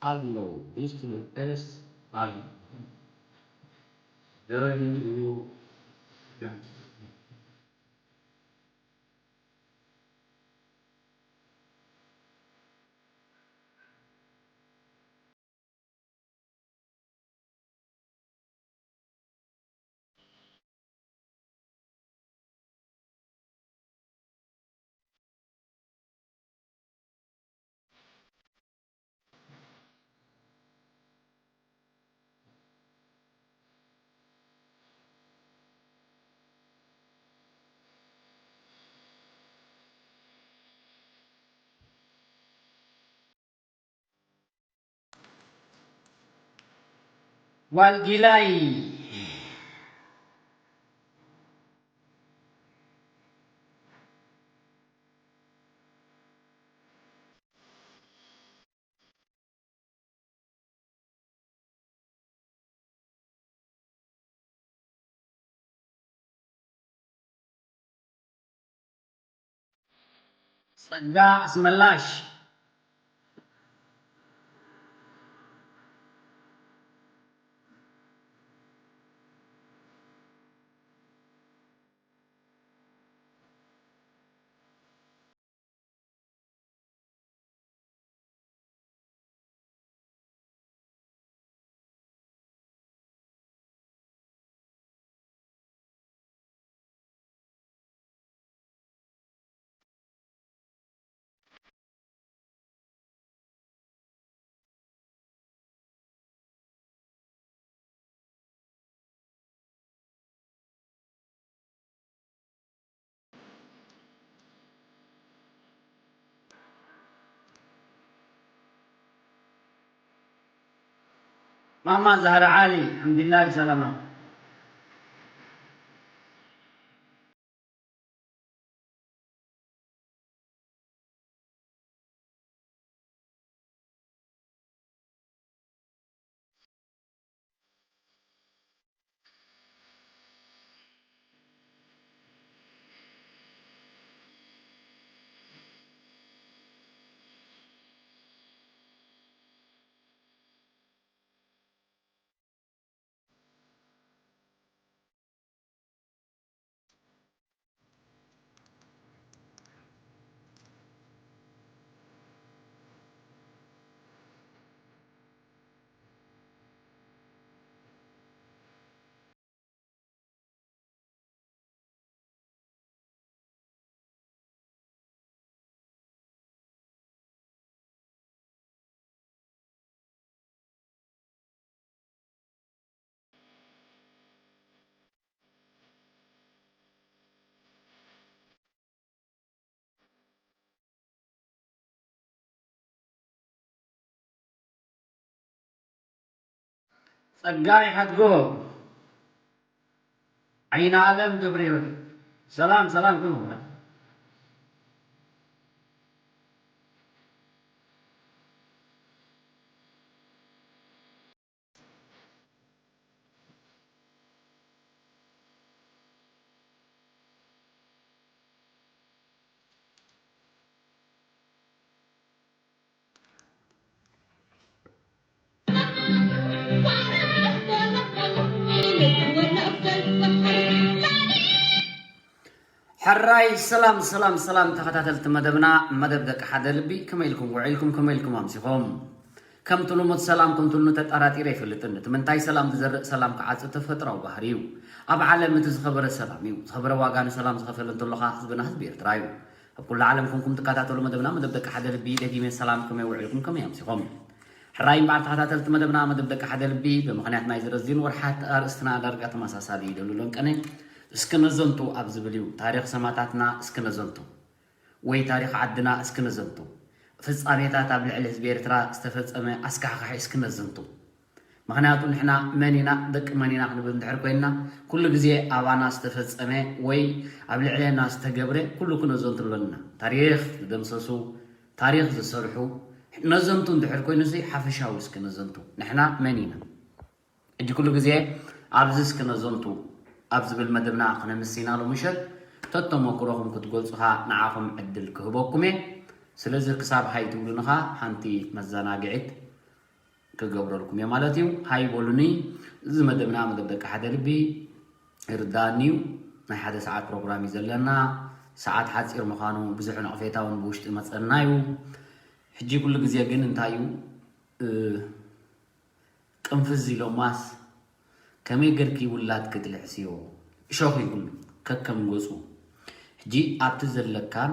ኣሎ፣ ቢዝነስ ኣሎ። ደረጃ ዋልጊላይ። ጸጋ ኣስመላሽ። ማማ ዛህራ ዓሊ፣ ኣልሓምዱሊላህ ሰላማ። ጸጋይ ሓድጎ፣ ዓይነ ኣለም ገብረህይወት፣ ሰላም ሰላም ኩኑ። ሕራይ ሰላም ሰላም ሰላም ተኸታተልቲ መደብና፣ መደብ ደቂ ሓደ ልቢ፣ ከመይ ኢልኩም ውዒልኩም፣ ከመይ ኢልኩም ኣምሲኹም? ከምቲ ልሙድ ሰላም ከምቲ ልሙድ ተጠራጢረ ኣይፈልጥን። እቲ ምንታይ ሰላም ዝዘርእ ሰላም ክዓጽድ ተፈጥሮኣዊ ባህሪ እዩ። ኣብ ዓለም እቲ ዝኸበረ ሰላም እዩ። ዝኸበረ ዋጋ ንሰላም ዝኸፈለ እንተሎ ኸኣ ህዝብና ህዝቢ ኤርትራ እዩ። ኣብ ኩሉ ዓለም ኮንኩም ትከታተሉ መደብና መደብ ደቂ ሓደ ልቢ፣ ደጊመ ሰላም፣ ከመይ ውዒልኩም፣ ከመይ ኣምሲኹም? ሕራይ እምበኣር ተኸታተልቲ መደብና መደብ ደቂ ሓደ ልቢ፣ ብምኽንያት ናይዚ ረዚን ወርሓት ኣርእስትና ዳርጋ ተመሳሳሊ እዩ። ደሉሎን ቀነ እስኪ ነዘንቱ ኣብ ዝብል እዩ። ታሪኽ ሰማእታትና እስኪ ነዘንቱ። ወይ ታሪኽ ዓድና እስኪ ነዘንቱ። ፍጻሜታት ኣብ ልዕሊ ህዝቢ ኤርትራ ዝተፈጸመ ኣስካሕካሒ እስኪ ነዘንቱ። ምኽንያቱ ንሕና መን ኢና፣ ደቂ መን ኢና ክንብል እንድሕር ኮይንና፣ ኩሉ ግዜ ኣባና ዝተፈጸመ ወይ ኣብ ልዕሌና ዝተገብረ ኩሉ ክነዘንቱ ኣለና። ታሪኽ ዝደምሰሱ፣ ታሪኽ ዝሰርሑ ነዘንቱ እንድሕር ኮይኑሲ ሓፈሻዊ እስኪ ነዘንቱ። ንሕና መን ኢና? ሕጂ ኩሉ ግዜ ኣብዚ እስኪ ነዘንቱ ኣብ ዝብል መደብና ክነምስ ኢና ሎምሸት። ተተመክሮኹም ክትገልጹኻ ንዓኹም ዕድል ክህበኩም እየ። ስለዚ ክሳብ ሃይ ትብሉንኻ ሓንቲ መዘናግዒት ክገብረልኩም እየ ማለት እዩ። ሃይ በሉኒ። እዚ መደብና መደብ ደቂ ሓደ ልቢ ይርዳእኒ እዩ። ናይ ሓደ ሰዓት ፕሮግራም እዩ ዘለና። ሰዓት ሓፂር ምዃኑ ብዙሕ ነቕፌታ እውን ብውሽጢ መፀና እዩ። ሕጂ ኩሉ ግዜ ግን እንታይ እዩ፣ እ፣ ቅንፍዝ ኢሎማስ ከመይ ገርኪ ውላድ ክትልሕስዮ? እሾኽ እዩ ኩሉ ከከም ገፁ። ሕጂ ኣብቲ ዘለካን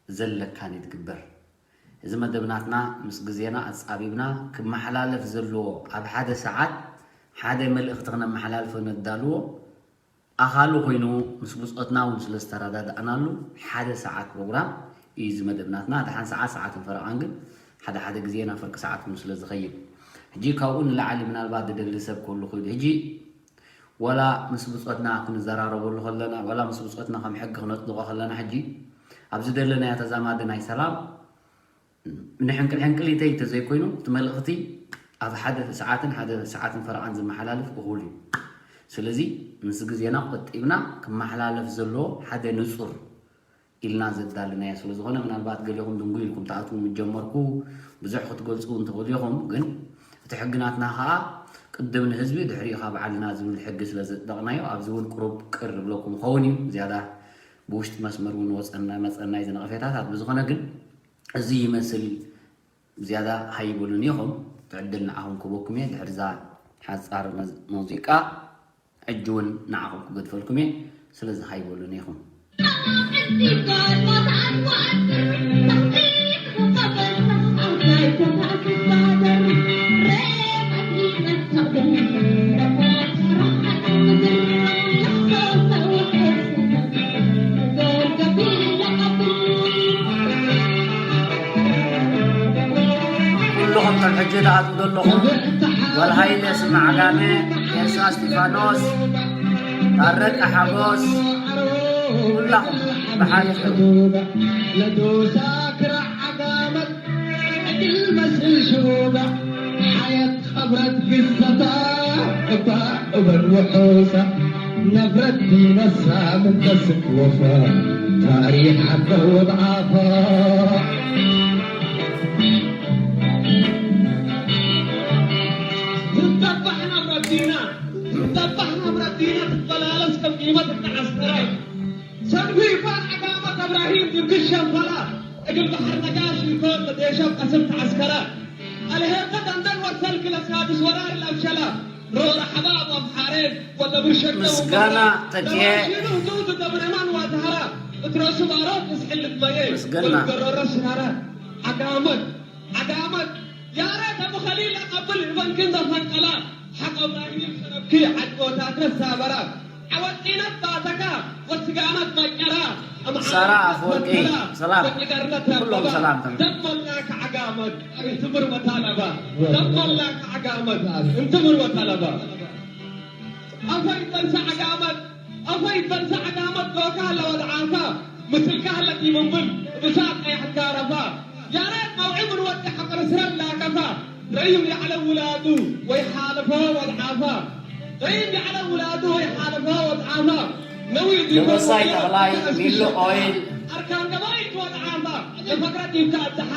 ዘለካን እዩ ትግበር። እዚ መደብ ናትና ምስ ግዜና ኣጻቢብና ክመሓላለፍ ዘለዎ፣ ኣብ ሓደ ሰዓት ሓደ መልእኽቲ ክነመሓላልፎ ነዳልዎ ኣኻሉ ኮይኑ ምስ ብጾትና እውን ስለ ዝተረዳዳእናሉ ሓደ ሰዓት ፕሮግራም እዩ እዚ መደብ ናትና። ደሓን ሰዓት፣ ሰዓትን ፈረቓን ግን ሓደ ሓደ ግዜ ናብ ፍርቂ ሰዓት እውን ስለ ዝኸይድ፣ ሕጂ ካብኡ ንላዕሊ ምናልባት ዝደሊ ሰብ ክህሉ ይኽእል። ሕጂ ዋላ ምስ ብጾትና ክንዘራረበሉ ከለና፣ ዋላ ምስ ብጾትና ከም ሕጊ ክነጽድቖ ከለና፣ ሕጂ ኣብ ዝደለናዮ ተዛማዲ ናይ ሰላም ንሕንቅል ሕንቅሊተይ እንተዘይኮይኑ፣ እቲ መልእኽቲ ኣብ ሓደ ሰዓትን ሓደ ሰዓትን ፈረቓን ዝመሓላለፍ እኹል እዩ። ስለዚ ምስ ግዜና ቆጢብና ክመሓላለፍ ዘለዎ ሓደ ንጹር ኢልና ዘዳለናዮ ስለ ዝኾነ፣ ምናልባት ገሊኹም ድንጉይ ኢልኩም ትኣትዉ ምስ ጀመርኩ ብዙሕ ክትገልጹ እውን ትኽእሉ ኢኹም። ግን እቲ ሕጊ ናትና ኸኣ ቅድም ንህዝቢ ድሕሪኡ ካብ ዓልና ዝብል ሕጊ ስለ ዘጽደቕናዮ፣ ኣብዚ እውን ቅሩብ ቅር ዝብለኩም ክኸውን እዩ። ዝያዳ ብውሽጢ መስመር እውን ወጸና መጸና እዩ እዚ ነቐፌታታት። ብዝኾነ ግን እዚ ይመስል። ዝያዳ ሃይበሉኒ ኢኹም። እቲ ዕድል ንዓኹም ክህበኩም እየ። ድሕሪ እዛ ሓጻር መዝ-፣ ሙዚቃ ሕጂ እውን ንዓኹም ክገድፈልኩም እየ። ስለዚ ሃይበሉኒ ኢኹም። ኩልኹም ከም ሕጂ ትኣትዉ ዘለኹም፣ ጓል ሃይለ ስመ ዓጋመ፣ ኤልሳ እስጢፋኖስ፣ ታረቀ ሓጎስ፣ ኩላኹም ብሓደ ለዶሳ ክራዕ ዓጋመ ዕድል መስል ሽቡባ ሓየት ኸብረት ግዝፈታ እባ እበን ውሑሳ ነብረት ዲነሳ ምን ተስክ ወፋ ታሪኽ ዓደ ወድዓፋ። ትንጠባሕ ናብ ረቢና፣ ትንጠባሕ ናብ ረቢና ትበላለስ ከም ቂመት እተዓስከረ ሰንጉ ይፋን ዓጋመት እብራሂም ድርግሽ ሸንፈላ እግል ባሕር ነጋሽ ይኮን ለዴሸብ ቀስም ተዓስከረ። ኣልሄተ ደንደን ወሰልክ ለሳድስ ወራር ለብሸላ ሮረ ሐባብ ኣምሓሬን ወለ ብርሸት ምስጋና ተኪኤ። ለባሽኑ ህዱድ ደብረማን ዋትሃራ እትረሱ ባሮት እስሕል ልትመየ ምስግና። ወልገረረ ሽራራ ዓጋመት ዓጋመት ያሬት ተብኸሊል ኣቐብል እበንክን ዘፈንቀላ ሓቆ እብራሂም ሰረብኪ ዓድቦታት ነሳበራ ዓወጢነት ባተካ ወስጋናት መቀራ ሳራ ኣፈወርቂ፣ ሰላም። ኩሎም ሰላም ተም- ደሞላ ከዓጋመት እንትምር ወታለባ ደሞላ ከዓጋመት እንትምር ወታለባ ኣፈይ በንሳ ዓጋመት ኣፈይ በንሳ ዓጋመት ዶካ ለወድዓፋ ምስልካ ለኪ ምንብል ብሳቅ ቀያሕካ ረፋ ያሬት መውዒ ምን ወዲ ሓቅር ስረን ላከፋ ረዩም ያዕለ ውላዱ ወይ ሓለፎ ወድዓፋ ረዩም ያዕለ ውላዱ ወይ ሓለፎ ወድዓፋ ነዊ ዲበ ደበሳይ ተኽላይ፣ ሚሉ ኦይል። ኣርካን ገባይት ወድዓፋ ንፈቅረት ይብካ ኣድሓ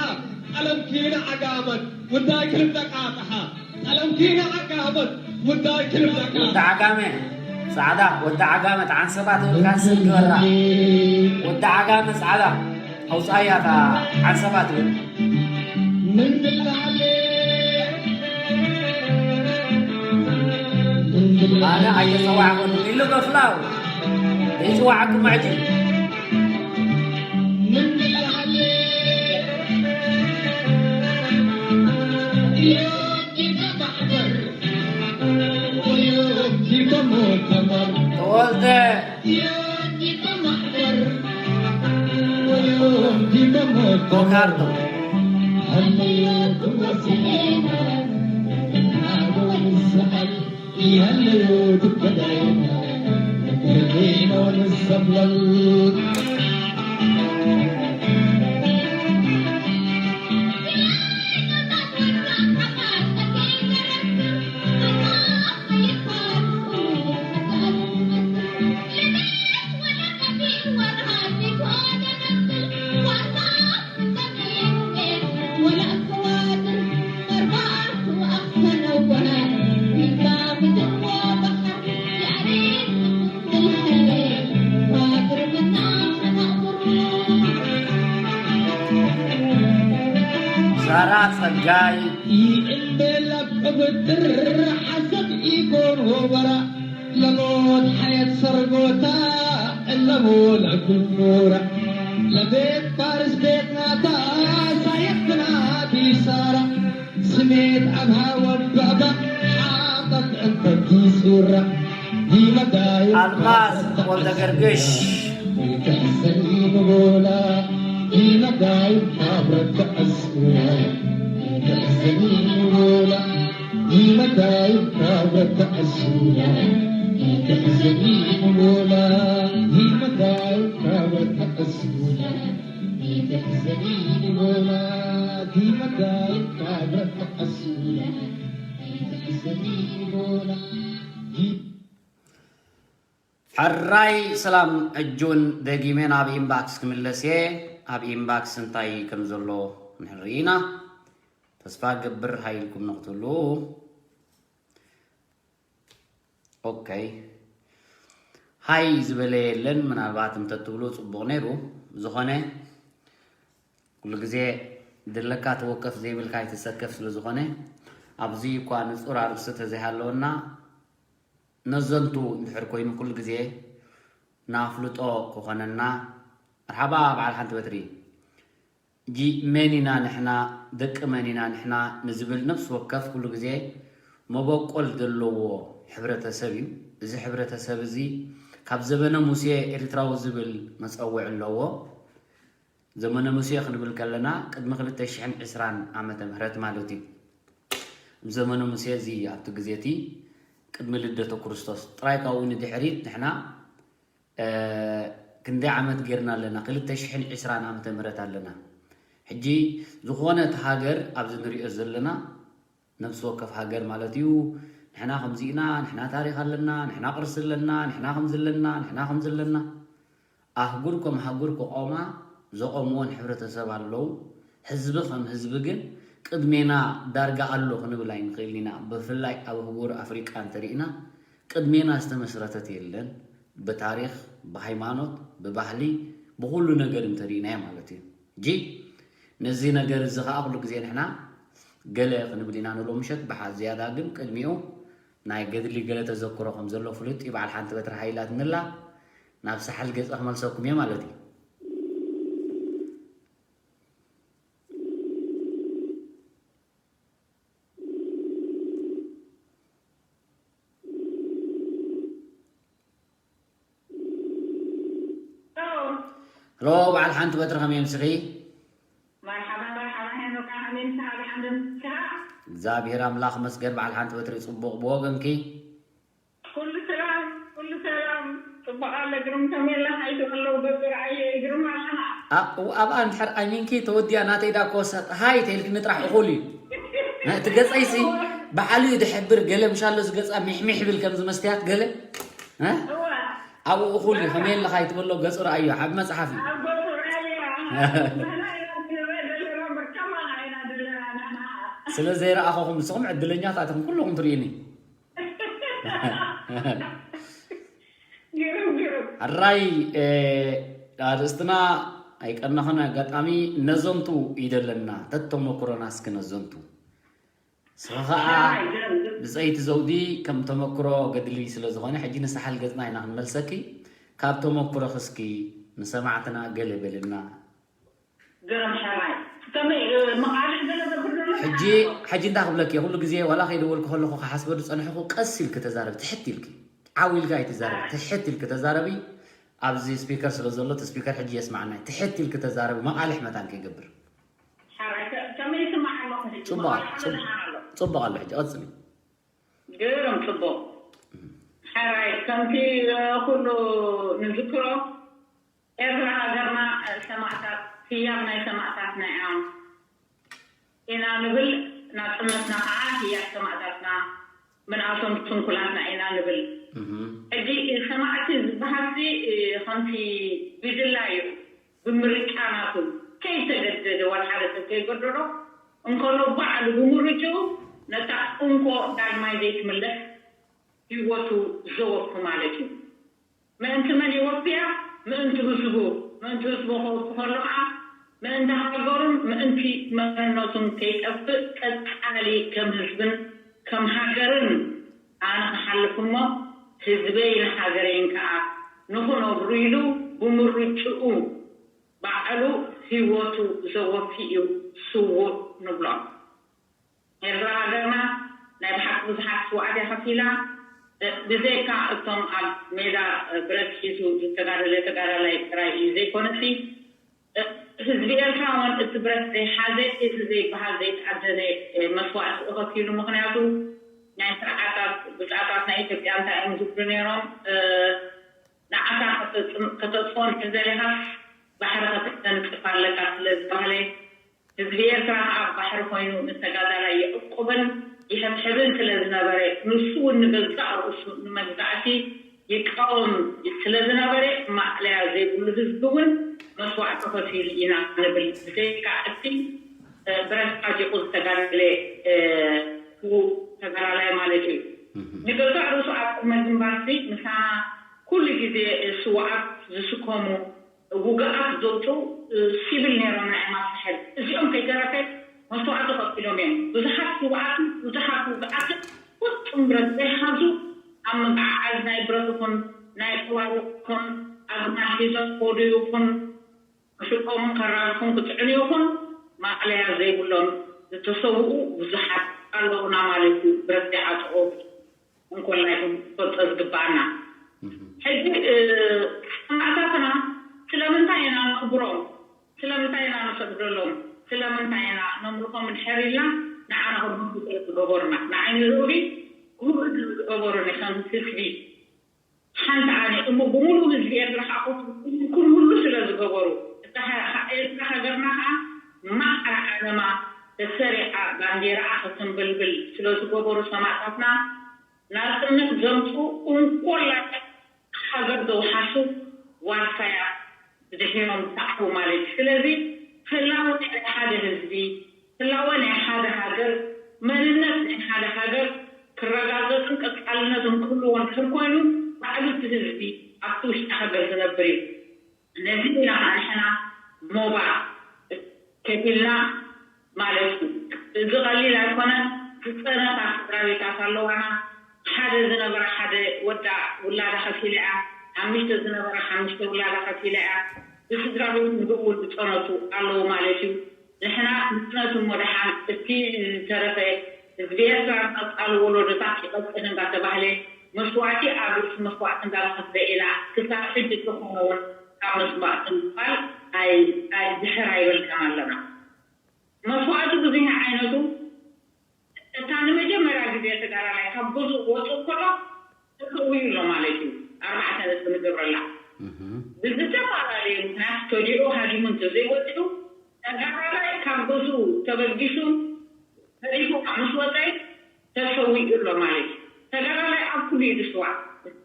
ቀለም ኪነ ዓጋመት ውዳይ ክልተ ቃጥሓ ቀለም ኪነ ዓጋመት ውዳይ ክልተ ወዲ ቃጥሓ ዓጋመ ጻዕዳ፣ ወዲ ዓጋመ ተዓንሰባ ትብል ካንስል ግበራ። ወዲ ዓጋመ ጻዕዳ ኣውጻያ እታ ዓንሰባ ትብል። ኣነ ኣይተጸዋዕኩን ኢሉ ገፍላው ይጽዋዕኩም ሕጂ። ተወልደ ቦካርዶ ጸጋይ። ይእንበላ ቁብጥር ሓሰብ ኢኮን ሆበራ ለሞት ሓየት ሰርጎታ እለሞ ለኩኑራ ለቤት ፋርስ ቤት ናታ ሳየትና ቢሳራ ስሜት ኣብ ሃወ ባባ ሓቐት እንተዲሱራ ዲመዳይ ኣልማዝ ወልደ ገርግሽ። ሕራይ ሰላም እጁን ደጊመ ናብ ኢንባክስ ክምለስ እየ። ኣብ ኢንባክስ እንታይ ከም ዘሎ ንርኢ ኢና። ተስፋ ገብር ሃይ ኢልኩም ንክትህሉ። ኦኬ፣ ሃይ ዝበለ የለን። ምናልባት እንተትብሉ ጽቡቕ ነይሩ። ዝኾነ ኩሉ ግዜ ድለካ ተወከፍ ዘይብልካ ኣይትሰከፍ ስለ ዝኾነ ኣብዚ እኳ ንጹር ኣርእስቲ ተዘይሃለወና ነዘንቱ እንድሕር ኮይኑ ኩሉ ግዜ ንኣፍልጦ ክኾነና። መርሓባ በዓል ሓንቲ በትሪ። ጂ መን ኢና ንሕና፣ ደቂ መን ኢና ንሕና ንዝብል ነፍሲ ወከፍ ኩሉ ግዜ መበቆል ዘለዎ ሕብረተሰብ እዩ። እዚ ሕብረተሰብ እዚ ካብ ዘበነ ሙሴ ኤርትራዊ ዝብል መጸውዒ ኣለዎ። ዘመነ ሙሴ ክንብል ከለና ቅድሚ ክልተ ሽሕን ዕስራን ዓመተ ምህረት ማለት እዩ። ዘመነ ሙሴ እዚ ኣብቲ ግዜ እቲ ቅድሚ ልደተ ክርስቶስ ጥራይ ካብኡ ንድሕሪት ንሕና እ፣ ክንደይ ዓመት ጌርና ኣለና? ክልተ ሽሕን ዕስራን ዓመተ ምህረት ኣለና። ሕጂ ዝኾነ እቲ ሃገር ኣብዚ ንሪኦ ዘለና ነፍሲ ወከፍ ሃገር ማለት እዩ። ንሕና ከምዚ ኢና፣ ንሕና ታሪኽ ኣለና፣ ንሕና ቅርሲ ኣለና፣ ንሕና ከምዚ ኣለና፣ ንሕና ከምዚ ኣለና። ኣህጉር ከም ኣህጉር ክቖማ ዘቖምዎን ሕብረተሰብ ኣለዉ። ህዝቢ ከም ህዝቢ ግን ቅድሜና ዳርጋ ኣሎ ክንብል ኣይንኽእልን ኢና። ብፍላይ ኣብ ኣህጉር ኣፍሪቃ እንተሪእና ቅድሜና ዝተመስረተት የለን። ብታሪኽ፣ ብሃይማኖት፣ ብባህሊ፣ ብኹሉ ነገር እንተሪእናዮ ማለት እዩ። ሕጂ ነዚ ነገር እዚ ኸዓ ኩሉ ግዜ ንሕና ገለ ክንብል ኢና ንብሎ ምሸት፣ ብሓ-፣ ዝያዳ ግን ቅድሚኡ ናይ ገድሊ ገለ ተዘክሮ ከም ዘሎ ፍሉጥ እዩ። በዓል ሓንቲ በትሪ ሃይላት ንላ ናብ ሳሕል ገጸ ክመልሰኩም እየ ማለት እዩ። ሄሎ፣ በዓል ሓንቲ በትሪ ከመይ ኣምሲኺ? መርሓባ፣ መርሓባ ሄኖካ፣ ከመይ ምሳኻ፣ ደሓን ዶ ምሳኻ? እግዚኣብሔር ኣምላኽ መስገን፣ በዓል ሓንቲ በትሪ ጽቡቕ ብወገንኪ? ኩሉ ሰላም፣ ኩሉ ሰላም። ጽቡቕ ኣሎ፣ ግርም ከመይ ኣለኻ? ኣይትበለው፣ ገጽ ርኣየ፣ ግርም ኣለኻ። ኣ-፣ እው፣ ኣብኣ እንድሕር ኣሚንኪ ተወዲኣ ናተይ ዳ ኮሰ-፣ ሃይ ተይልክኒ ጥራሕ እኹል እዩ። እ፣ እቲ ገጸይሲ በዓሉ እዩ ድሕብር፣ ገለ ምሻሎ ዝገጻ ሚሕሚሕ ብል ከም ዝመስትያት ገለ። እ? እዋ። ኣብኡ እኹል እዩ፣ ከመይ ኣለኻ ኣይትበሎ፣ ገጹ ረኣዮ፣ ዓቢ መጽሓፍ እዩ። ኣብ ገጹ ረኣዮ፣ እ፣ ባህላ ኢና ንርኢ ዘለና፣ ብር ከማኻ ኢና ዘለና፣ ንሕና። ስለ ዘይረኣኸኹም፣ ንስኹም ዕድለኛታት ኢኹም፣ ኩለኹም ትርእዩኒ። ግርም፣ ግርም። ሕራይ፣ እ፣ ኣርእስትና ኣይቀናኸን፣ ኣጋጣሚ ነዘንቱ ይደለና፣ ተተመኩሮና እስኪ ነዘንቱ። ንስኺ ኸኣ ሕራይ፣ ግርም፣ ግርም። ብጸይቲ ዘውዲ ከም ተመክሮ ገድሊ ስለ ዝኾነ፣ ሕጂ ንሳሕል ገጽና ኢና ክንመልሰኪ። ካብ ተመክሮኺ እስኪ ንሰማዕትና ገለ በልና። ግርም ሕራይ። ከመይ፣ እ፣ መቓልሕ ገለ ዘብር ዘሎ ሕጂ፣ ሕጂ እንታይ ክብለኪ እየ? ኩሉ ግዜ ዋላ ከይደወልኩ ከለኹ ክሓስበ ዝጸንሕኩ ቀስ ኢልኪ ተዛረቢ፣ ትሕት ኢልኪ። ዓው ኢልኪ ኣይትዛረቢ፣ ሕራይ። ትሕት ኢልኪ ተዛረቢ። ኣብዚ ስፒከር ስለ ዘሎ፣ እቲ ስፒከር ሕጂ የስማዓና። ትሕት ኢልኪ ተዛረቢ፣ መቓልሕ መታን ከይገብር። ሕራይ፣ ከ-፣ ከመይ ይስማዕ ኣለኹ ሕጂ? ጽቡቕ፣ መቓልሕ ጽቡቕ፣ መድሃር ኣሎ። ጽቡቕ ኣሎ ሕጂ፣ ቀጽሊ። ግርም ጽቡቕ። ሕራይ፣ ከምቲ፣ እ፣ ኩሉ ንዝክሮ፣ ኤርትራ ሃገርና፣ እ፣ ሰማእታት፣ ህያብ ናይ ሰማእታትና እዮም ኢና ንብል፣ ናጽነትና ኸዓ ህያብ ሰማእታትና፣ ምንኣቶም ስንኩላትና ኢና ንብል። እህ። ሕጂ፣ እ፣ ሰማእቲ ዝበሃልሲ፣ እ፣ ከምቲ ብድላ እዩ፣ ብምርጫ ናቱ፣ ከይተገደደ፣ ዋላ ሓደ ሰብ ከይገደዶ፣ እንከሎ ባዕሉ ብምርጭኡ ነታ እንኮ ዳግማይ ዘይትምለስ ህይወቱ ዘወፉ ማለት እዩ። ምእንቲ መን የወፍያ? ምእንቲ ህዝቡ። ምእንቲ ህዝቡ ከወፊ ከሎ ኸዓ ምእንቲ ሃገሩን ምእንቲ መንነቱን ከይጠፍእ ቀጻሊ ከም ህዝብን ከም ሃገርን ኣነ ክሓልፍ እሞ ህዝበይ ንሃገረይን ከኣ ንኽነብሩ ኢሉ ብምርጭኡ ባዕሉ ህይወቱ ዘወፊ እዩ ስዉእ ንብሎ። ኤርትራ ሃገርና ናይ ብሓቂ ብዙሓት ስውኣት እያ ከፊላ። ብዘይካ እቶም ኣብ ሜዳ ብረት ሒዙ ዝተጋደለ ተጋዳላይ ጥራይ እዩ ዘይኮነሲ ህዝቢ ኤርትራ እውን እቲ ብረት ዘይሓዘ እቲ ዘይበሃል ዘይተዓደለ መስዋእቲ እዩ ከፊሉ። ምክንያቱ ናይ ስርዓታት ብፃታት ናይ ኢትዮጵያ እንታይ እዮም ዝብሉ ነይሮም? ንዓሳ ከተፅፎ እንተዘለካ ባሕሪ ከተንፅፍ ኣለካ ስለዝተባሃለ ህዝቢ ኤርትራ ኣብ ባሕሪ ኮይኑ ንተጋዳላይ ይዕቁብን ይሕብሕብን ስለ ዝነበረ ንሱ እውን ንገዛእ ርእሱ ንመግዛእቲ ይቃወም ስለ ዝነበረ ማእለያ ዘይብሉ ህዝቢ እውን መስዋእቲ ከፊሉ ኢና ንብል። ብዘይካ እቲ ብረት ዓጢቑ ዝተጋደለ ስዉእ ተጋዳላይ ማለት እዩ። ንገዛእ ርእሱ ኣብ ቅድመ ግንባርሲ ምሳና ኩሉ ግዜ ስውኣት ዝስከሙ ውግኣት ዘውፅኡ ሲቪል ነይሮም ናይ ማስሕል እዚኦም ከይተረፈ መስዋእቲ ከፊሎም እዮም። ብዙሓት ስውኣትን ብዙሓት ውግኣትን ፍፁም ብረት ዘይሓዙ ኣብ ምምዓዓዝ ናይ ብረት ይኹን ናይ ጥዋር ይኹን ኣግማል ሒዞም ከዱ ይኹን ክሽቆምን ከራርፉን ክጥዕኑ ይኹን ማእለያ ዘይብሎም ዝተሰውኡ ብዙሓት ኣለውና ማለት እዩ። ብረት ዘይዓጥቑ እንኮላይ ክንፈልጦ ዝግባኣና። ሕጂ ሰማእታትና ስለምንታይ ኢና ነኽብሮም? ስለምንታይ ኢና ንሰግደሎም? ስለምንታይ ኢና ነምልኾም? ድሕር ኢልና ንዓና ከብምቱ ዝገበሩና ንዓይኒ ርኡሪ ክብሪ ዝገበሩኒ ከም ህዝቢ ሓንቲ ኣነ እሞ ብምሉእ ህዝቢ ኤርትራ ከዓ ኮፍ ኢልኩም ኩሉ ስለ ዝገበሩ እታ ኤርትራ ሃገርና ከዓ ማዕረ ዓለማ ተሰሪዓ ባንዴራኣ ከተንበልብል ስለ ዝገበሩ ሰማእታትና ናፅነት ዘምፅኡ እንኮላ ሃገር ዘውሓሱ ዋርሳያ ብድሕሮም ዝሰዓቡ ማለት እዩ። ስለዚ ህላወ ናይ ሓደ ህዝቢ፣ ህላወ ናይ ሓደ ሃገር፣ መንነት ናይ ሓደ ሃገር ክረጋገፅን ቀፃልነትን ክህልዎ እንድሕር ኮይኑ ባዕሉ እቲ ህዝቢ ኣብቲ ውሽጢ ሃገር ዝነብር እዩ። ነዚ ኢና ንሕና ሞባ ከፊልና ማለት እዩ። እዚ ቀሊል ኣይኮነን። ዝፀነታ ስድራ ቤታት ኣለዋና። ሓደ ዝነበረ ሓደ ወዳ ውላዳ ከፊላ እያ። ሓሙሽተ ዝነበረ ሓሙሽተ ውላዳ ከፊላ እያ። ብስድራ ቤት ንብኡ ዝፀነቱ ኣለዉ ማለት እዩ። ንሕና ንፅነቱ እሞ ደሓን እቲ ዝተረፈ ህዝቢ ኤርትራ ቀፃሊ ወለዶታት ይቐፅል እንዳተባህለ መስዋእቲ ኣብ ርእሲ መስዋእቲ እንዳተኸፍለ ኢና ክሳብ ሕጂ ዝኾነ እውን ካብ መስዋእቲ ምባል ኣይ- ኣይ- ድሕር ኣይበልካን ኣለና። መስዋእቲ ብዙሕ ዓይነቱ እታ ንመጀመርያ ግዜ ተጋዳላይ ካብ ገዝኡ ክወፅእ ከሎ ተሰዊኡ ኣሎ ማለት እዩ። ኣርባዕተ ነጥቢ ንገብረላ ብዝተፈላለየ ምክንያት ተዲዑ ሃዲሙ እንተዘይወፂኡ ተጋዳላይ ካብ ገዝኡ ተበጊሱ ተሪፉ ምስ ወፀ ተሰዊኡ ኣሎ ማለት እዩ። ተጋዳላይ ኣብ ኩሉ እዩ ዝስዋዕ።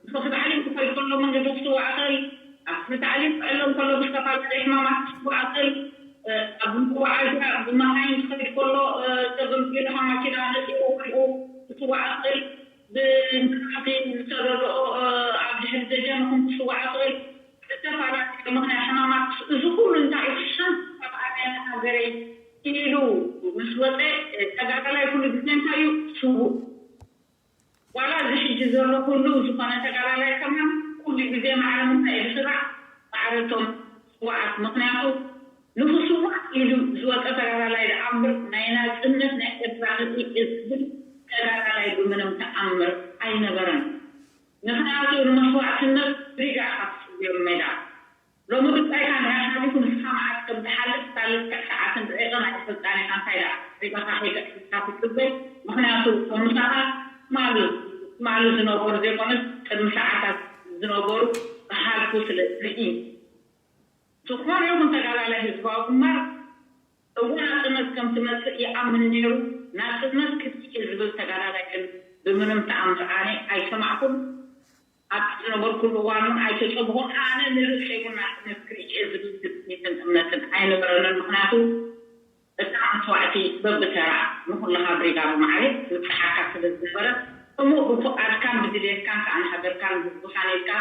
ንክፍቲ ታዕሊም ክኸይድ ከሎ መንገዲ ክስዋዕ ይኽእል። ኣብ ክፍቲ ታዕሊም ክዕለም ከሎ ብዝተፈላለየ ሕማማት ክስዋዕ ይኽእል። ኣብ መጓዓዝያ ብመሃይን ክኸይድ ከሎ ተገምጢሉ ካብ ማኪና ነፂኡ ወዲቑ ክስዋዕ ይኽእል። ብንቅሓቲ ዝተረድኦ ኣብ ድሕሪ ደጀን ኹም ክስዋዕ ይኽእል። ዝተፈላለየ ምኽንያት ሕማማት እዚ ኩሉ እንታይ እዩ ሓንቲ ካብ ኣርኣያ ሃገረይ ኢሉ ምስ ወፀ ተጋዳላይ ኩሉ ግዜ እንታይ እዩ ስዉእ ዋላ እዚ ሕጂ ዘሎ ኩሉ ዝኾነ ተጋዳላይ ከማን ኩሉ ግዜ ማዕረ ምንታይ እዩ ዝስራዕ ማዕረ እቶም ስዋኣት ምኽንያቱ ንኽስዋእ ኢሉ ዝወፀ ተጋዳላይ ደኣ እምበር ናይ ናፅነት ናይ ኤርትራ ርእየ ዝብል ተጋዳላይ ብምንም ተኣምር ኣይነበረን። ምኽንያቱ ንመስዋእትነት ሪጋ ኢኻ ትስውዮም ሜዳ ሎሚ ብጻይካ ንራይ ሓሊፉ ንስኻ መዓት ከም ትሓልፍ እታ ልክዕ ሰዓትን ደቂቕን ኣይትፈልጣን ኢኻ እንታይ ደኣ ሪጋኻ ከይተዕልልካ ትጽበ ምኽንያቱ እቶም ምሳኻ ትማሊ ትማሊ ዝነበሩ ዘይኮነስ ቅድሚ ሰዓታት ዝነበሩ ክሓልፉ ስለ ትርኢ ዝኾነ ይኹን ተጋዳላይ ህዝባዊ ግንባር እወ ናጽነት ከም ትመጽእ ይኣምን ነይሩ። ናጽነት ክትርኢ ዝብል ተጋዳላይ ግን ብምንም ተኣምር ኣነ ኣይሰማዕኩን። ኣብቲ ዝነበርኩሉ እዋን እውን ኣይተጸበኹን። ኣነ ንርእሰይ እውን ናጽነት ክርኢ እየ ዝብል ትጽቢትን እምነትን ኣይነበረንን። ምኽንያቱ እታ መስዋእቲ በብተራ ንኹልኻ ብሪጋ ብማዕረ ትብጽሓካ ስለ ዝነበረት እሞ ብፍቓድካን ብድሌትካን ከኣ ንሃገርካን ንህዝብኻን ኢልካ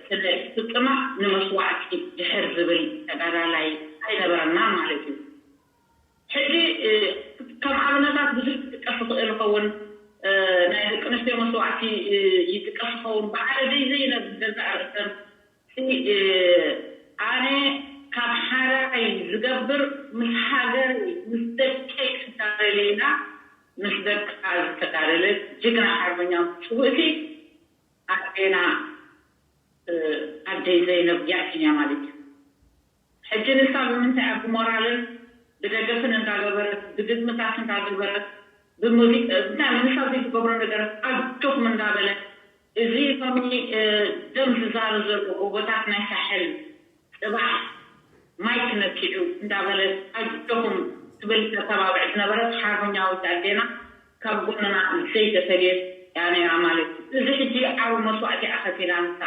ስለ ትፍጽማ ንመስዋእቲ ድሕር ዝብል ተጋዳላይ ኣይነበረና ማለት እዩ። ሕጂ ከም ኣብነታት ብዙሕ ክጥቀስ ይኽእል ይኸውን። ናይ ደቂ ኣንስትዮ መስዋዕቲ ይጥቀስ ይኸውን። ብዓለደይ ዘይነብ ገዛ ርእሰን ኣነ ካብ ሓራይ ዝገብር ምስ ሃገር ምስ ደቀይ ክዳረለይና ምስ ደቃ ዝተዳረለት ጅግና ሓርበኛ ስውእቲ ኣዴና ኣደይ ዘይነብ ያኪንያ ማለት እዩ። ሕጂ ንሳ ብምንታይ ኣብ ብሞራልን ብደገፍን እንዳገበረት ብግጥምታት እንዳገበረት ብሙዚቃ እንታይ ንሳ ዘይትገብሮ ነገራት ኣጆኹም እንዳበለት እዚ ሎሚ ደም ዝዛሪ ዘሎ ጎቦታት ናይ ሳሕል ጽባሕ ማይ ክነኪዑ እንዳበለት ኣጆኹም ትብል ተተባብዕ ዝነበረት ሓርበኛዊት ኣዴና ካብ ጎንና ዘይተፈልየት እያ ነይራ ማለት እዩ። እዚ ሕጂ ዓብ መስዋእቲ ኣኸፊላ ንሳ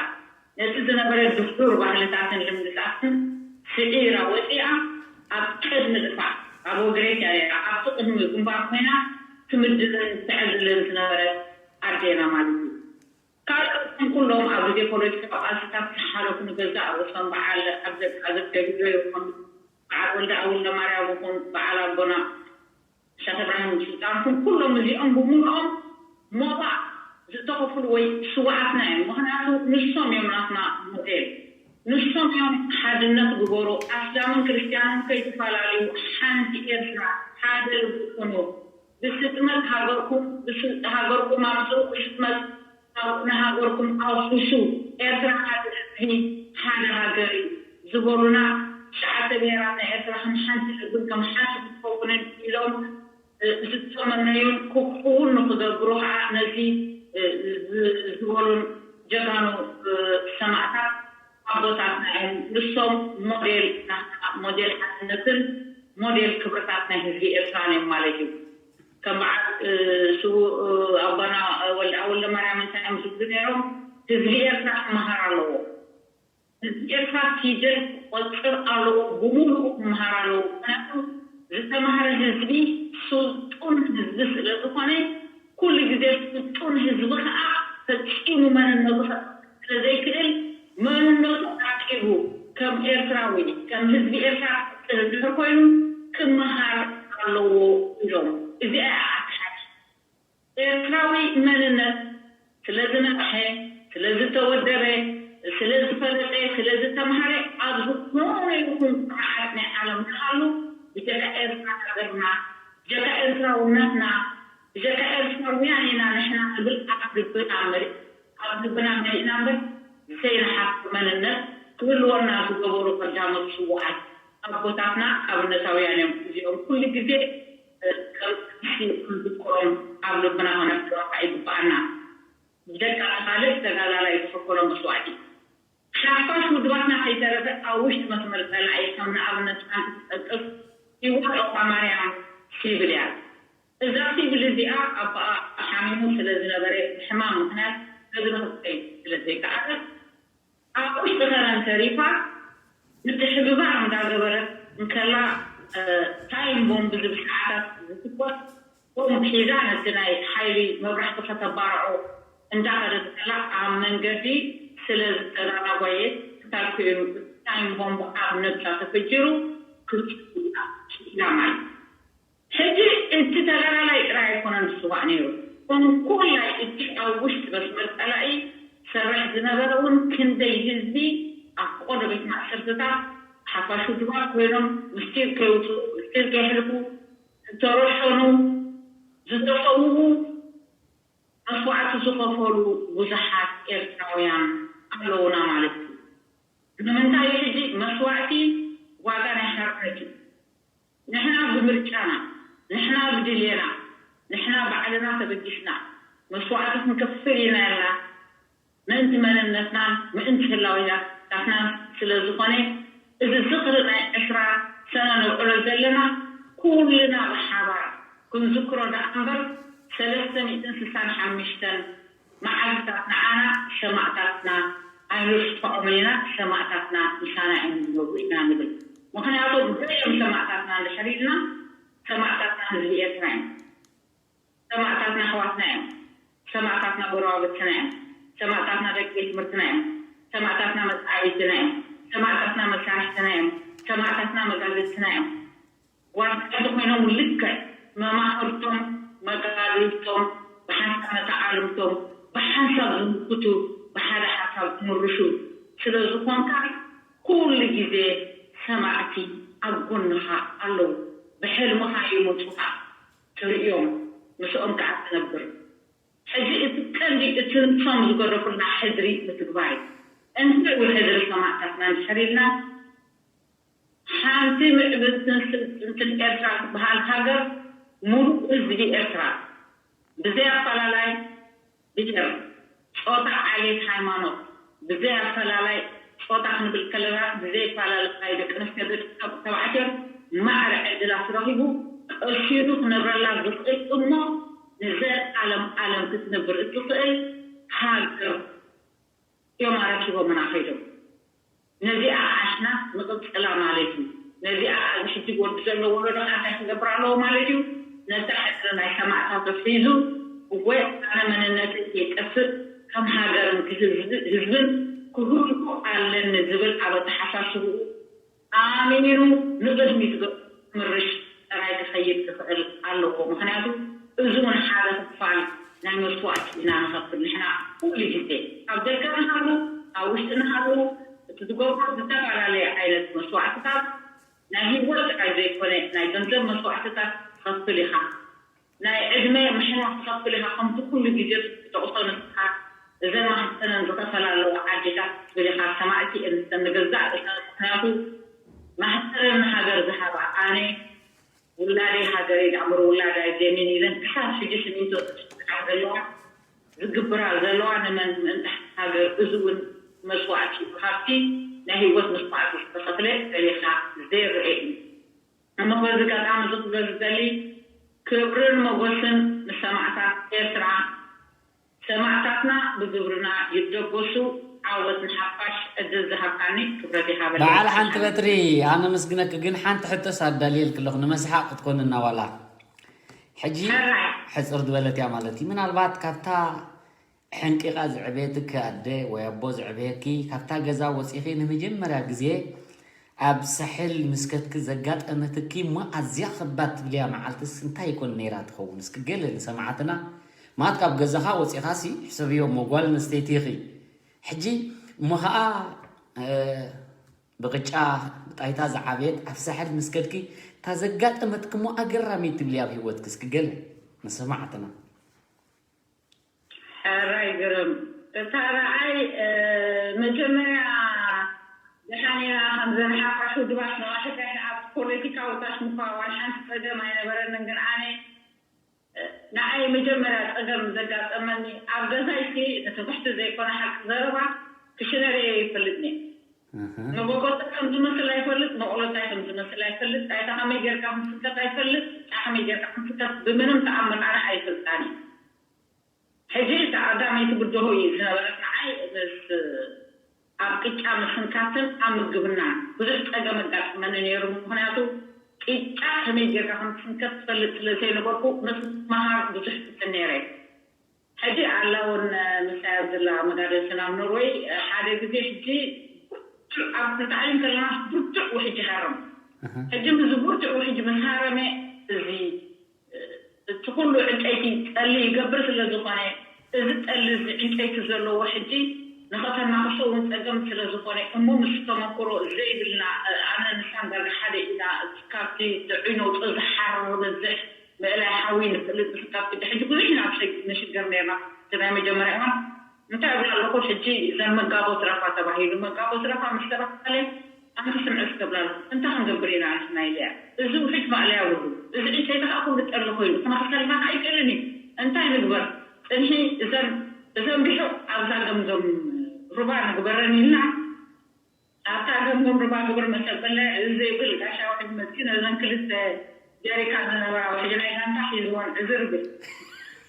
ነቲ ዝነበረ ድሑር ባህልታትን ልምድታትን ስዒራ ወፂኣ ኣብ ቅድሚ ድፋዕ ኣብ ወግሬት እያ ነይራ ኣብቲ ቅድሚ ግንባር ኮይና ትምድልን ትዕልልን ዝነበረት ኣዴና ማለት እዩ። ካልኦትኩም ኩሎም ኣብ ግዜ ፖለቲካዊ ቃልስታት ዝሓለፉ ንገዛእ ርእሶም በዓል ኣብ ደቃ ዘገቢሮ ይኹን በዓል ወልደ ኣውለ ማርያም ይኹን በዓል ኣቦና ሸኽ እብራሂም ስልጣንኩም ኩሎም እዚኦም ብምልኦም ሞባእ ዝተኸፍሉ ወይ ስዋኣትና እዮም። ምክንያቱ ንሶም እዮም ናትና ሞዴል፣ ንሶም እዮም ሓድነት ግበሩ፣ ኣስላምን ክርስትያንን ከይተፈላለዩ ሓንቲ ኤርትራ ሓደ ልቢ ኩኑ፣ ብስጥመት ሃገርኩም ሃገርኩም ኣምፅኡ፣ ብስጥመት ንሃገርኩም ኣውሕሱ፣ ኤርትራ ሓደ ህዝቢ ሓደ ሃገር እዩ ዝበሉና ትሽዓተ ብሄራት ናይ ኤርትራ ከም ሓንቲ ልብን ከም ሓንቲ ክትከውንን ኢሎም ዝተመነዩን ክክውን ንክገብሩ ከዓ ነዚ ዝበሉን ጀጋኑ ሰማእታት ኣቦታትና እዮም። ንሶም ሞዴል ናትና ሞዴል ሓድነትን ሞዴል ክብርታት ናይ ህዝቢ ኤርትራን እዮም ማለት እዩ። ከም በዓል ስውእ ኣቦና ወልደ ኣወልደ ማርያም እንታይ እዮም ዝብሉ ነይሮም? ህዝቢ ኤርትራ ክመሃር ኣለዎ። ህዝቢ ኤርትራ ፊደል ክቆፅር ኣለዎ፣ ብምሉኡ ክመሃር ኣለዎ። ምክንያቱ ዝተማህረ ህዝቢ ስልጡን ህዝቢ ስለዝኾነ ኩሉ ግዜ ስልጡን ህዝቢ ከዓ ፈፂሙ መንነቱ ስለዘይክእል መንነቱ ዓቂቡ ከም ኤርትራዊ ከም ህዝቢ ኤርትራ ክቅፅል እንድሕር ኮይኑ ክመሃር ኣለዎ ኢሎም። እዚኣ ኣትሓት ኤርትራዊ መንነት ስለዝነቕሐ፣ ስለዝተወደበ፣ ስለዝፈለጠ፣ ስለዝተምሃረ ኣብ ዝኾነ ይኹን ስርዓት ናይ ዓለም ንሃሉ ብጀካ ኤርትራ ሃገርና፣ ብጀካ ኤርትራውነትና፣ ብጀካ ኤርትራውያን ኢና ንሕና ንብል ኣብ ልብና መሪ ኣብ ልብና መሪእና እምበር ዘይንሓፍር መንነት ክህልወና ዝገበሩ ቀዳሞት ስውኣት ኣቦታትና ኣብነታውያን እዮም። እዚኦም ኩሉ ግዜ ከም ጥቅሲ ክንዝክሮም ኣብ ልብና ከነሕድሮም ይግበኣና። ብደቃ ካልእ ተጋዳላይ ዝኸፈሎ መስዋእቲ ሓፋሽ ውድባትና ከይተረፈ ኣብ ውሽጢ መስመር ጸላኢ ከም ንኣብነት ሓንቲ ትጠቅስ ህይወት ኦቃማርያም ሲቪል እያ። እዛ ሲቪል እዚኣ ኣቦኣ ሓሚሙ ስለ ዝነበረ ብሕማም ምኽንያት ነዚ ንክትከይድ ስለ ዘይከኣለት ኣብ ውሽጢ ከረን ተሪፋ ምትሕብባር እንዳገበረት እንከላ ታይም ቦምብ ዝብል ሰዓታት ዝትኮስ ቦምብ ሒዛ ነቲ ናይ ሓይሊ መብራህቲ ከተባርዖ እንዳኸደት ከላ ኣብ መንገዲ ስለ ዝተዳናጓየት ክሳብ ኮይኑ እቲ ታይም ቦምብ ኣብ ነብሳ ተፈጂሩ ክትላ ማለት ሕጂ እቲ ተጋዳላይ ጥራይ ኣይኮነን ዝስዋእ ነይሩ። ኮንኮላይ እቲ ኣብ ውሽጢ መስመር ጸላኢ ዝሰርሕ ዝነበረ እውን ክንደይ ህዝቢ ኣብ ቆዶ ቤት ማእሰርትታት ሓፋሽ ውድባት ኮይኖም ምስጢር ከይውፅኡ ምስጢር ከይሕልፉ ዝተረሸኑ ዝተሰውኡ መስዋዕቲ ዝኸፈሉ ብዙሓት ኤርትራውያን ኣለውና ማለት እዩ። ንምንታይ ሕጂ መስዋዕቲ ዋጋ ናይ ሓርነት እዩ። ንሕና ብምርጫና ንሕና ብድልየና ንሕና ባዕልና ተበጊስና መስዋዕቲ ክንከፍል ኢና ያልና ምእንቲ መንነትናን ምእንቲ ህላዊታትናን ስለ ዝኾነ እዚ ዝኽሪ ናይ ዕስራ ሰነ ነብዕሎ ዘለና ኩልና ብሓባር ክንዝክሮ ደኣ እምበር ሰለስተ ሚእትን ስሳን ሓሙሽተን መዓልትታት ንዓና ሰማእታትና ኣይንርስዖምን ኢና፣ ሰማእታትና ምሳና እዮም ዝነብሩ ኢና ንብል። ምኽንያቱ ገሊኦም ሰማእታትና እንድሕር ኢልና ሰማእታትና ህዝቢ ኤርትራ እዮም። ሰማእታትና ኣሕዋትና እዮም። ሰማእታትና ጎረባብትና እዮም። ሰማእታትና ደቂ ቤት ትምህርትና እዮም። ሰማእታትና መጻኢትና እዮም። ሰማእታትና መሳርሕትና እዮም። ሰማዕታትና መጋልትና እዮም። ጓርታ ዝኾይኖም ልክዕ መማኽርቶም፣ መጋልቶም፣ ብሓንሳብ መተዓልምቶም፣ ብሓንሳብ ዝምክቱ፣ ብሓደ ሓሳብ ዝምርሹ ስለ ዝኾንካ፣ ኩሉ ግዜ ሰማዕቲ ኣብ ጎንኻ ኣለዉ። ብሕልምኻ ይመጹኻ፣ ትርእዮም፣ ምስኦም ከዓ ትነብር። ሕጂ እቲ ቀንዲ እቲ ንሶም ዝገደፉልና ሕድሪ ምትግባር እዩ። እንታይ እዩ ሕድሪ ሰማዕታትና እንድሕር ኢልና፣ ሓንቲ ምዕብልትን ስልጥንትን ኤርትራ ትበሃል ሃገር፣ ሙሉእ ህዝቢ ኤርትራ ብዘይ ኣፈላላይ ብሄር፣ ጾታ፣ ዓሌት፣ ሃይማኖት፣ ብዘይ ኣፈላላይ ጾታ ክንብል ከለና ብዘይ ኣፈላላይ ደቂ ኣንስትዮ ደቂ ተባዕትዮ ማዕረ ዕድላት ረኺቡ ቀሲኑ ክነብረላ ዝኽእል እሞ ንዘለኣለም ኣለም ክትነብር እትኽእል ሃገር እዮም ኣረኪቦምና ከይዶም። ነዚኣ ዓሽና ንቕጽላ ማለት እዩ። ነዚኣ ኣብዚ ሕጂ ወዲ ዘሎ ወለዶ እንታይ ክገብር ኣለዎ ማለት እዩ? ነታ ሕድሪ ናይ ሰማእታቱ ሒዙ ወይ ኣነ መንነተይ ከይጠፍእ ከም ሃገርን ህዝብን ክህሉ ኣለኒ ዝብል ኣብ ኣተሓሳስብኡ ኣሚኑ ንቕድሚት ምርሽ ጥራይ ክኸይድ ክኽእል ኣለዎ። ምኽንያቱ እዚ እውን ሓደ ክፋል ናይ መስዋእቲ ኢና ንኸፍል። ንሕና ኩሉ ግዜ ኣብ ደገ ንሃሉ ኣብ ውሽጢ ንሃሉ እቲ ዝገብሮ ዝተፈላለየ ዓይነት መስዋእትታት ናይ ህይወት ጥራይ ዘይኮነ ናይ ገንዘብ መስዋእትታት ትኸፍል ኢኻ። ናይ ዕድመ ምሕላፍ ትኸፍል ኢኻ። ከምቲ ኩሉ ግዜ ትጠቕሶ ንስኻ እዘን ማህፀነን ዝኸፈላ ኣለዋ ዓዴታት ትብል ኢኻ። ሰማዕቲ እየን ንሰን ንገዛእ ርእሰን። ምኽንያቱ ማህፀነን ንሃገር ዝሃባ ኣነ ውላደይ ሃገረይ ዳእምር ውላዳይ ደሜን ኢለን ክሳብ ሕጂ ስሚንቶ ዝስራሕ ዘለዋ ዝግብራ ዘለዋ ንመን ምእንቲ ሃገር እዚ እውን መስዋእቲ እዩ። ካብቲ ናይ ህይወት መስዋእቲ ዝተኸፍለ ፈሊኻ ዘይረአ እዩ። እሞ በዚ ኣጋጣሚ እዚ ክብሎ ዝደሊ ክብርን ሞጎስን ንሰማዕታት ኤርትራ። ሰማዕታትና ብግብርና ይደጎሱ። ዓወት ንሓፋሽ። ዕድል ዝሃብካኒ ክብረት ይሃበለይ። በዓል ሓንቲ በትሪ ኣነ ምስግነኪ ግን ሓንቲ ሕቶስ ኣዳልየልኪ ኣለኹ ንመስሓቕ ክትኮንና ዋላ ሕጂ ሕራይ ሕፅር ዝበለት እያ ማለት እዩ ምናልባት ካብታ ሕንቂቓ ዘዕበየትኪ ኣደ ወይ ኣቦ ዘዕበየኪ ካብታ ገዛ ወፂኺ ንመጀመርያ ግዜ ኣብ ሳሕል ምስ ከድኪ ዘጋጠመትኪ እሞ ኣዝያ ኸባድ ትብልያ መዓልትስ እንታይ ይኮን ነይራ ትኸውን? እስኪ ገለ ንሰማዕትና ማለት ካብ ገዛኻ ወፂኻሲ ሕሰብዮ እሞ ጓል ኣንስተይቲ ኢኺ ሕጂ እሞ ኸዓ ብቕጫ ብጣይታ ዝዓበየት ኣብ ሳሕል ምስ ከድኪ እታ ዘጋጠመትኪ እሞ ኣገራሚት ትብልያ ኣብ ህይወትኪ እስኪ ገለ ንሰማዕትና ሕራይ ግርም እታ ረኣይ መጀመርያ ደሓን ኢና ከምዘን ሓፋሽ ውድባት ንቐሕተን ኣብ ፖለቲካዊ ታሽሙካ ዋላ ሓንቲ ፀገም ኣይነበረንን ግን ኣነ ንዓይ መጀመርያ ፀገም ዘጋጠመኒ ኣብ ገዛይ ሲ እቲ ትሕቲ ዘይኮነ ሓቂ ዘረባ ክሽነርየ ይፈልጥኒ መጎጎታ ከም ዝመስል ኣይፈልጥ መቑሎታይ ከም ዝመስል ኣይፈልጥ ጣይታ ከመይ ጌርካ ክንስከት ኣይፈልጥ ጣ ከመይ ጌርካ ክንስከት ብምንም ተኣምር ኣነ ኣይፈልጣን እዩ ሕጂ እታ ቀዳመይቲ ብድሆ እዩ ዝነበረት ንዓይ ምስ ኣብ ቅጫ ምስንካትን ኣብ ምግብና ብዙሕ ፀገም ኣጋጥመኒ ነይሩ ምክንያቱ ቅጫ ከመይ ጌርካ ከም ትስንከት ትፈልጥ ስለ ዘይነበርኩ ምስ መሃር ብዙሕ ትፅን ነይረ ሕጂ ኣላ እውን ምሳይ ኣብዝላ መጋደልቲ ናብ ኖርወይ ሓደ ግዜ ሕጂ ኣብ ታዕሊም ከለና ብርቱዕ ውሕጅ ሃረም ሕጂ ምስ ብርቱዕ ውሕጅ ምስ ሃረመ እዚ እቲ ኩሉ ዕንጨይቲ ጠሊ ይገብር ስለ ዝኾነ እዚ ጠሊ እዚ ዕንጨይቲ ዘለዎ ሕጂ ንኸተናኽሶ እውን ፀገም ስለ ዝኾነ እሞ ምስ ተመክሮ ዘይብልና ኣነ ንሳን ዳርጋ ሓደ ኢና ካብቲ ጥዑይ ነውፀ ዝሓርር ዝበዝሕ ምእላይ ሓዊ ንፍልጥ ካብቲ ሕጂ ብዙሕ ኢና ንሽገር ነርና እቲ ናይ መጀመርያ እዋን እንታይ እብል ኣለኹ ሕጂ እዘን መጋቦ ትረፋ ተባሂሉ መጋቦ ትረፋ ምስ ተባሃለ ኣንቲ ስምዒ ዝገብራሉ እንታይ ክንገብር ኢና ንሕና ኢለያ እዚ ውሕጅ ማእለያ ውዱ እዚ ዕንጨይቲ ከዓ ኩሉ ጠሊ ኮይኑ ክነኽሰልና ከዓ ኣይክእልን እዩ እንታይ ንግበር ፅንሒ እዘን እዘን ቢሑ ኣብዛ ገምገም ሩባ ንግበረን ኢልና ኣብታ ገምገም ሩባ ግብር መሰበለ እዚ ዘይብል ጋሻ ውሕጅ መፅኡ ነዘን ክልተ ጀሪካን ዝነበራ ውሕጅ ናይ ጋንታ ሒዝወን ዕዝር ብል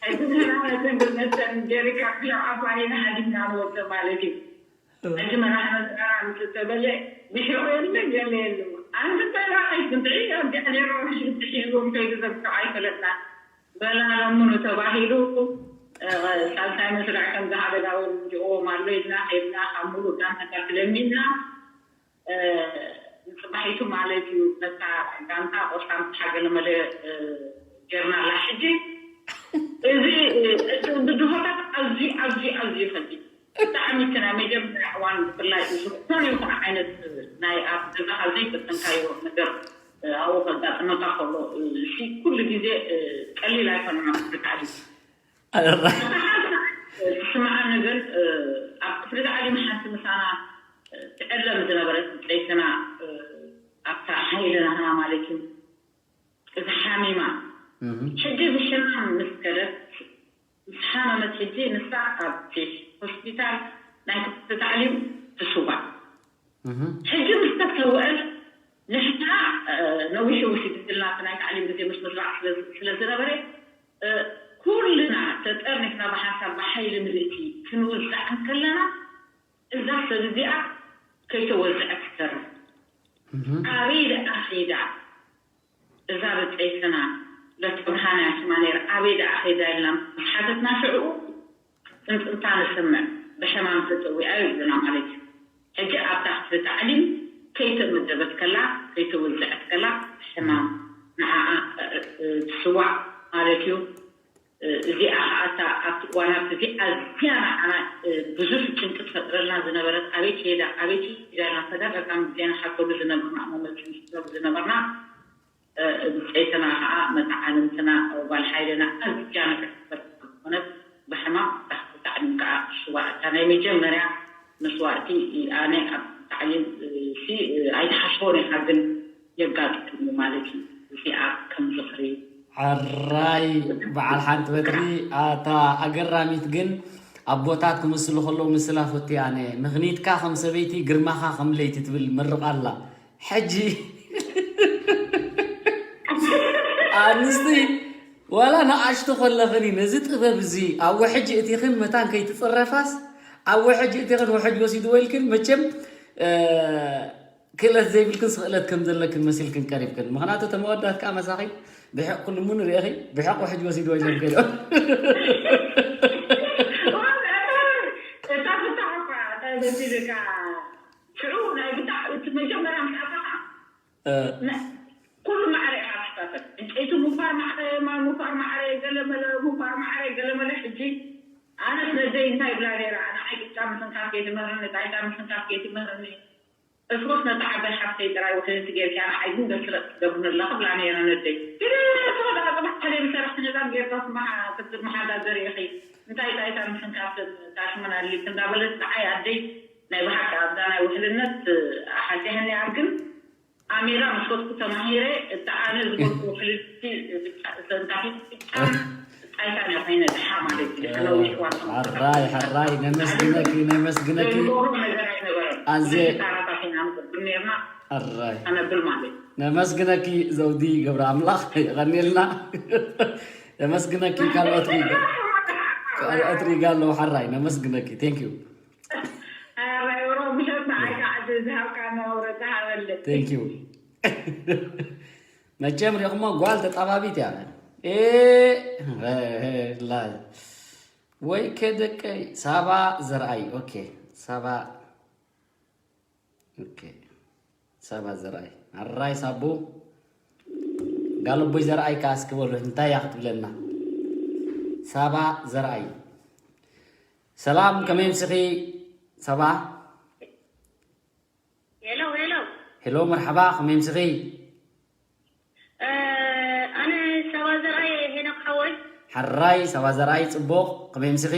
ሕጂ ንሕና ነተን ብመስተን ጀሪካን ክሻብ ዓባሪና ሓዲግና ንወፅእ ማለት እዩ ሕጂ መራሒ መፅናና ምስ እተበለ ብሽዑ የለ ገለ የለ ኣንቲ እንታይ ራኸይ ብድዒ ኣብዲኣ ኔሮ ሽንቲ ሒዝዎም ከይዱ ዘብቅዖ ኣይፈለጥና በላ ለምኑ ተባሂሉ ሳልሳይ መስርዕ ከምዚ ሓደጋ እውን ጅእዎም ኣሎ ኢልና ከይድና ካብ ሙሉእ ጋንታታት ለሚንና ፅባሒቱ ማለት እዩ። ነታ ጋንታ ቆስጣ ምሳሓ ገለመለ ጀርና ኣላ። ሕጂ እዚ ብድሆታት ኣዝዩ ኣዝዩ ኣዝዩ ከቢድ፣ ብጣዕሚ እቲ ናይ መጀመርያ እዋን ብፍላይ ዝኾነ ይኹን ዓይነት ናይ ኣብ ገዛኻ ዘይፈተንካዮ ነገር ኣብኡ ከጋጥመካ ከሎ፣ ኩሉ ግዜ ቀሊል ኣይኮነን። ብጣዕሚ ትስምዓ ነገር ኣብ ክፍሊ ታዕሊም ሓንቲ ምሳና ትዕለም ዝነበረት ብፀይትና ኣብታ ሓይለ ናህና ማለት እዩ። እዚ ሓሚማ ሕጂ ብሕማም ምስ ከደት፣ ምስ ሓመመት ሕጂ ንሳ ኣብቲ ሆስፒታል ናይ ክፍሊ ታዕሊም ትስዋዕ። ሕጂ ምስ ተሰውአት ንሕና ነዊሑ ውሲድልና እቲ ናይ ታዕሊም ግዜ ምስ ምስራዕ ስለ ዝነበረ ኩልና ተጠርኒፍና ብሓንሳብ ብሓይሊ ምልእቲ ክንውዛዕ እንከለና እዛ ሰብ እዚኣ ከይተወዝዐት ትተርፍ። ኣበይ ደኣ ኸይዳ እዛ ብፀይትና ለተብርሃን ያስማ ነይራ ኣበይ ደኣ ኸይዳ ኢልና ምስ ሓተትና ሽዕኡ ፅንፅንታ ንስምዕ። ብሕማም ተፀዊዓ ይብሉና ማለት እዩ። ሕጂ ኣብታ ክፍሊ ታዕሊም ከይተመደበት ከላ ከይተወዝዐት ከላ ሕማም ንዓኣ ትስዋዕ ማለት እዩ። እዚኣ ከዓ እታ ኣብቲ እዋናት እዚ ኣዝያ ንዓና ብዙሕ ጭንቂ ትፈጥረልና ዝነበረት ኣበይ ከይዳ ኣበይ ከይዳ ኢልና ተደጋጋሚ ግዜ ንሓተሉ ዝነበርና መመልሲ ንሕተሉ ዝነበርና ብፀይትና ከዓ መተዓልምትና ጓል ሓይልና ኣዝያ ንፍሕቲ ዝኾነት ብሕማም ብታዕሊም ከዓ ትስዋዕ እታ ናይ መጀመርያ መስዋእቲ ኣነ ኣብ ታዕሊም ኣይትሓስቦን ኢኻ ግን የጋጥም እዩ ማለት እዩ። እዚኣ ከም ዝኽሪ ሕራይ በዓል ሓንቲ በትሪ ኣታ ኣገራሚት ግን ኣቦታት ክምስሉ ከለዉ ምስላ ፈትየ ኣነ ምኽኒትካ ከም ሰበይቲ ግርማኻ ከም ለይቲ ትብል ምርቓ ኣላ ሕጂ ኣንስቲ ዋላ ንኣሽቱ ከለኽን እዩ ነዚ ጥበብ እዚ ኣብ ውሕጅ እቲኽን መታን ከይትፅረፋስ ኣብ ውሕጅ እቲኽን ውሕጅ ወሲድዎ ኢልክን መቸም ክእለት ዘይብልክን ስኽእለት ከም ዘለክን መሲልክን ቀሪብክን ምኽንያቱ ተመወዳት ከዓ መሳኺ ብሕቕ ኩልሙ ንርእኺ ብሕቕ ውሕጅ ወሲድዎ ኢሎም ከይዶም ሽዑ ናይ ብጣዕ እቲ መጀመርያ ምስ ኣተኻ ኩሉ ማዕረ ኢኻ ትሳተፍ። ዕንጨይቲ ሙፋር ማዕረ፣ ማይ ሙፋር ማዕረ፣ ገለመለ ሙፋር ማዕረ፣ ገለመለ ሕጂ ኣነስ ነደይ እንታይ ይብላ ነይራ ንዓይ ቅጫ ምስንካፍ ከይትምህርኒ ጣይታ ምስንካፍ ከይትምህርኒ እስኮስ ነታ ዓባይ ሓፍተይ ጥራይ ውሕልልቲ ጌርኪያ ንዓይ ግን ገስረጥ ትገብርኒ ኣለኺ ብላ ነይራ ነደይ። ግደ እስኮ ደኣ ጽባሕ ከደይ ብሰራሕተኛታት ጌርካ ክትመሓዳደሪ ኢኺ እንታይ ጣይታ ምስንካፍ ታሽሙን ኣድሊብኪ እንዳበለት ንዓይ ኣደይ ናይ ብሓቂ ኣብዛ ናይ ውሕልነት ኣሓዚሀኒ እያ ግን ኣሜራ ምስ ከድኩ ተማሂረ እቲ ኣነ ዝበልኩ ውሕልልቲ ተንታኺ ብጣም ጣይታ እያ ኮይነ ድሓር ማለት እዩ ስለውሽዋ ሕራይ ሕራይ ነመስግነኪ ነመስግነኪ ዘይገብሮ ነገር ኣይነበረን ኣዜ ታራታት ኢና ንቅብል ነርና ሕራይ ኣነብል ማለት እዩ ነመስግነኪ ዘውዲ ገብረ ኣምላኽ የቐኒልና ነመስግነኪ ካልኦት ሪጋ ካልኦት ሪጋ ኣለዉ ሕራይ ነመስግነኪ thank you ሮምሸት ንዓይ ከዓ ዝሃብካ ነውረ ዝሃበለይ thank you መቸም ሪኹሞ ጓል ተጣባቢት እያ ላ ወይ ከደቀይ ሳባ ዘርኣይ ኦኬ ሳባ ኦኬ ሳባ ዘርኣይ ኣራይ ሳቡ ጋለቦይ ዘርኣይ ከዓ እስኪ በሉ እንታይ እያ ክትብለና ሳባ ዘርኣይ ሰላም ከመይ ምስኺ ሳባ ሄሎ ሄሎ ሄሎ መርሓባ ከመይ ምስኺ ኣነ ሰባ ዘርኣይ ሄኖክ ሓወይ ሓራይ ሰባ ዘርኣይ ፅቡቕ ከመይ ምስኺ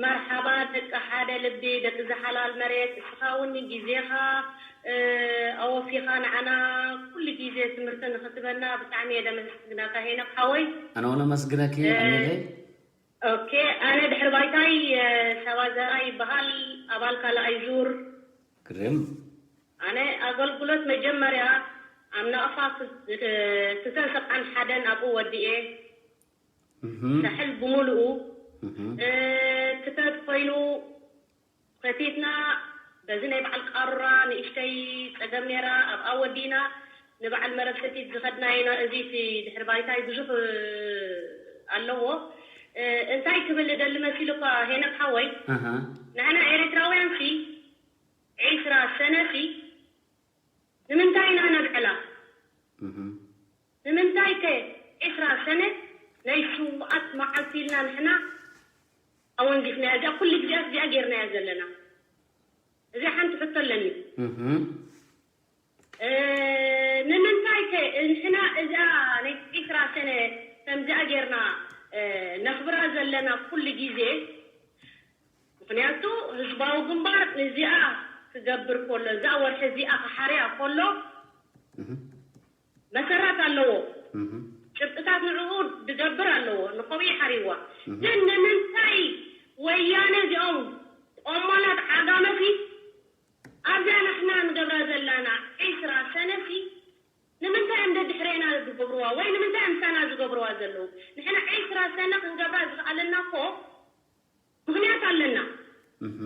መርሓባ ደቂ ሓደ ልቢ ደቂ ዝሓላል መሬት እስኻ እውን ግዜኻ ኣወፊኻ ንዓና ኩሉ ግዜ ትምህርቲ ንኽትበና ብጣዕሚ እየ ደመስግናካ ሄኖክ ሓወይ ኣነ እውን ኣመስግነኪ ኣሜለይ ኦኬ ኣነ ድሕሪ ባይታይ ሰባ ዘርኣይ ይበሃል ኣባል ካልኣይ ዙር ግርም ኣነ ኣገልግሎት መጀመርያ ኣብ ናቕፋ ክልተን ሰብዓን ሓደን ኣብኡ ወዲኤ ሳሕል ብምሉኡ ክተት ኮይኑ ከቲትና በዚ ናይ በዓል ቃሩራ ንእሽተይ ፀገም ነይራ ኣብኣ ወዲእና ንበዓል መረብ ሰቲት ዝኸድናዮ ኢና እዚ እቲ ድሕሪ ባይታይ ብዙሕ ኣለዎ እንታይ ክብል እደሊ መሲሉካ ሄኖክ ሓወይ ንሕና ኤርትራውያን ሲ ዒስራ ሰነ ሲ ንምንታይ እዚኣ ጌርናያ ዘለና? እዚኣ ሓንቲ ሕቶ ኣለኒ። እህ። እ፣ ንምንታይ ከ ንሕና እዛ ናይ ዒስራ ሰነ ከምዚኣ ጌርና፣ እ፣ ነኽብራ ዘለና ኩሉ ግዜ? ምኽንያቱ ህዝባዊ ግንባር ንዚኣ ክገብር ከሎ፣ እዛ ወርሒ እዚኣ ክሓርያ ከሎ፣ እህ። መሰራት ኣለዎ። እህ። ጭብጥታት ንዕኡ ድገብር ኣለዎ። ንኸምኡ ይሓርይዋ። እህ። ግን ንምንታይ ወያነ እዚኦም ቆማላት ዓጋመሲ ኣብዛ ንሕና ንገብራ ዘላና ዒስራ ሰነሲ ንምንታይ እዮም ደድሕሬና ዝገብርዋ? ወይ ንምንታይ ምሳና ዝገብርዋ ዘለዉ? ንሕና ዒስራ ሰነ ክንገብራ ዝኸኣለና እኮ ምኽንያት ኣለና። እህ።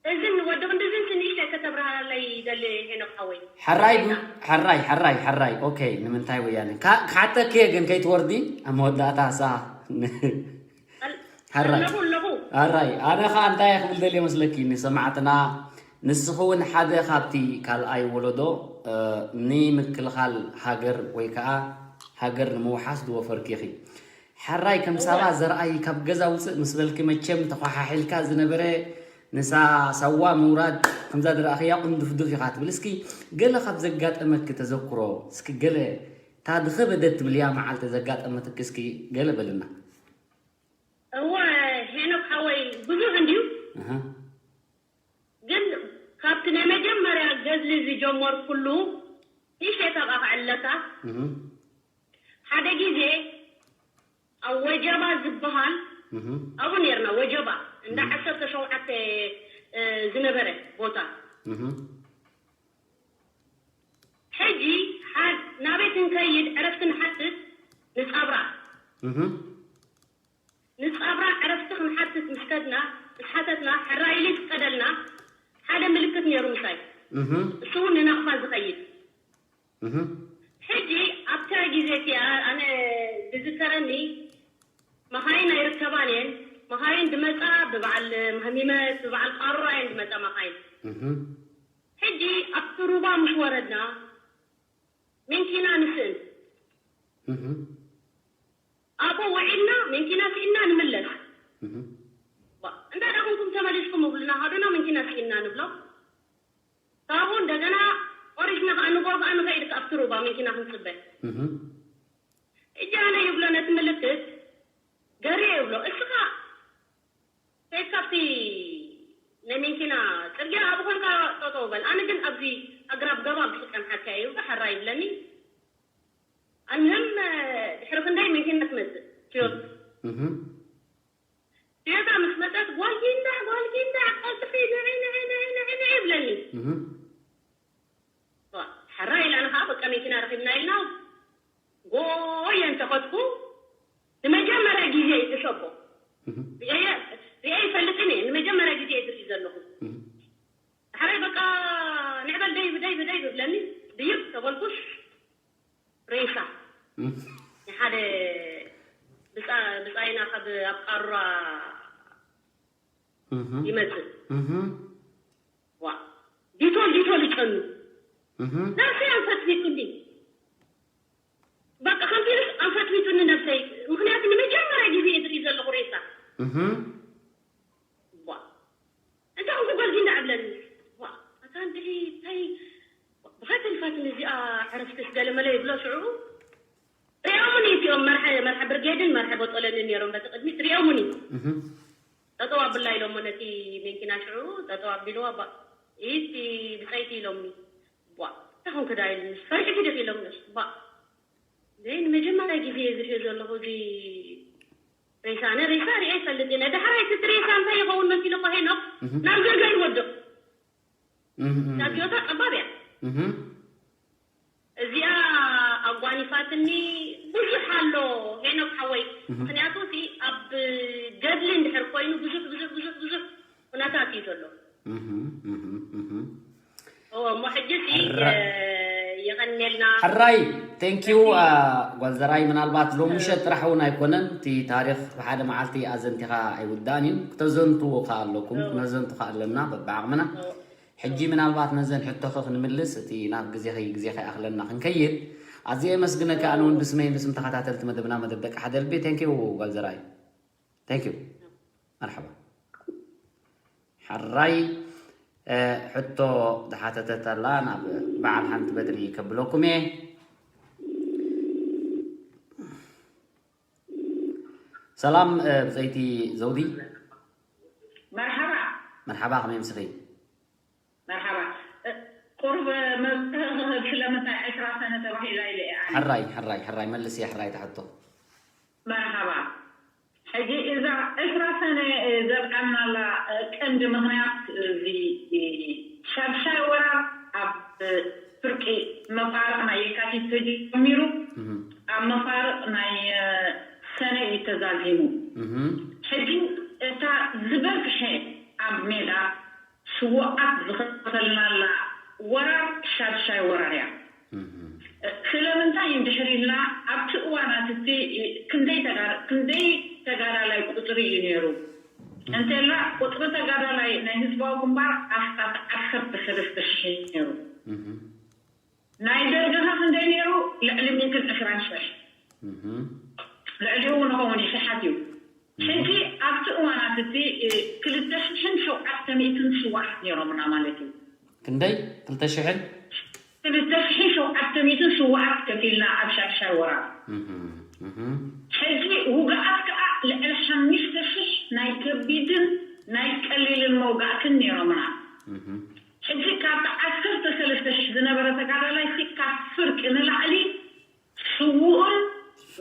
እዝን ወዲ ክንድዝን ትንሽ ከተብርሃለይ ይደሊ ሄኖክ ሓወይ። ሕራይ ብ-፣ ሕራይ፣ ሕራይ፣ ሕራይ። ኦኬ፣ ንምንታይ ወያነ? ካ-፣ ክሓተኪ እየ ግን ከይትወርዲ ኣብ መወዳእታ ሳ-፣ ሕራይ። ኣለኹ፣ ኣለኹ። ሕራይ፣ ኣነ ኸኣ እንታይ እየ ክብል ደልየ መስለኪ ንሰማዕትና፣ ንስኺ እውን ሓደ ካብቲ ካልኣይ ወለዶ፣ እ፣ ንምክልኻል ሃገር ወይ ከኣ ሃገር ንምውሓስ ዝወፈርኪ ኢኺ። ሕራይ ከም ሳባ ዘርኣይ ካብ ገዛ ውፅእ ምስ በልኪ መቸም ተኳሓሒልካ ዝነበረ ንሳ ሳዋ ምውራድ ከምዛ ዝረኣኽያ ቁንዱፍዱፍ ኢኻ ትብል። እስኪ ገለ ካብ ዘጋጠመኪ ተዘክሮ፣ እስኪ ገለ እታ ዝኸበደት ትብልያ መዓልቲ ዘጋጠመትኪ እስኪ ገለ በልና። እወ ሄኖክ ሓወይ ብዙሕ እንድዩ። ኣሃ። ግን ካብቲ ናይ መጀመርያ ገዝሊ ዝጀመርኩሉ ንእሽተይ ተቃ ክዕለካ። እህ። ሓደ ግዜ ኣብ ወጀባ ዝበሃል እህ። ኣብኡ ነርና፣ ወጀባ እንዳ እህ። ዓሰርተ ሸውዓተ፣ እ፣ ዝነበረ ቦታ። እህ። ሕጂ ሓድ-፣ ናበይ ክንከይድ ዕረፍቲ ንሓትት ንጻብራ። እህ። ንጻብራ ዕረፍቲ ክንሓትት ምስ ከድና፣ ምስ ሓተትና፣ ሕራይ ኢሉ ይፍቀደልና። ሓደ ምልክት ነይሩ ምሳይ። እህ። እሱ እውን ንናቕፋ ዝኸይድ። እህ። ሕጂ ኣብታ ግዜ እቲኣ ኣነ ዝዝከረኒ መኻይን ኣይርከባን እየን። መኻይን ድመጻ ብበዓል ማህሚመት፣ ብበዓል ቃሩራ እየን ድመጻ መኻይን። እህ። ሕጂ ኣብቲ ሩባ ምስ ወረድና፣ መንኪና ንስእን። እህ። ኣብኡ ውዒልና፣ መንኪና ስኢንና ንምለስ። እህ። ባ-፣ እንታይ ደኣ ኮንኩም ተመሊስኩም ይብሉና፣ ሃዱና መንኪና ስኢንና ንብሎም። ካብኡ እንደገና ቆሪስና ከኣ ንጎ ከኣ ንኸይድ ከኣ ኣብቲ ሩባ መንኪና ክንጽበ። እህ። እጂ ኣነ ይብሎ ነቲ ምልክት፣ ገርየ ይብሎ፣ እስኻ ከይድካ ኣብቲ ናይ መንኪና ጽርግያ ኣብኡ ኮንካ ጠጠው በል። ኣነ ግን ኣብዚ ኣግራብ ገባ ክጸንሓካ እየ ይብሎ፣ ሕራይ ይብለኒ። ኣልምህም ድሕሪ ክንደይ መንኪና ትመጽእ፣ ትዮታ። እህ። ትዮታ ምስ መጸት፣ "ጓል ጊንዳዕ፣ ጓል ጊንዳዕ፣ ቀልጥፊ፣ ንዒ፣ ንዒ፣ ንዒ፣ ንዒ፣ ንዒ" ይብለኒ። እህ። ዋ፣ ሕራይ ኢላና ከኣ በቃ መኪና ረኺብና ኢልና ጎየ እንተኸድኩ ንመጀመርያ ግዜ እዩ ተሸቦ። እህ። ሪኤ፣ ሪኤ ይፈልጥን እየ፣ ንመጀመርያ ግዜ እየ ዝርኢ ዘለኹ። እህ። ሕራይ በቃ ንዕበል ደይብ፣ ደይብ፣ ደይብ ይብለኒ። ድይብ ተበልኩስ ሬሳ እህ። ናይ ሓደ ብጻ-፣ ብጻይና ካብ ኣብ ቃሩራ እህ። ይመጽእ። እህ። ዋ፣ ዲቶል፣ ዲቶል ይጨኑ። እህ። ነብሰይ ኣንፈትፊቱኒ። በቃ ከምቲ ኢሉስ ኣንፈትፊቱኒ ነብሰይ። ምኽንያቱ ንመጀመርያ ግዜ እየ ዝርኢ ዘለኹ ሬሳ። እህ። ዋ፣ እንታይ ኮንኩ ጓል ጊንዳዕ እብለኒ። ዋ፣ ኣታ እንድዒ እንታይ ብኸይ ተሪፋትኒ እዚኣ ዕረፍትስ ገለመለ ይብሎ ሽዑ። ሪኦሙኒ እቲኦም መርሐ፣ መርሐ ብርጌድን መርሐ ቦጦለንን ነይሮም በቲ ቅድሚት ሪኦሙኒ። እህ። ጠጠው ኣብላ ኢሎሞ ነቲ መኪና ሽዑ ጠጠው ኣቢልዋ፣ ባ፣ ኢቲ ብጸይቲ ኢሎምኒ። ባ፣ እንታይ ኮንክ ደኣ ኢሉኒ። ፈሪሕኪ ዲኺ ኢሎምኒ። ባ፣ ደይ ንመጀመርያ ግዜ እየ ዝሪኦ ዘለኹ እዚ ሬሳ። ኣነ ሬሳ ሪኤ ይፈልጥ እየ። ዳሕራይ እቲ ሬሳ እንታይ ይኸውን መሲሉ እኮ ሄኖክ እህ። ናብ ገዛ ይወድቕ። እህ፣ እህ፣ እዛ እህ። ትዮታ ጸባብ እያ። እህ። እዚኣ ኣጓኒፋትኒ ብዙሕ ኣሎ ሄኖክ ሓወይ። እህ። ምኽንያቱ እቲ ኣብ ገድሊ እንድሕር ኮይኑ ብዙሕ፣ ብዙሕ፣ ብዙሕ፣ ብዙሕ ኩነታት እዩ ዘሎ። እህ፣ እህ፣ እህ። እዎ፣ እሞ ሕጂ እዚ፣ ሕራ-፣ የ-፣ የቐንየልና። ሕራይ፣ ቴንኪዩ፣ በቲ አ፣ ጓል ዘርኣይ፣ ምናልባት ሎሚ ምሸት ጥራሕ እውን ኣይኮነን፣ እቲ ታሪኽ ብሓደ መዓልቲ ኣዘንቲኻ ኣይውዳእን እዩ። ክተዘንትዎ ከኣ ኣለኩም፣ እዎ። ክነዘንቱ ከኣ ኣለና በብዓቕምና። እዎ። ሕጂ ምናልባት ነዘን ሕቶኺ ክንምልስ፣ እቲ ናብ ግዜኺ፣ ግዜኺ ይኣኽለና ክንከይድ፣ ኣዝየ የመስግነኪ፣ ኣነ እውን ብስመይን ብስም ተኸታተልቲ መደብና፣ መደብ ደቂ ሓደ ልቢ። ቴንኪዩ ጓል ዘርኣይ። ቴንኪዩ። መርሓባ። ሕራይ፣ እ፣ ሕቶ ዝሓተተት ኣላ፣ ናብ በዓል ሓንቲ በትሪ ከብለኩም እየ። ሰላም፣ እ፣ ብፀይቲ ዘውዲ። መርሓባ። መርሓባ፣ ከመይ ምስኺ? መርሓባ። እ፣ ቁሩብ መብርሂ ክህብ ስለምንታይ ዕስራ ሰነ ተባሂላ ኢለ እየ ኣነ። ሕራይ፣ ሕራይ፣ ሕራይ፣ መልስ እየ፣ ሕራይ ትሕቶ። መርሓባ። ሕጂ እዛ ዕስራ ሰነ፣ እ፣ ዘብቃናላ፣ እ፣ ቀንዲ ምኽንያት እዚ፣ እ፣ ሻድሻይ ወራር ኣብ፣ እ፣ ፍርቂ መፋርቕ ናይ የካቲት ተጀሚሩ፣ እህ። ኣብ መፋርቕ ናይ፣ እ፣ ሰነ እዩ ተዛዚሙ። እህ። ሕጂ እታ ዝበዝሐ ኣብ ሜዳ ስዉኣት ዝኸፈልናላ ወራር ሻድሻይ ወራር እያ። እህ። ስለምንታይ እንድሕር ኢልና ኣብቲ እዋናት እቲ ክንደይ ተጋ-፣ ክንደይ ተጋዳላይ ቁፅሪ እዩ ነይሩ? እንተላ ቁፅሪ ተጋዳላይ ናይ ህዝባዊ ግንባር ኣስታት ዓሰርተ ሰለስተ ሽሕ እዩ ነይሩ። እህ። ናይ ደርግኻ ክንደይ ነይሩ? ልዕሊ ሚእትን ዕስራን ሽሕ። እህ። ልዕሊኡ እውን ክኸውን ይሽሓት እዩ። እህ። ሕጂ ኣብቲ እዋናት እቲ፣ እ፣ ክልተ ሽሕን ሸውዓተ ሚእትን ስዉኣት ነይሮምና ማለት እዩ። ክንደይ? ክልተ ሽሕን? ክልተ ሽሕን ሸውዓተ ሚእትን ስዉኣት ከፊልና ኣብ ሻድሻይ ወራር። እህ፣ እህ። ሕጂ ውግኣት ከኣ ልዕሊ ሓሙሽተ ሽሕ ናይ ከቢድን ናይ ቀሊልን መውጋእትን ነይሮምና። እህ። ሕጂ ካብቲ ዓሰርተ ሰለስተ ሽሕ ዝነበረ ተጋዳላይ ሲ ካብ ፍርቂ ንላዕሊ ስዉእን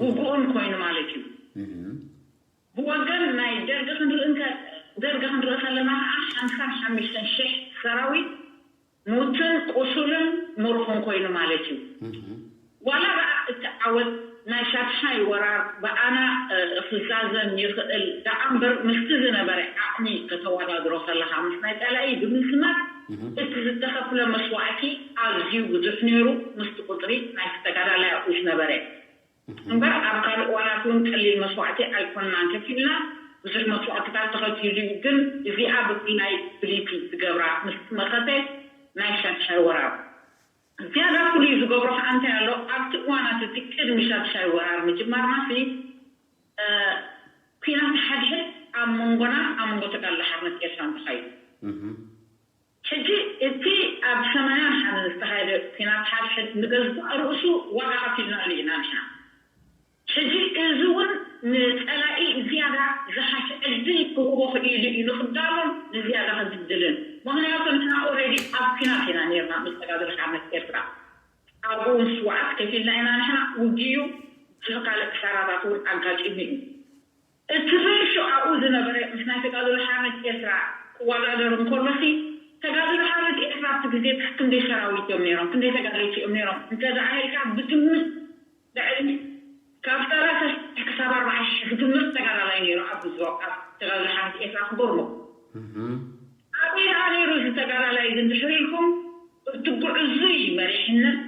ውጉእን ኮይኑ ማለት እዩ። እህ። ብወገን ናይ ደርጊ ክንርኢ እንተ-፣ ደርጊ ክንርኢ ከለና ከዓ ሓምሳን ሓሙሽተን ሽሕ ሰራዊት ሙትን ቁሱልን ምሩኽን ኮይኑ ማለት እዩ። እህ። ዋላ ደኣ እቲ ዓወት ናይ ሻድሻይ ወራር ብኣና፣ እ፣ ክዛዘም ይኽእል ደኣ እምበር ምስቲ ዝነበረ ዓቕሚ ከተወዳድሮ ከለኻ ምስ ናይ ጸላኢ ብምዝማድ እህ። እቲ ዝተኸፍለ መስዋእቲ ኣዝዩ ብዙሕ ነይሩ ምስቲ ቁጽሪ ናይቲ ተጋዳላይ ኣብኡ ዝነበረ። እህ። እምበር ኣብ ካልእ እዋናት እውን ቀሊል መስዋእቲ ኣይኮንናን ከፊልና። ብዙሕ መስዋእትታት ተኸፊሉ እዩ፣ ግን እዚኣ ብፍላይ ፍልይቲ ዝገብራ ምስ መኸተ ናይ ሻድሻይ ወራር። ዝያዳ ፍሉይ ዝገብሮ ከዓ እንታይ ኣሎ? ኣብቲ እዋናት እቲ ቅድሚ ሻድሻይ ወራር ምጅማርና ሲ፣ እ፣ ኲናት ሓድሕድ ኣብ መንጎና፣ ኣብ መንጎ ተጋድሎ ሓርነት ኤርትራ እንተኻይዱ። እህ። ሕጂ እቲ ኣብ ሰማንያን ሓደን ዝተኻየደ ኲናት ሓድሕድ ንገዛእ ርእሱ ዋጋ ከፊልናሉ ኢና ንሕና። ሕጂ እዚ እውን ንጸላኢ ዝያዳ ዝሓሸ ዕድል ክህቦ ክኢሉ እዩ ንኽዳሎን ንዝያዳ ክድልድልን። ምኽንያቱ ንሕና ኦልሬዲ ኣብ ኲናት ኢና ነይርና ምስ ተጋድሎ ሓርነት ኤርትራ። ኣብኡ እውን ስዉኣት ከፊልና ኢና ንሕና። ውግእ እዩ፣ ብዙሕ ካልእ ክሳራታት እውን ኣጋጢሙ እዩ። እቲ ሬሾ ኣብኡ ዝነበረ ምስ ናይ ተጋድሎ ሓርነት ኤርትራ ክወዳደር እንከሎሲ፣ ተጋድሎ ሓርነት ኤርትራ ኣብቲ ግዜ ክንደይ ሰራዊት እዮም ነይሮም፣ ክንደይ ተጋደልቲ እዮም ነይሮም እንተ ደኣ ኢልካ ብግምት ልዕሊ ካብ ሰላሳ ሽሕ ክሳብ ኣርባዓ ሽሕ ዝግምት ተጋዳላይ ነይሩ ኣብ ህዝባዊ፣ ኣብ ተጋድሎ ሓርነት ኤርትራ ክጎርሞ። እህ። ኣበይ ደኣ ነይሩ እዚ ተጋዳላይ እዚ እንድሕር ኢልኩም፣ እቲ ግዕዙይ መሪሕነት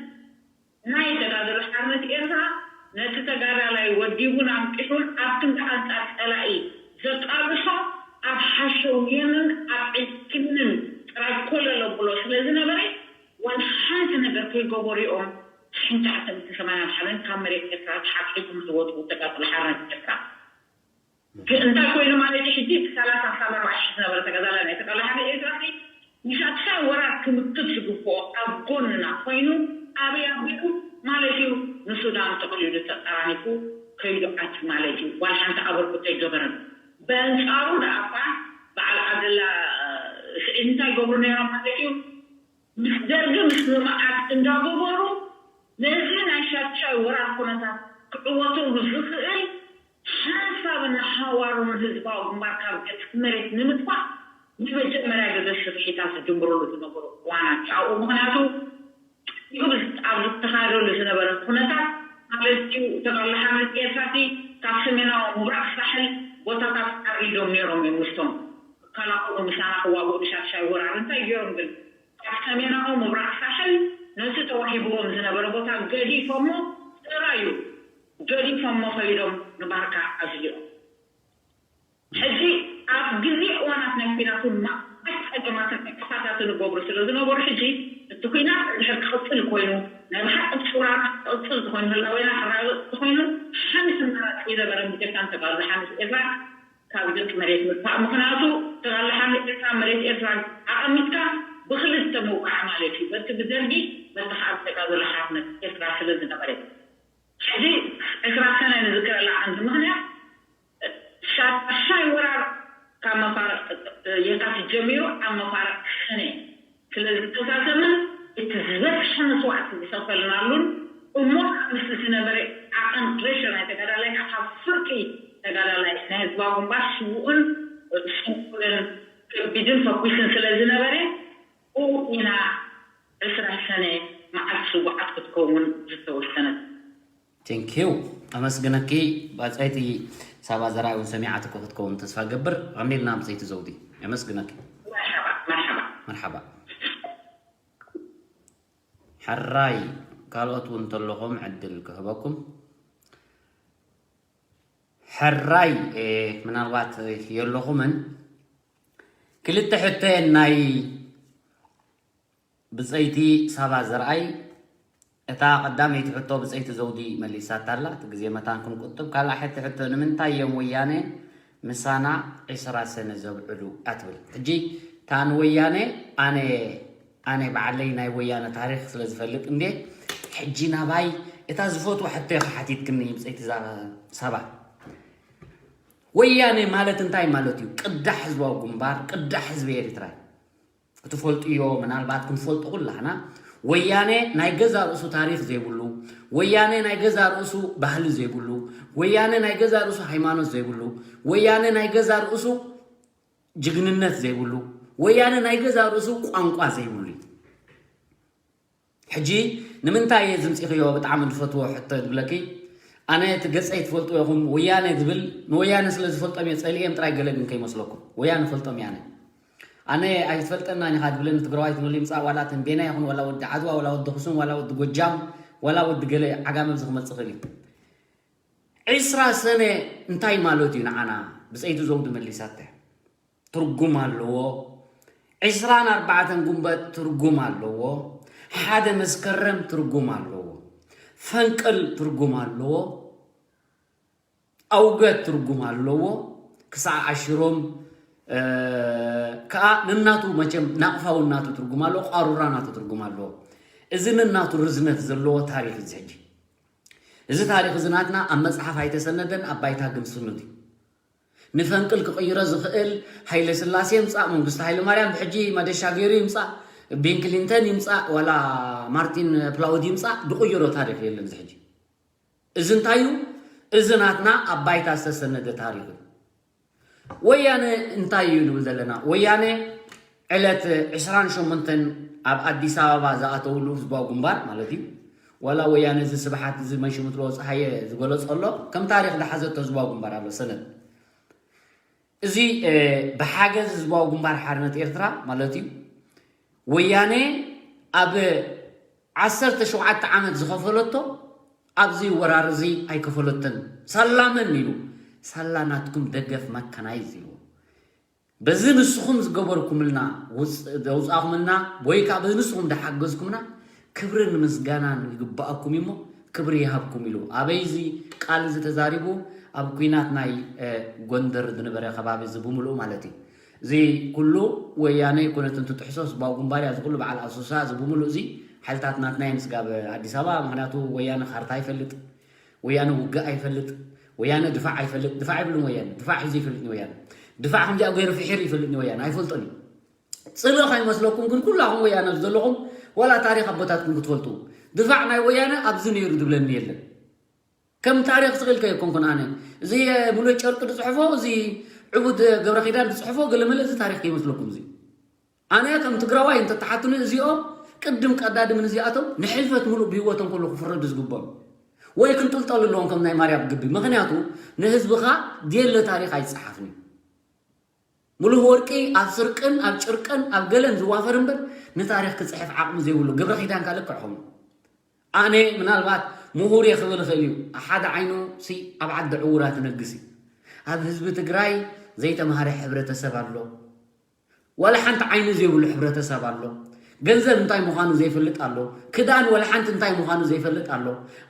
ናይ ተጋድሎ ሓርነት ኤርትራ ነቲ ተጋዳላይ ወዲቡን ኣምቂሑን ኣብ ክንዲ ኣንጻር ጸላኢ ዘቃልሶ ኣብ ሓሸውየንን ኣብ ዕድክንን ጥራይ ኮለል ኣብሎ ስለ ዝነበረ ዋላ ሓንቲ ነገር ከይገበሩ እዮም ሽሕን ትሽዓተ ሚእትን ሰማንያን ሓደን ካብ መሬት ኤርትራ ተሓጽቦም ዝወጹ ተጋድሎ ሓርነት ኤርትራ። ግን እንታይ ኮይኑ ማለት እዩ? ሕጂ እቲ ሰላሳ ክሳብ ኣርባዓ ሽሕ ዝነበረ ተጋዳላይ ናይ ተጋድሎ ሓርነት ኤርትራ ሲ ንሻድሻይ ወራር ክምክት ዝግብኦ ኣብ ጎንና ኮይኑ ኣበይ ኣቢሉ ማለት እዩ? ንሱዳን ጠቕሊሉ ተጠራኒፉ ከይዱ ዓዲ ማለት እዩ። ዋላ ሓንቲ ኣበርክቶ ኣይገበረን። በንጻሩ ደኣ እኳ በዓል ዓብደላ ስዒድ እንታይ ይገብሩ ነይሮም ማለት እዩ? ምስ ደርጊ ምስምማዓት እንዳገበሩ ነዚ ናይ ሻድሻይ ወራር ኩነታት ክዕወተሉ ዝኽእል ሓንሳብን ሓዋሩን ህዝባዊ ግንባር ካብ ገጽ መሬት ንምጥፋእ ንመጀመርያ ግዜ ስርሒታት ዝጅምርሉ ዝነበሩ እዋናት እዩ ኣብኡ። ምኽንያቱ ኣብ ዝተኻየደሉ ዝነበረ ኩነታት ማለት እዩ ተጋድሎ ሓርነት ኤርትራ እቲ ካብ ሰሜናዊ ምብራቕ ሳሕል ቦታታት ዓሪዶም ነይሮም እዮም ምስቶም ክከላኸሉ ምሳና ክዋግኡ ንሻድሻይ ወራር። እንታይ ገይሮም ግን ካብ ሰሜናዊ ምብራቕ ሳሕል ነቲ ተዋሂብዎም ዝነበረ ቦታ ገዲፎሞ ጥራይ እዩ ገዲፎሞ ከይዶም ንባርካ ኣዝሊኦም። ሕጂ ኣብ ግዜ እዋናት ናይ ኲናት እውን መዓት ጸገማትን ዕንቅፋታትን ይገብሩ ስለ ዝነበሩ ሕጂ እቲ ኲናት እንድሕር ክቕጽል ኮይኑ ናይ ብሓቂ ሱራና ክቕጽል ዝኾይኑ ህላዌና ክረጋገጽ ዝኾይኑ ሓንቲ ኣማራጺ ዝነበረ ብጀካ ንተጋድሎ ሓርነት ኤርትራ ካብ ገጽ መሬት ምጥፋእ። ምኽንያቱ ጠቕላላ ሓይሊ ኤርትራ መሬት ኤርትራ ኣቐሚጥካ ብኽልተ ምውቃዕ ማለት እዩ። በቲ ብደርጊ፣ በቲ ከዓ ብተጋደሎ ሓርነት ኤርትራ ስለ ዝነበረ። ሕጂ ዕስራ ሰነ ንዝክረላ ዓንዲ ምኽንያት ሻድሻይ ወራር ካብ መፋርቕ የካቲት ጀሚሩ ኣብ መፋርቕ ሰነ ስለ ዝተዛዘመ፣ እቲ ዝበዝሐ መስዋእቲ ዝኸፈልናሉን እሞ ኣብ ምስቲ ዝነበረ ዓቐን ፕሬሽር ናይ ተጋዳላይ ካብ ፍርቂ ተጋዳላይ ናይ ህዝባዊ ግንባር ስዉእን ስንኩልን ከቢድን ፈኲስን ስለ ዝነበረ፣ ብኡ ኢና ዕስራ ሰነ መዓልቲ ስዉዓት ክትከውን ዝተወሰነት። ቴንኪዩ። ኣመስግነኪ። ባፀይቲ ሳባ ዘርኣይ እውን ሰሚዓትኪ ክትከውን ተስፋ ገብር። ኣሜልና ብፀይቲ ዘውዲ። ኣመስግነኪ። መርሓባ መርሓባ። መርሓባ። ሕራይ። ካልኦት እውን እንተለኹም ዕድል ክህበኩም። ሕራይ። ምናልባት የለኹምን። ክልተ ሕቶየን ናይ ብፀይቲ ሳባ ዘርኣይ። እታ ቀዳመይቲ ሕቶ ብፀይቲ ዘውዲ መሊሳታ ኣላ። እቲ ግዜ መታን ክንቁጥብ። ካልኣ ሕቲ ሕቶ ንምንታይ እዮም ወያነ ምሳና ዕስራ ሰነ ዘብዕሉ ኣትብል። ሕጂ እታ ንወያነ ኣነ ኣነ በዓለይ ናይ ወያነ ታሪክ ስለ ዝፈልጥ እንዴ። ሕጂ ናባይ እታ ዝፈትዋ ሕቶ ኢኻ ሓቲትክኒ ብፀይቲ ሳባ። ወያነ ማለት እንታይ ማለት እዩ? ቅዳሕ ህዝባዊ ግንባር፣ ቅዳሕ ህዝቢ ኤርትራ። ክትፈልጥዮ ምናልባት ክንፈልጦ ኩላህና። ወያነ ናይ ገዛ ርእሱ ታሪክ ዘይብሉ፣ ወያነ ናይ ገዛ ርእሱ ባህሊ ዘይብሉ፣ ወያነ ናይ ገዛ ርእሱ ሃይማኖት ዘይብሉ፣ ወያነ ናይ ገዛ ርእሱ ጅግንነት ዘይብሉ፣ ወያነ ናይ ገዛ ርእሱ ቋንቋ ዘይብሉ እዩ። ሕጂ ንምንታይ እየ ዝምፂኽዮ ብጣዕሚ ዝፈትዎ ሕቶ ዝብለኪ? ኣነ እቲ ገፀይ ትፈልጥዎ ኢኹም። ወያነ ዝብል ንወያነ ስለ ዝፈልጦም እየ ፀሊኤም ጥራይ ገለ ግን ከይመስለኩም። ወያነ ፈልጦም እየ ኣነ። ኣነ ኣይትፈልጠናን ኢኻ ዝብለኒ ትግራዋይ ትብሉ ይምፃእ ዋላ ተንቤና ይኹን ዋላ ወዲ ዓድዋ ዋላ ወዲ ኣኽሱም ዋላ ወዲ ጎጃም ዋላ ወዲ ገለ ዓጋመ ኣብዚ ክመፅእ ይኽእል እዩ። ዕስራ ሰነ እንታይ ማለት እዩ ንዓና? ብፀይቲ ዘውዲ መሊሳተ። ትርጉም ኣለዎ። ዕስራን ኣርባዕተን ጉንበት ትርጉም ኣለዎ። ሓደ መስከረም ትርጉም ኣለዎ። ፈንቅል ትርጉም ኣለዎ። ኣውገት ትርጉም ኣለዎ። ክሳዕ ኣሽሮም ከዓ ነናቱ መቸም ናቕፋ እውን ናቱ ትርጉም ኣለዎ። ቋሩራ ናቱ ትርጉም ኣለዎ። እዚ ነናቱ ርዝነት ዘለዎ ታሪክ እዚ ሕጂ እዚ ታሪክ እዚ ናትና ኣብ መፅሓፍ ኣይተሰነደን፣ ኣብ ባይታ ግን ስኑድ እዩ። ንፈንቅል ክቕይሮ ዝኽእል ሃይለ ስላሴ ይምፃእ፣ መንግስቱ ሃይለ ማርያም ብሕጂ መደሻ ገይሩ ይምፃእ፣ ቢል ክሊንተን ይምፃእ፣ ዋላ ማርቲን ፕላውድ ይምፃእ፣ ዝቕይሮ ታሪክ የለን። እዚ ሕጂ እዚ እንታይ እዩ? እዚ ናትና ኣብ ባይታ ዝተሰነደ ታሪክ እዩ። ወያነ እንታይ እዩ ንብል ዘለና? ወያነ ዕለት ዕስራን ሸሞንተን ኣብ ኣዲስ ኣበባ ዝኣተውሉ ህዝባዊ ግንባር ማለት እዩ። ዋላ ወያነ እዚ ስብሓት እዚ መንሽሙ ትለዎ ፀሃየ ዝገለፆ ኣሎ ከም ታሪክ ዝሓዘቶ ህዝባዊ ግንባር ኣሎ ሰነድ። እዚ ብሓገዝ ህዝባዊ ግንባር ሓርነት ኤርትራ ማለት እዩ። ወያነ ኣብ ዓሰርተ ሸውዓተ ዓመት ዝኸፈለቶ ኣብዚ ወራር እዚ ኣይከፈለቶን። ሳላ መን ኢሉ? ሳላ ናትኩም ደገፍ መካናይዝ ኢልዎ። በዚ ንስኹም ዝገበርኩምልና ዘውፃእኩምልና ወይ ከዓ በዚ ንስኹም ዝሓገዝኩምና ክብርን ምስጋናን ይግባኣኩም እሞ ክብሪ ይሃብኩም ኢሉ ኣበይ እዚ ቃል እዚ ተዛሪቡ ኣብ ኩናት ናይ ጎንደር ዝነበረ ከባቢ እዚ ብምልኡ ማለት እዩ። እዚ ኩሉ ወያነ ኣይኮነትን ትጥሕሶ ህዝባዊ ግንባር እያ እዚ ኩሉ በዓል ኣሶሳ እዚ ብምልኡ እዚ ሓይልታት ናትና እዮም ስጋብ ኣዲስ ኣበባ ምክንያቱ ወያነ ካርታ ይፈልጥ ወያነ ውግእ ኣይፈልጥ ወያነ ድፋዕ ኣይፈልጥ ድፋዕ ይብልን ወያነ ድፋዕ ሒዙ ይፈልጥ ወያነ ድፋዕ ከምዚኣ ገይሩ ፍሒር ይፈልጥ ወያነ ኣይፈልጦን እዩ። ፅልእ ከይመስለኩም ግን ኩላኹም ወያነ ዘለኹም ዋላ ታሪክ ኣቦታትኩም ክትፈልጡ ድፋዕ ናይ ወያነ ኣብዚ ነይሩ ዝብለኒ የለን። ከም ታሪክ ስቕ ኢልካ ኣይኮንኩን ኣነ እዚ ሙሉእ ጨርቂ ዝፅሕፎ እዚ ዕቡድ ገብረ ኪዳን ዝፅሕፎ ገለመለ እዚ ታሪክ ከይመስለኩም እዚ ኣነ ከም ትግራዋይ እንተተሓቱኒ እዚኦም ቅድም ቀዳድም ንዚኣቶም ንሕልፈት ሙሉእ ብህይወቶም ከሎ ክፍረዱ ዝግበሩ ወይ ክንጥልጠሉ ኣለዎም ከም ናይ ማርያም ግቢ ምክንያቱ ንህዝብኻ ድየለ ታሪክ ኣይፀሓፍን እዩ። ሙሉህ ወርቂ ኣብ ስርቅን ኣብ ጭርቅን ኣብ ገለን ዝዋፈር እምበር ንታሪኽ ክፅሕፍ ዓቕሚ ዘይብሉ ግብረ ኪዳን ካልእ ክዕኸሙ ኣነ ምናልባት ምሁር እየ ክብል ይኽእል እዩ ሓደ ዓይኑ ሲ ኣብ ዓዲ ዕውራ ትነግስ እዩ ኣብ ህዝቢ ትግራይ ዘይተምሃረ ሕብረተሰብ ኣሎ ዋላ ሓንቲ ዓይኒ ዘይብሉ ሕብረተሰብ ኣሎ ገንዘብ እንታይ ምዃኑ ዘይፈልጥ ኣሎ። ክዳን ወላ ሓንቲ እንታይ ምዃኑ ዘይፈልጥ ኣሎ።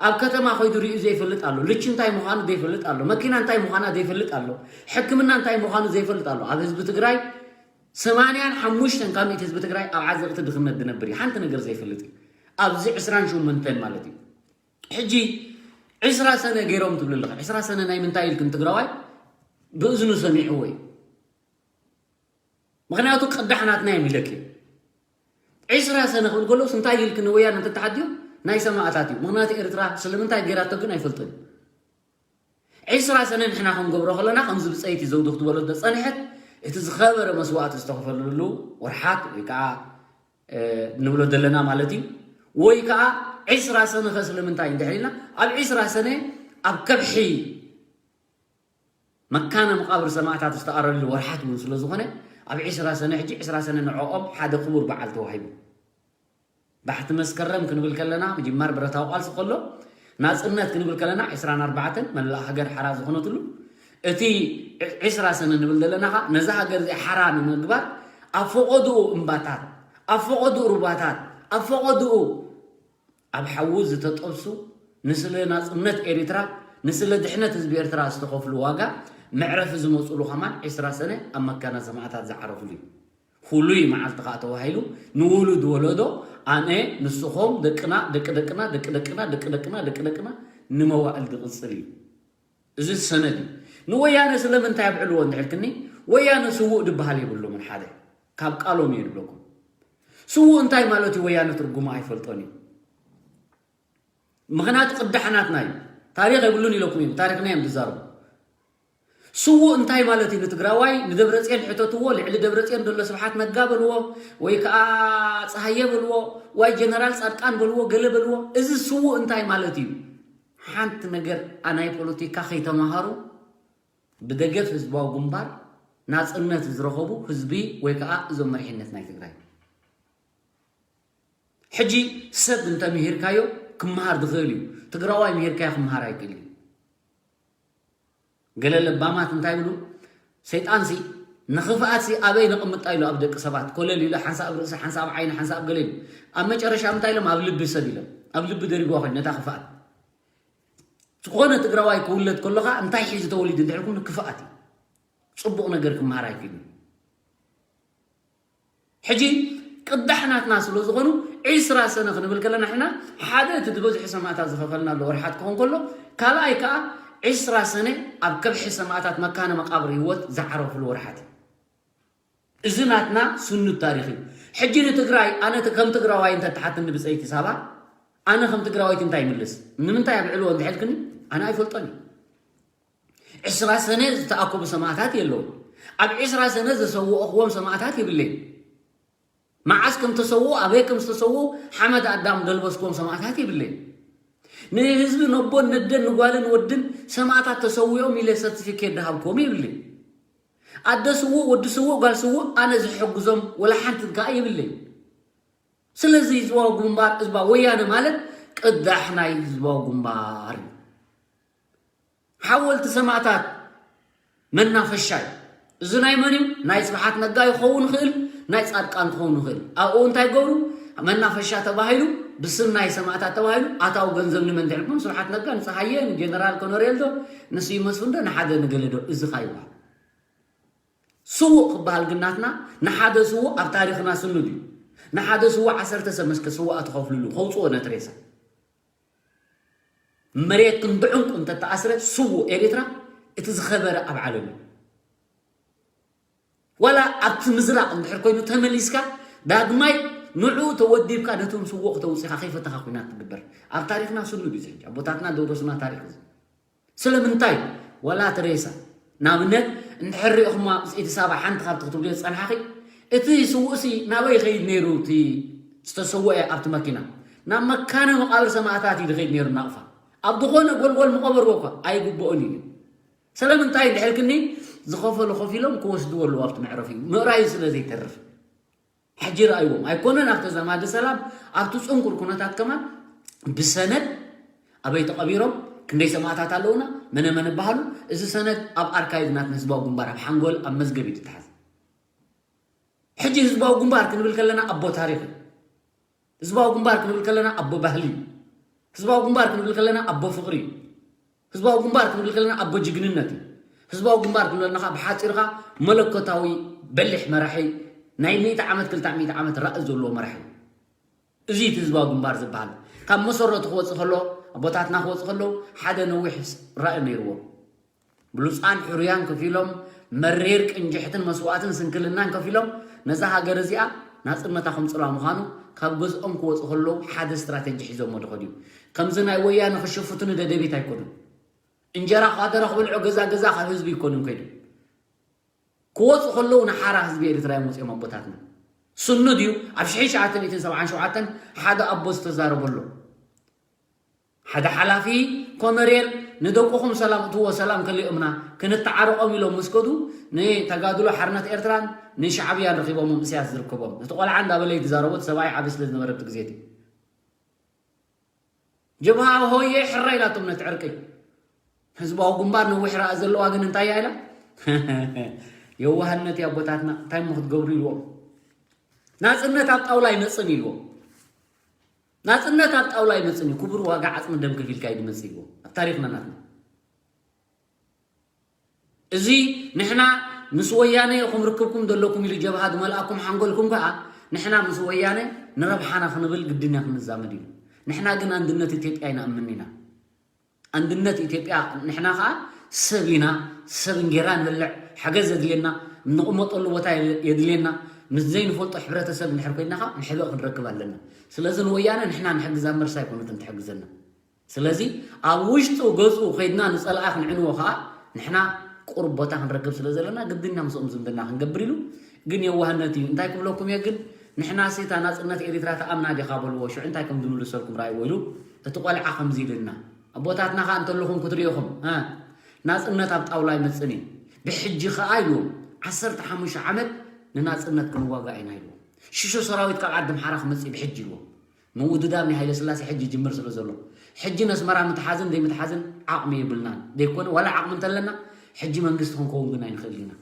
ኣብ ከተማ ኮይዱ ርእዩ ዘይፈልጥ ኣሎ። ልቺ እንታይ ምዃኑ ዘይፈልጥ ኣሎ። መኪና እንታይ ምዃና ዘይፈልጥ ኣሎ። ሕክምና እንታይ ምዃኑ ዘይፈልጥ ኣሎ። ኣብ ህዝቢ ትግራይ ሰማንያን ሓሙሽተን ካብ ሚእቲ ህዝቢ ትግራይ ኣብ ዓዘቕቲ ድኽነት ዝነብር እዩ። ሓንቲ ነገር ዘይፈልጥ እዩ። ኣብዚ ዕስራን ሸሞንተን ማለት እዩ። ሕጂ ዕስራ ሰነ ገይሮም ትብል ኣለኻ። ዕስራ ሰነ ናይ ምንታይ ኢልክን ትግራዋይ ብእዝኑ ሰሚዕዎ እዩ። ምኽንያቱ ቅዳሕ ናትና እዮም ኢለኪ። ዕስራ ሰነ ክብል ከለስ እንታይ ኢልክን ወያነ እንተተሓድዮም ናይ ሰማእታት እዩ። ምኽንያቱ ኤርትራ ስለምንታይ ገይራቶ ግን ኣይፈልጥን። ዕስራ ሰነ ንሕና ክንገብሮ ከለና ከምዚ ብፀይቲ ዘውዲ ክትበሎ ዝፀንሐት እቲ ዝኸበረ መስዋእቲ ዝተኸፈለሉ ወርሓት ወይ ከዓ ንብሎ ዘለና ማለት እዩ። ወይ ከዓ ዕስራ ሰነ ከ ስለምንታይ እንድሕር ኢልና ኣብ ዕስራ ሰነ ኣብ ከብሒ መካነ መቃብር ሰማእታት ዝተኣረሉ ወርሓት እውን ስለ ዝኾነ ኣብ ዕስራ ሰነ ሕጂ ዕስራ ሰነ ንዕኦም ሓደ ክቡር በዓል ተዋሂቡ። ባሕቲ መስከረም ክንብል ከለና ምጅማር ብረታዊ ቃልሲ ከሎ ናፅነት ክንብል ከለና ዕስራን ኣርባዕተን መላእ ሃገር ሓራ ዝኾነትሉ እቲ ዕስራ ሰነ ንብል ዘለና ኸዓ ነዛ ሃገር እዚኣ ሓራ ንምግባር ኣብ ፈቐድኡ እምባታት ኣብ ፈቐድኡ ሩባታት ኣብ ፈቐድኡ ኣብ ሓዊ ዝተጠብሱ ንስለ ናፅነት ኤሪትራ ንስለ ድሕነት ህዝቢ ኤርትራ ዝተኸፍሉ ዋጋ መዕረፊ ዝመፅሉ ከማን ዕስራ ሰነ ኣብ መካነ ሰማእታት ዝዓረፍሉ እዩ። ፍሉይ መዓልቲ ከዓ ተባሂሉ ንውሉድ ወለዶ ኣነ ንስኹም ደቅና ደቂ ደቅና ደቂ ደቅና ደቂ ደቅና ደቂ ደቅና ንመዋእል ዝቕፅል እዩ። እዚ ሰነድ እዩ። ንወያነ ስለምንታይ ኣብዕልዎ እንድሕልክኒ ወያነ ስዉእ ድበሃል የብሎምን ሓደ ካብ ቃሎም እየ ድብለኩም። ስዉእ እንታይ ማለት እዩ ወያነ ትርጉሙ ኣይፈልጦን እዩ። ምኽንያቱ ቅዳሕ ናትና እዩ። ታሪኽ የብሉን ኢለኩም እዮም ታሪኽና እዮም ዝዛረቡ። ስዉእ እንታይ ማለት እዩ ንትግራዋይ ንደብረፅዮን ሕተትዎ ልዕሊ ደብረፅዮን ዘሎ ስብሓት ነጋ በልዎ ወይ ከዓ ፀሃየ በልዎ ወይ ጀነራል ፃድቃን በልዎ ገለ በልዎ እዚ ስዉእ እንታይ ማለት እዩ ሓንቲ ነገር ኣናይ ፖለቲካ ከይተማሃሩ ብደገፍ ህዝባዊ ግንባር ናፅነት ዝረኸቡ ህዝቢ ወይ ከዓ እዞም መሪሕነት ናይ ትግራይ ሕጂ ሰብ እንተምሂርካዮ ክመሃር ዝኽእል እዩ ትግራዋይ ምሂርካዮ ክመሃር ኣይክእል እዩ ገለ ለባማት እንታይ ይብሉ ሰይጣንሲ ንኽፍኣትሲ ኣበይ ነቕምጣ ኢሉ ኣብ ደቂ ሰባት ኮለል ኢሉ ሓንሳብ ርእሲ ሓንሳብ ዓይኒ ሓንሳብ ገለ ኢሉ ኣብ መጨረሻ እንታይ ኢሎም ኣብ ልቢ ሰብ ኢሎም ኣብ ልቢ ደሪብዋ ኮይኑ ነታ ክፍኣት ዝኾነ ትግራዋይ ክውለድ ከሎ ከዓ እንታይ ሒዙ ተወሊዱ እንድሕር ኩሉ ክፍኣት እዩ ፅቡቕ ነገር ክመሃር ኣይክእልን ሕጂ ቅዳሕ ናትና ስለ ዝኾኑ ዒስራ ሰነ ክንብል ከለና ሕና ሓደ እቲ ዝበዝሑ ሰማእታት ዝኸፈልና ኣሎ ወርሓት ክኾን ከሎ ካልኣይ ከዓ ዒስራ ሰነ ኣብ ከብሒ ሰማእታት መካነ መቃብር ህይወት ዝዓረፍሉ ወርሓት እዩ እዚ ናትና ስኑድ ታሪኽ እዩ ሕጂ ንትግራይ ኣነ ከም ትግራዋይ እንተተሓትኒ ብፀይቲ ሳባ ኣነ ከም ትግራዋይቲ እንታይ ይምልስ ንምንታይ ኣብዕልዎ እንድሕልክኒ ኣነ ኣይፈልጦን እዩ ዕስራ ሰነ ዝተኣከቡ ሰማእታት የለውን ኣብ ዕስራ ሰነ ዘሰውእኽዎም ሰማእታት የብለይን መዓስ ከም ተሰውኡ ኣበይ ከም ዝተሰውኡ ሓመድ ኣዳም ደልበስክዎም ሰማእታት የብለይን ንህዝቢ ነቦን ነደን ንጓልን ወድን ሰማእታት ተሰዊኦም ኢለ ሰርቲፊኬት ድሃብክዎም የብለይን ኣደ ስውእ ወዲ ስውእ ጓል ስውእ ኣነ ዝሕግዞም ወላ ሓንቲ ከዓ የብለይን ስለዚ ህዝባዊ ግንባር ህዝባ ወያነ ማለት ቅዳሕ ናይ ህዝባዊ ግንባር እዩ ሓወልቲ ሰማእታት መናፈሻ እዩ። እዚ ናይ መን እዩ? ናይ ስብሓት ነጋ ይኸውን ይኽእል፣ ናይ ፃድቃን ክኸውን ይኽእል። ኣብኡ እንታይ ገብሩ? መናፈሻ ተባሂሉ ብስም ናይ ሰማእታት ተባሂሉ ኣታዊ ገንዘብ ንመን ድሕልኩም ስብሓት ነጋ ንፀሃየ ንጀነራል ኮኖሬል ዶ ንስዩ መስፍን ዶ ንሓደ ንገለ ዶ እዚ ካ ይበሃል። ስዉእ ክበሃል ግን ናትና ንሓደ ስዉእ ኣብ ታሪኽና ስኑድ እዩ። ንሓደ ስዉእ ዓሰርተ ሰብ መስከ ስዉኣ ትኸፍልሉ ከውፅኦ ነቲ ሬሳ። መሬት ክንዲ ዕንቁ እንተተኣስረ ስዉእ ኤሪትራ እቲ ዝኸበረ ኣብ ዓለም እዩ ዋላ ኣብቲ ምዝራቕ እንድሕር ኮይኑ ተመሊስካ ዳግማይ ንዑ ተወዲብካ ነቶም ስዉእ ክተውፅኻ ከይፈተኻ ኩናት ትግበር ኣብ ታሪክና ስኑድ እዩ ዝሕጂ ኣቦታትና ደውረሱና ታሪክ እዚ ስለምንታይ ዋላ እቲ ሬሳ ንኣብነት እንድሕር ሪእኹማ ብፅኢቲ ሳባ ሓንቲ ካብቲ ክትብልዮ ዝፀንሓኺ እቲ ስዉእሲ ናበይ ይኸይድ ነይሩ እቲ ዝተሰወአ ኣብቲ መኪና ናብ መካነ መቃብር ሰማእታት እዩ ዝኸይድ ነይሩ ናቕፋ ኣብ ዝኾነ ጎልጎል መቐበርዎ እኳ ኣይግብኦን እዩ ስለምንታይ እንድሕልክኒ ዝኸፈሉ ከፊሎም ክወስድዎ ኣለዎ ኣብቲ መዕረፊ ምእራዩ ስለ ዘይተርፍ ሕጂ ረኣይዎም ኣይኮነን ኣብ ተዛማዲ ሰላም ኣብቲ ፅንኩር ኩነታት ከማን ብሰነድ ኣበይ ተቐቢሮም ክንደይ ሰማእታት ኣለውና መነ መን ይበሃሉ እዚ ሰነድ ኣብ ኣርካይቭ ናት ህዝባዊ ግንባር ኣብ ሓንጎል ኣብ መዝገብ እዩ ዝትሓዝ ሕጂ ህዝባዊ ግንባር ክንብል ከለና ኣቦ ታሪክ እዩ ህዝባዊ ግንባር ክንብል ከለና ኣቦ ባህሊ እዩ። ህዝባዊ ግንባር ክንብል ከለና ኣቦ ፍቕሪ እዩ። ህዝባዊ ግንባር ክንብል ከለና ኣቦ ጅግንነት እዩ። ህዝባዊ ግንባር ክንብል ከለና ብሓፂርካ መለኮታዊ በሊሕ መራሒ፣ ናይ ሚእቲ ዓመት ክልተ ሚእቲ ዓመት ራእይ ዘለዎ መራሒ እዩ። እዚ እቲ ህዝባዊ ግንባር ዝበሃል ካብ መሰረቱ ክወፅእ ከሎ፣ ኣቦታትና ክወፅእ ከለዉ ሓደ ነዊሕ ራእይ ነይርዎም። ብሉፃን ሕሩያን ከፊሎም፣ መሪር ቅንጅሕትን መስዋእትን ስንክልናን ከፊሎም ነዛ ሃገር እዚኣ ናፅነታ ከምፅላ ምዃኑ ካብ ገዝኦም ክወፁ ከለዉ ሓደ ስትራቴጂ ሒዞሞ ዝኸዱ እዩ። ከምዚ ናይ ወያነ ክሽፍቱኒ ደደቢት ኣይኮኑን። እንጀራ ኳደረ ክበልዑ ገዛ ገዛ ካብ ህዝቢ ይኮኑን ከይዱ ክወፁ ከለዉ ንሓራ ህዝቢ ኤርትራ እዮም ወፂኦም ኣቦታትና። ስኑ ድዩ ኣብ ሽሕን ትሽዓተ ሚእትን ሰብዓን ሸውዓተን ሓደ ኣቦ ዝተዛረበሎ ሓደ ሓላፊ ኮነሬል ንደቁኹም ሰላም እትዎ ሰላም ከሊኦምና ክንተዓረቆም ኢሎም ምስ ከዱ ንተጋድሎ ሓርነት ኤርትራን ንሻዕብያን ረኺቦሞም እስያስ ዝርከቦም እቲ ቆልዓ እንዳበለ ይትዛረቦ እቲ ሰብኣይ ዓቢ ስለ ዝነበረ እቲ ግዜ እቲ ጀብሃ ሆየ ሕራ ኢላቶም ነቲ ዕርቂ ህዝባዊ ግንባር ነዊሕ ረኣ ዘለዋ ግን እንታይ እያ ኢላ የዋህነት ኣቦታትና እንታይ እሞ ክትገብሩ ኢልዎም ናፅነት ኣብ ጣውላ ይመፅን ኢልዎም ናፅነት ኣብ ጣውላ ይመፅን እዩ ክቡር ዋጋ ዓፅሚ ደም ከፊልካ እዩ ዝመፅእ ኢልዎም ኣብ ታሪክና ናትና እዚ ንሕና ምስ ወያነ ኢኹም ርክብኩም ዘለኩም ኢሉ ጀብሃ ዝመልኣኩም ሓንጎልኩም ከዓ ንሕና ምስ ወያነ ንረብሓና ክንብል ግድን ኢና ክንዛመድ ኢሉ ንሕና ግን ኣንድነት ኢትዮጵያ ኣይንኣምን ኢና ኣንድነት ኢትዮጵያ ንሕና ከዓ ሰብ ኢና ሰብ እንጌራ ንበልዕ ሓገዝ የድልየና ንቕመጠሉ ቦታ የድልየና ምስ ዘይንፈልጦ ሕብረተሰብ እንድሕር ኮይንና ከዓ ንሕበእ ክንረክብ ኣለና ስለዚ ንወያነ ንሕና ንሕግዛ እምበርሳ ኣይኮነትን ትሕግዘና ስለዚ ኣብ ውሽጡ ገዝኡ ከይድና ንፀልኣ ክንዕንዎ ከዓ ንሕና ቁሩብ ቦታ ክንረክብ ስለ ዘለና ግድን ኢና ምስኦም ዝምድና ክንገብር ኢሉ ግን የዋህነት እዩ እንታይ ክብለኩም እየ ግን ንሕና ሲ እታ ናፅነት ኤሪትራ ተኣምና ዲኻ በልዎ ሽዑ እንታይ ከም ዝምልሰልኩም ረኣይዎ ኢሉ እቲ ቆልዓ ከምዚ ኢልና ኣቦታትና ከዓ እንተለኹም ክትሪኢኹም ናፅነት ኣብ ጣውላ ኣይመፅን እዩ ብሕጂ ከዓ ኢልዎም ዓሰርተ ሓሙሽተ ዓመት ንናፅነት ክንዋጋእ ኢና ኢልዎም ሽሾ ሰራዊት ካብ ዓዲ ምሓራ ክመፅእ ብሕጂ ኢልዎም ምውድዳብ ናይ ሃይለስላሴ ሕጂ ይጅምር ስለ ዘሎ ሕጂ ነስመራ ምትሓዝን ዘይምትሓዝን ዓቕሚ የብልናን ዘይኮነ ዋላ ዓቕሚ እንተለና ሕጂ መንግስቲ ክንከውን ግን ኣይንኽእል ኢና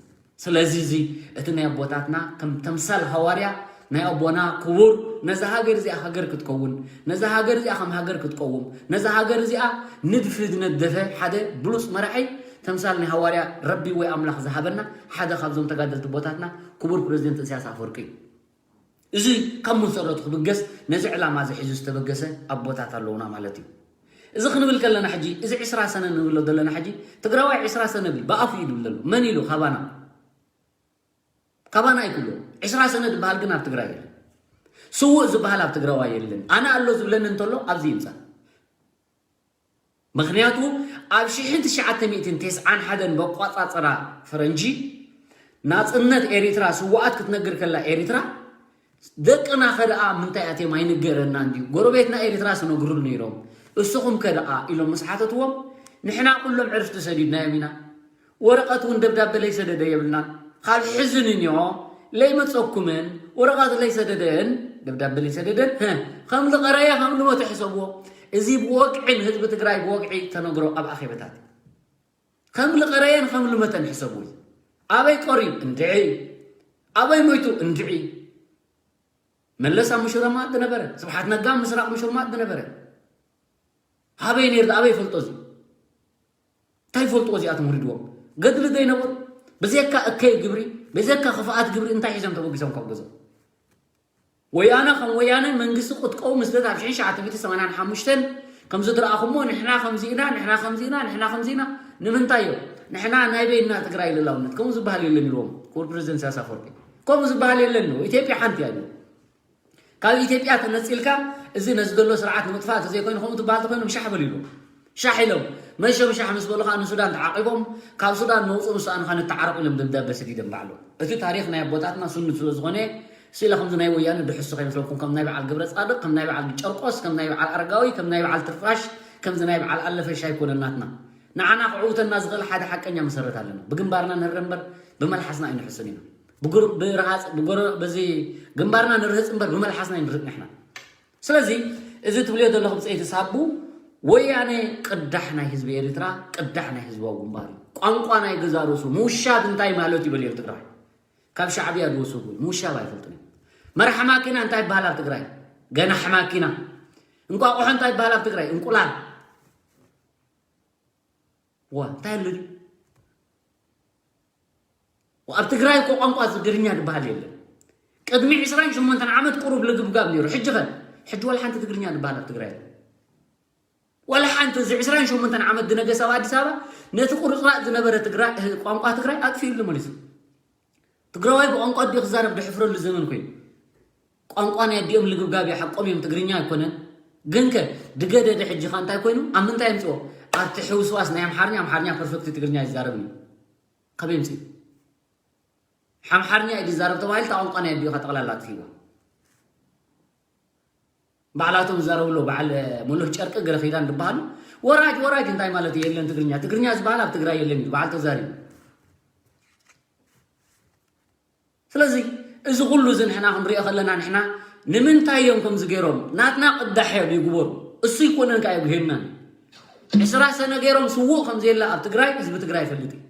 ስለዚ እዚ እቲ ናይ ኣቦታትና ከም ተምሳል ሃዋርያ ናይ ኣቦና ክቡር ነዛ ሃገር እዚኣ ሃገር ክትከውን ነዛ ሃገር እዚኣ ከም ሃገር ክትቀውም ነዛ ሃገር እዚኣ ንድፊ ዝነደፈ ሓደ ብሉፅ መራሒ ተምሳል ናይ ሃዋርያ ረቢ ወይ ኣምላኽ ዝሃበና ሓደ ካብዞም ተጋደልቲ ኣቦታትና ክቡር ፕረዚደንት እስያስ ኣፈወርቂ እዩ እዚ ካብ መሰረቱ ክብገስ ነዚ ዕላማ እዚ ሒዙ ዝተበገሰ ኣቦታት ኣለውና ማለት እዩ። እዚ ክንብል ከለና ሕጂ እዚ ዕስራ ሰነ ንብሎ ዘለና ሕጂ ትግራዋይ ዕስራ ሰነ ብል ብኣፉ እዩ ዝብል ዘሎ መን ኢሉ ካባና ካባና ኣይክብሎ ዕስራ ሰነ ዝበሃል ግን ኣብ ትግራይ የለን ስውእ ዝበሃል ኣብ ትግራዋይ የለን ኣነ ኣሎ ዝብለኒ እንተሎ ኣብዚ ይምፃእ ምኽንያቱ ኣብ ሽሕን ትሽዓተ ሚእትን ተስዓን ሓደን በቋፃፅራ ፈረንጂ ናፅነት ኤሪትራ ስዋኣት ክትነግር ከላ ኤሪትራ ደቅና ከደኣ ምንታይ ኣትዮም ኣይንገረና እንድዩ ጎረቤትና ኤሪትራ ስነግሩን ነይሮም እስኹም ከደኣ ኢሎም ምስ ሓተትዎም ንሕና ኩሎም ዕርፍቲ ሰዲድናዮም ኢና ወረቐት እውን ደብዳበ ለይሰደደ የብልናን ካብ ሕዝን እንዮ ለይመፀኩምን ወረቐት ለይሰደደን ደብዳበ ለይሰደደን ከም ዝቐረየ ከም ዝሞተ ሕሰብዎ እዚ ብወግዒ ንህዝቢ ትግራይ ብወግዒ ተነግሮ ኣብ ኣኼበታት ከም ዝቐረየን ከም ዝመተን ሕሰብዎ ኣበይ ቀርዩ እንድዒ ኣበይ ሞይቱ እንድዒ መለስ ኣብ ምሽረማት ዝነበረ ስብሓት ነጋ ምስራቕ ምሽርማት ዝነበረ ሃበይ ነይር ኣበይ ፈልጦ እዚ እንታይ ይፈልጥዎ እዚኣቶም ውሪድዎም ገድሊ ዘይነበሩ ብዘካ እከይ ግብሪ ብዘካ ክፍኣት ግብሪ እንታይ ሒዞም ተበጊሶም ካብ ገዞም ወያነ ከም ወያነ መንግስቲ ቁጥቀው ምስለት ኣብ ሽሕን ትሽዓተ ሚእትን ሰማንያን ሓሙሽተን ከም ዝድረኣኹሞ ንሕና ከምዚ ኢና ንሕና ከምዚ ኢና ንሕና ከምዚ ኢና ንምንታይ እዮም ንሕና ናይ በይንና ትግራይ ልላውነት ከምኡ ዝበሃል የለን ኢልዎም ክቡር ፕሬዚደንት ኢሳያስ ኣፈወርቂ ከምኡ ዝበሃል የለን ኢትዮጵያ ሓንቲ እያ ካብ ኢትዮጵያ ተነፂልካ እዚ ነዚ ዘሎ ስርዓት ንምጥፋእ እንተዘይኮይኑ ከምኡ ትበሃል ተኮይኖም ሻሕ በሉ ኢሉ ሻሕ ኢሎም መሸም ሻሕ ምስ በሉ ከዓ ንሱዳን ተዓቂቦም ካብ ሱዳን መውፅኡ ምስ ሰኣኑ ከዓ ንተዓረቁ ኢሎም ደብዳበ ሰዲዶም ባዕሎም እቲ ታሪክ ናይ ኣቦታትና ስኑድ ስለ ዝኾነ ስለ ከምዚ ናይ ወያነ ድሕሱ ከይመስለኩም ከም ናይ በዓል ግብረ ፃድቅ ከም ናይ በዓል ጨርቆስ ከም ናይ በዓል ኣረጋዊ ከም ናይ በዓል ትርፋሽ ከምዚ ናይ በዓል ኣለፈሽ ኣይኮነን ናትና ንዓና ክዕውተና ዝኽእል ሓደ ሓቀኛ መሰረት ኣለና ብግንባርና ንህረ እምበር ብመልሓስና ኣይንሕስን ኢና ብጉር ብረሃፅ ብጎረ በዚ ግንባርና ንርህፅ እምበር ብመልሓስና ኣይንርህፅ ንሕና ስለዚ እዚ ትብልዮ ዘለኹ ብፀይቲ ሳቡ ወያነ ቅዳሕ ናይ ህዝቢ ኤርትራ ቅዳሕ ናይ ህዝባዊ ግንባር እዩ ቋንቋ ናይ ገዛ ርእሱ ምውሻብ እንታይ ማለት እዩ በልዮ ትግራይ ካብ ሻዕብያ ዝወሰዱ ምውሻብ ኣይፈልጥን እዩ መርሓ ማኪና እንታይ ይበሃል ኣብ ትግራይ ገናሒ ማኪና። እንቋቑሖ እንታይ ይበሃል ኣብ ትግራይ? እንቁላል። ዋ እንታይ ኣሎ ድዩ? ኣብ ትግራይ እኮ ቋንቋ ትግርኛ ዝበሃል የለን። ቅድሚ ዕስራን ሸሞንተን ዓመት ቁሩብ ልግብጋብ ነይሩ። ሕጂ ኸ? ሕጂ ዋላ ሓንቲ ትግርኛ ዝበሃል ኣብ ትግራይ የለን። ዋላ ሓንቲ። እዚ ዕስራን ሸሞንተን ዓመት ዝነገሰ ኣብ ኣዲስ ኣበባ ነቲ ቁርፅራፅ ዝነበረ ትግራይ፣ ቋንቋ ትግራይ ኣጥፊኡሉ መሊሱ። ትግራዋይ ብቋንቋ ኣዲኡ ክዛረብ ድሕፍረሉ ዘመን ኮይኑ። ቋንቋ ናይ ኣዲኦም ልግብጋብ እዩ፣ ሓቆም እዮም፣ ትግርኛ ኣይኮነን። ግንከ ድገደደ ሕጂ ኸ እንታይ ኮይኑ? ኣብ ምንታይ የምፅኦ? ኣብቲ ሕውስዋስ ናይ ኣምሓርኛ፣ ኣምሓርኛ ፐርፌክት ትግርኛ ይዛረብ እዩ። ከበይ የምፅእ? ሓምሓርኛ እዩ ዝዛረብ ተባሂሉ፣ እታ ቋንቋ ናይ ኣዲኡ ጠቕላላ ኣጥፊእዋ። ባዕላቶም ዝዛረብሎ በዓል መሎህ ጨርቂ ገለ ኺዳን ዝበሃሉ ወራጅ ወራጅ እንታይ ማለት እዩ? የለን ትግርኛ፣ ትግርኛ ዝበሃል ኣብ ትግራይ የለን እዩ በዓል ተዛሪቡ። ስለዚ እዚ ኩሉ እዚ ንሕና ክንሪኦ ከለና ንሕና ንምንታይ እዮም ከምዚ ገይሮም? ናትና ቅዳሕ እዮም ይግበሩ። እሱ ይኮነን ከኣ ይጉሄናን። ዕስራ ሰነ ገይሮም ስዉእ ከምዘየለ ኣብ ትግራይ ህዝቢ ትግራይ ይፈልጥ እዩ።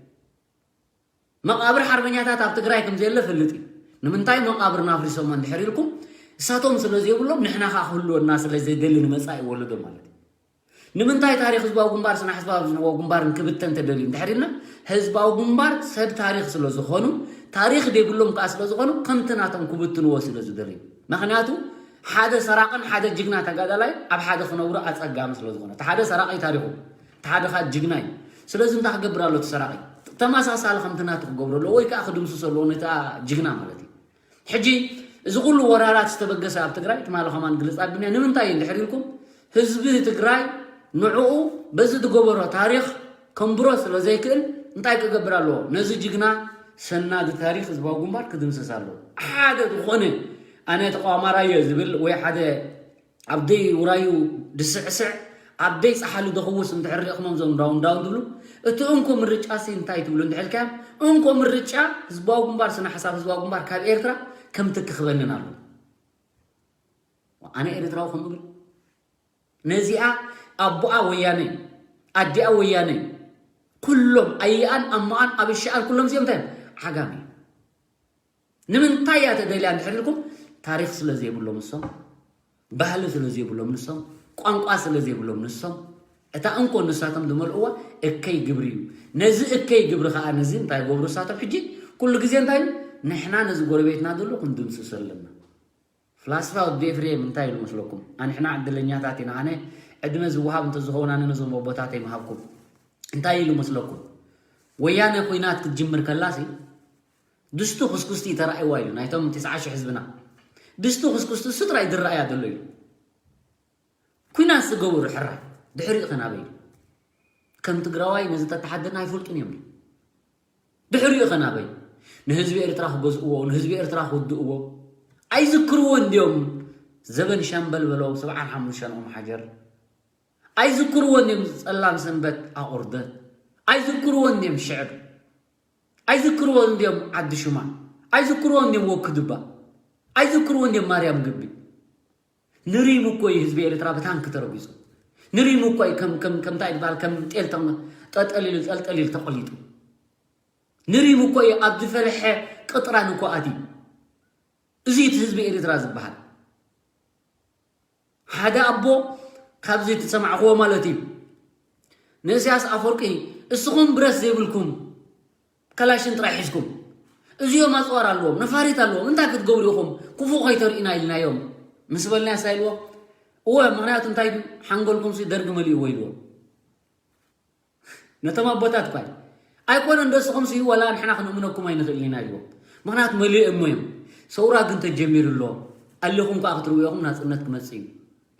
መቓብር ሓርበኛታት ኣብ ትግራይ ከምዘየለ ፈልጥ እዩ። ንምንታይ መቓብርና ኣፍሪሶሞ እንድሕር ኢልኩም፣ እሳቶም ስለ ዘይብሎም ንሕና ከዓ ክህልወና ስለ ዘይደሊ ንመጻኢ ወለዶ ማለት እዩ። ንምንታይ ታሪኽ ህዝባዊ ግንባር ስነ ህዝባዊ ግንባርን ክብተን ተደልዩ እንድሕር ኢልና፣ ህዝባዊ ግንባር ሰብ ታሪኽ ስለ ዝኾኑ፣ ታሪኽ ዘይብሎም ከዓ ስለ ዝኾኑ ከምቲ ናቶም ክብትንዎ ስለ ዝደልዩ። ምኽንያቱ ሓደ ሰራቕን ሓደ ጅግና ተጋዳላይ ኣብ ሓደ ክነብሩ ኣጸጋሚ ስለ ዝኾነ፣ እቲ ሓደ ሰራቒ ታሪኹ፣ እቲ ሓደ ከዓ ጅግና እዩ። ስለዚ እንታይ ክገብር ኣሎ እቲ ሰራቒ? ተመሳሳሊ ከምቲ ናቱ ክገብሮ ኣለዎ ወይ ከዓ ክድምስሶ ኣለዎ ነቲ ጅግና ማለት እዩ። ሕጂ እዚ ኩሉ ወራራት ዝተበገሰ ኣብ ትግራይ ትማሊ ከማን ግልፅ ኣቢልና ንምንታይ እዩ እንድሕር ኢልኩም ህዝቢ ትግራይ ንዕኡ በዚ ዝገበሮ ታሪኽ ከንብሮ ስለ ዘይክእል እንታይ ክገብር ኣለዎ? ነዚ ጅግና ሰናዲ ታሪኽ ህዝባዊ ግንባር ክድምስስ ኣለዎ። ሓደ ዝኾነ ኣነ ተቋማራዮ ዝብል ወይ ሓደ ኣብ ደይ ውራዩ ድስዕስዕ ኣብ ደይ ጸሓሉ ደኽውስ እንድሕር ሪእኽሞም ዞም ዳውን ዳውን ትብሉ እቲ እንኮ ምርጫ ሲ እንታይ ትብሉ እንድሕልካዮም እንኮ ምርጫ ህዝባዊ ግንባር ስነ ሓሳብ ህዝባዊ ግንባር ካብ ኤርትራ ከም ትክኽበንን ኣሎ ኣነ ኤርትራዊ ከም እብል ነዚኣ ኣቦኣ ወያነ ኣዲኣ ወያነ ኩሎም ኣየኣን ኣሞኣን ኣብ ሸኣል ኩሎም እዚኦም እንታይ ዓጋመ ንምንታይ እያ ተደልያ እንድሕር ኢልኩም ታሪኽ ስለ ዘይብሎም ንሶም ባህሊ ስለ ዘይብሎም ንሶም ቋንቋ ስለ ዘይብሎም ንሶም እታ እንኮ ንሳቶም ዝመልእዋ እከይ ግብሪ እዩ ነዚ እከይ ግብሪ ከዓ ነዚ እንታይ ገብሩ ንሳቶም ሕጂ ኩሉ ግዜ እንታይ ንሕና ነዚ ጎረቤትና ዘሎ ክንድምስሶ ኣለና ፍላስፋ ወዲ ኤፍሬም እንታይ ኢሉ መስለኩም ኣንሕና ዕድለኛታት ኢና ኣነ ዕድመ ዝወሃብ እንተዝኸውን ኣነ ነዞም ኣቦታተይ ምሃብኩም እንታይ ኢሉ መስለኩም ወያነ ኩናት ክትጅምር ከላሲ ድስቱ ክስኩስቲ ተራእይዋ ኢሉ ናይቶም ትስዓ ሽሕ ህዝብና ድስቱ ክስኩስቲ እሱ ጥራይ ዝረኣያ ዘሎ ኢሉ ኩናት ዝገበሩ ሕራይ ድሕሪኡ ከናበይ ከም ትግራዋይ ነዚ ተተሓደና ኣይፈልጡን እዮም ድሕሪኡ ከናበይ ንህዝቢ ኤርትራ ክገዝእዎ ንህዝቢ ኤርትራ ክውድእዎ ኣይዝክርዎ እንዲዮም ዘበን ሻምበል በለው ሰብዓን ሓሙሽተን ኦም ሓጀር ኣይዝክርዎ እንዲዮም ጸላም ሰንበት ኣቑርደት ኣይዝክርዎ እንዲዮም ሽዕብ ኣይዝክርዎ እንዲዮም ዓዲ ሹማ ኣይዝክርዎ እንዲዮም ወክድባ ኣይዝክርዎ እንዲዮም ማርያም ግቢ ንሪም እኮ እዩ ህዝቢ ኤርትራ ብታንክ ተረጊጹ ንሪም እኮ እዩ ከም ከም ከምታይ ዝበሃል ከም ጤል ጠጠሊሉ ጠልጠሊሉ ተቆሊጡ ንሪም እኮ እዩ ኣብ ዝፈለሐ ቅጥራን እኮ ኣትዩ እዚ እቲ ህዝቢ ኤርትራ ዝበሃል ሓደ ኣቦ ካብዚ ትሰማዕክዎ ማለት እዩ ንእስያስ ኣፈወርቂ እስኹም ብረት ዘይብልኩም ከላሽን ጥራይ ሒዝኩም እዚኦም ኣፅዋር ኣለዎም ነፋሪት ኣለዎም እንታይ ክትገብሩ ኢኹም ክፉእ ከይተርእዩና ኢልናዮም ምስ በልናዮ እንታይ ኢልዎ እወ ምክንያቱ እንታይ ሓንጎልኩም ሲ ደርጊ መሊእዎ ኢልዎም ነቶም ኣቦታት እኳ ኣይኮነ እንደስኹም ሲ ወላ ንሕና ክንእምነኩም ኣይንኽእል ኢና ኢልዎም ምክንያቱ መሊኦሞ እዮም ሰውራ ግን ተጀሚሩ ኣሎ ኣለኹም ከዓ ክትርውኹም ናፅነት ክመፅእ እዩ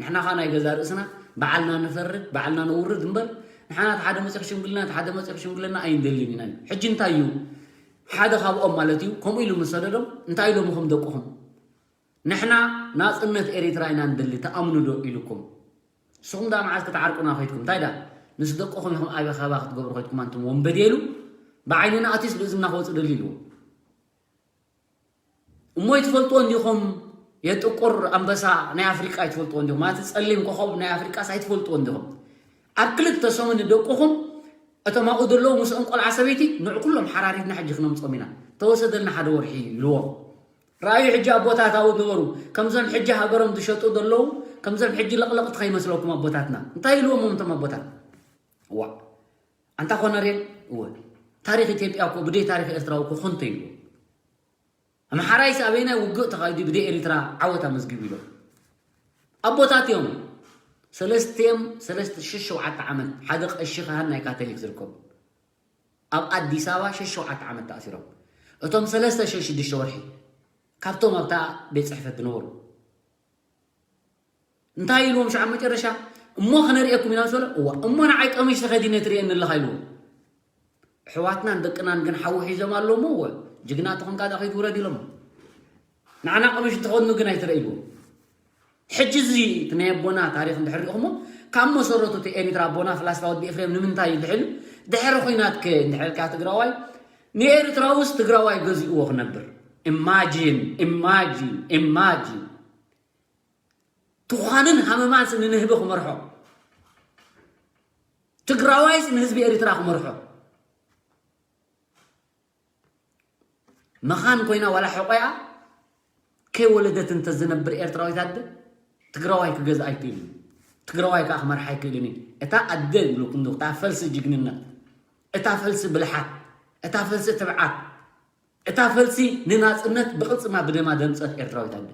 ንሕና ኸዓ ናይ ገዛ ርእስና በዓልና ንፈርድ በዓልና ነውርድ እምበር ንሓና ሓደ መፂኹ ሽምግልና ሓደ መፂኹ ሽምግልና ኣይንደልን ኢና ሕጂ እንታይ እዩ ሓደ ካብኦም ማለት እዩ ከምኡ ኢሉ ምስ ሰደዶም እንታይ ኢሎም ኢኹም ደቅኹም ንሕና ናፅነት ኤሪትራ ኢና ንደሊ ተኣምኑ ዶ ኢሉኩም ንስኹም ዳ መዓዝ ክትዓርቁና ኸይድኩም እንታይ ዳ ምስ ደቅኹም ኢኹም ኣበይ ኸባ ክትገብሩ ኸይድኩም ኣንቱም ወንበዴ ኢሉ ብዓይንና ኣትዩስ ብእዝንና ክወፅእ ደሊ ኢልዎ እሞ ይትፈልጥዎ እንዲኹም የጥቁር ኣንበሳ ናይ ኣፍሪቃ ይትፈልጥዎ እንዲኹም ማለት ጸሊም ኮኸብ ናይ ኣፍሪቃስ ኣይትፈልጥዎ እንዲኹም ኣብ ክልተ ሰሙን ንደቅኹም እቶም ኣብኡ ዘለዉ ምስኦም ቆልዓ ሰበይቲ ንዕ ኩሎም ሓራሪትና ሕጂ ክነምጾም ኢና ተወሰደልና ሓደ ወርሒ ኢልዎም ረኣዩ ሕጂ ኣቦታት ኣብኡ ነበሩ። ከምዞም ሕጂ ሃገሮም ዝሸጡ ዘለዉ፣ ከምዞም ሕጂ ለቕለቕቲ ከይመስለኩም ኣቦታትና። እንታይ ኢልዎም እቶም ኣቦታት? ዋ፣ ኣንታ ኮነሬል፣ እወ፣ ታሪኽ ኢትዮጵያ እኮ ብደይ ታሪኽ ኤርትራዊ እኮ ኮንቶ ኢልዎ። ኣምሓራይስ ኣበይናይ ውግእ ተኻይዱ ብደይ ኤሪትራ ዓወት ኣመዝጊቡ ኢሎም። ኣቦታት እዮም። ሰለስቲኦም፣ ሰለስተ፣ ሽዱሽተ ዓመት ሓደ ቀሺ ካህን ናይ ካቶሊክ ዝርከቡ ኣብ ኣዲስ ኣበባ ሽዱሽተ ዓመት ተኣሲሮም። እቶም ሰለስተ ሽዱሽተ ወርሒ ካብቶም ኣብታ ቤት ጽሕፈት ዝነበሩ። እንታይ ኢልዎም ሽዓ መጨረሻ? እሞ ክነርእየኩም ኢና ምስ በለ፣ እዋ፣ እሞ ንዓይ ቀምሽ ተኸዲነ ትርእየኒ ኣለኻ ኢልዎም። ኣሕዋትናን ደቅናን ግን ሓዊ ሒዞም ኣለዉ እሞ፣ እወ፣ ጅግና ተኾንካ ዳ ከይትውረድ ኢሎሞ። ንዓና ቀምሽ እንተኸድኑ ግን ኣይትረእይዎም። ሕጂ እዚ እቲ ናይ ኣቦና ታሪኽ እንድሕር ሪእኹሞ፣ ካብ መሰረቱ እቲ ኤሪትራ ኣቦና ፍላስፋ ወዲ ኤፍሬም ንምንታይ እዩ ድሕሉ? ድሕሪ ኹናት ከ እንድሕር ኢልካ ትግራዋይ፣ ንኤሪትራውስ ትግራዋይ ገዚእዎ ክነብር። ኢማጂን፣ ኢማጂን፣ ኢማጂን። ትዃንን ሃመማንስ ንንህቢ ክመርሖ፣ ትግራዋይስ ንህዝቢ ኤሪትራ ክመርሖ። መኻን ኮይና ዋላ ሕቆያ ከይወለደት እንተዝነብር ኤርትራዊት ኣደ ትግራዋይ ክገዝእ ኣይክእልን እዩ። ትግራዋይ ከዓ ክመርሓ ኣይክእልን እዩ። እታ ኣደ ዝብለኩም እታ ፈልሲ ጅግንነት፣ እታ ፈልሲ ብልሓት፣ እታ ፈልሲ ትብዓት፣ እታ ፈልሲ ንናጽነት ብቕልጽማ ብደማ ደምጸት ኤርትራዊት ኣደ።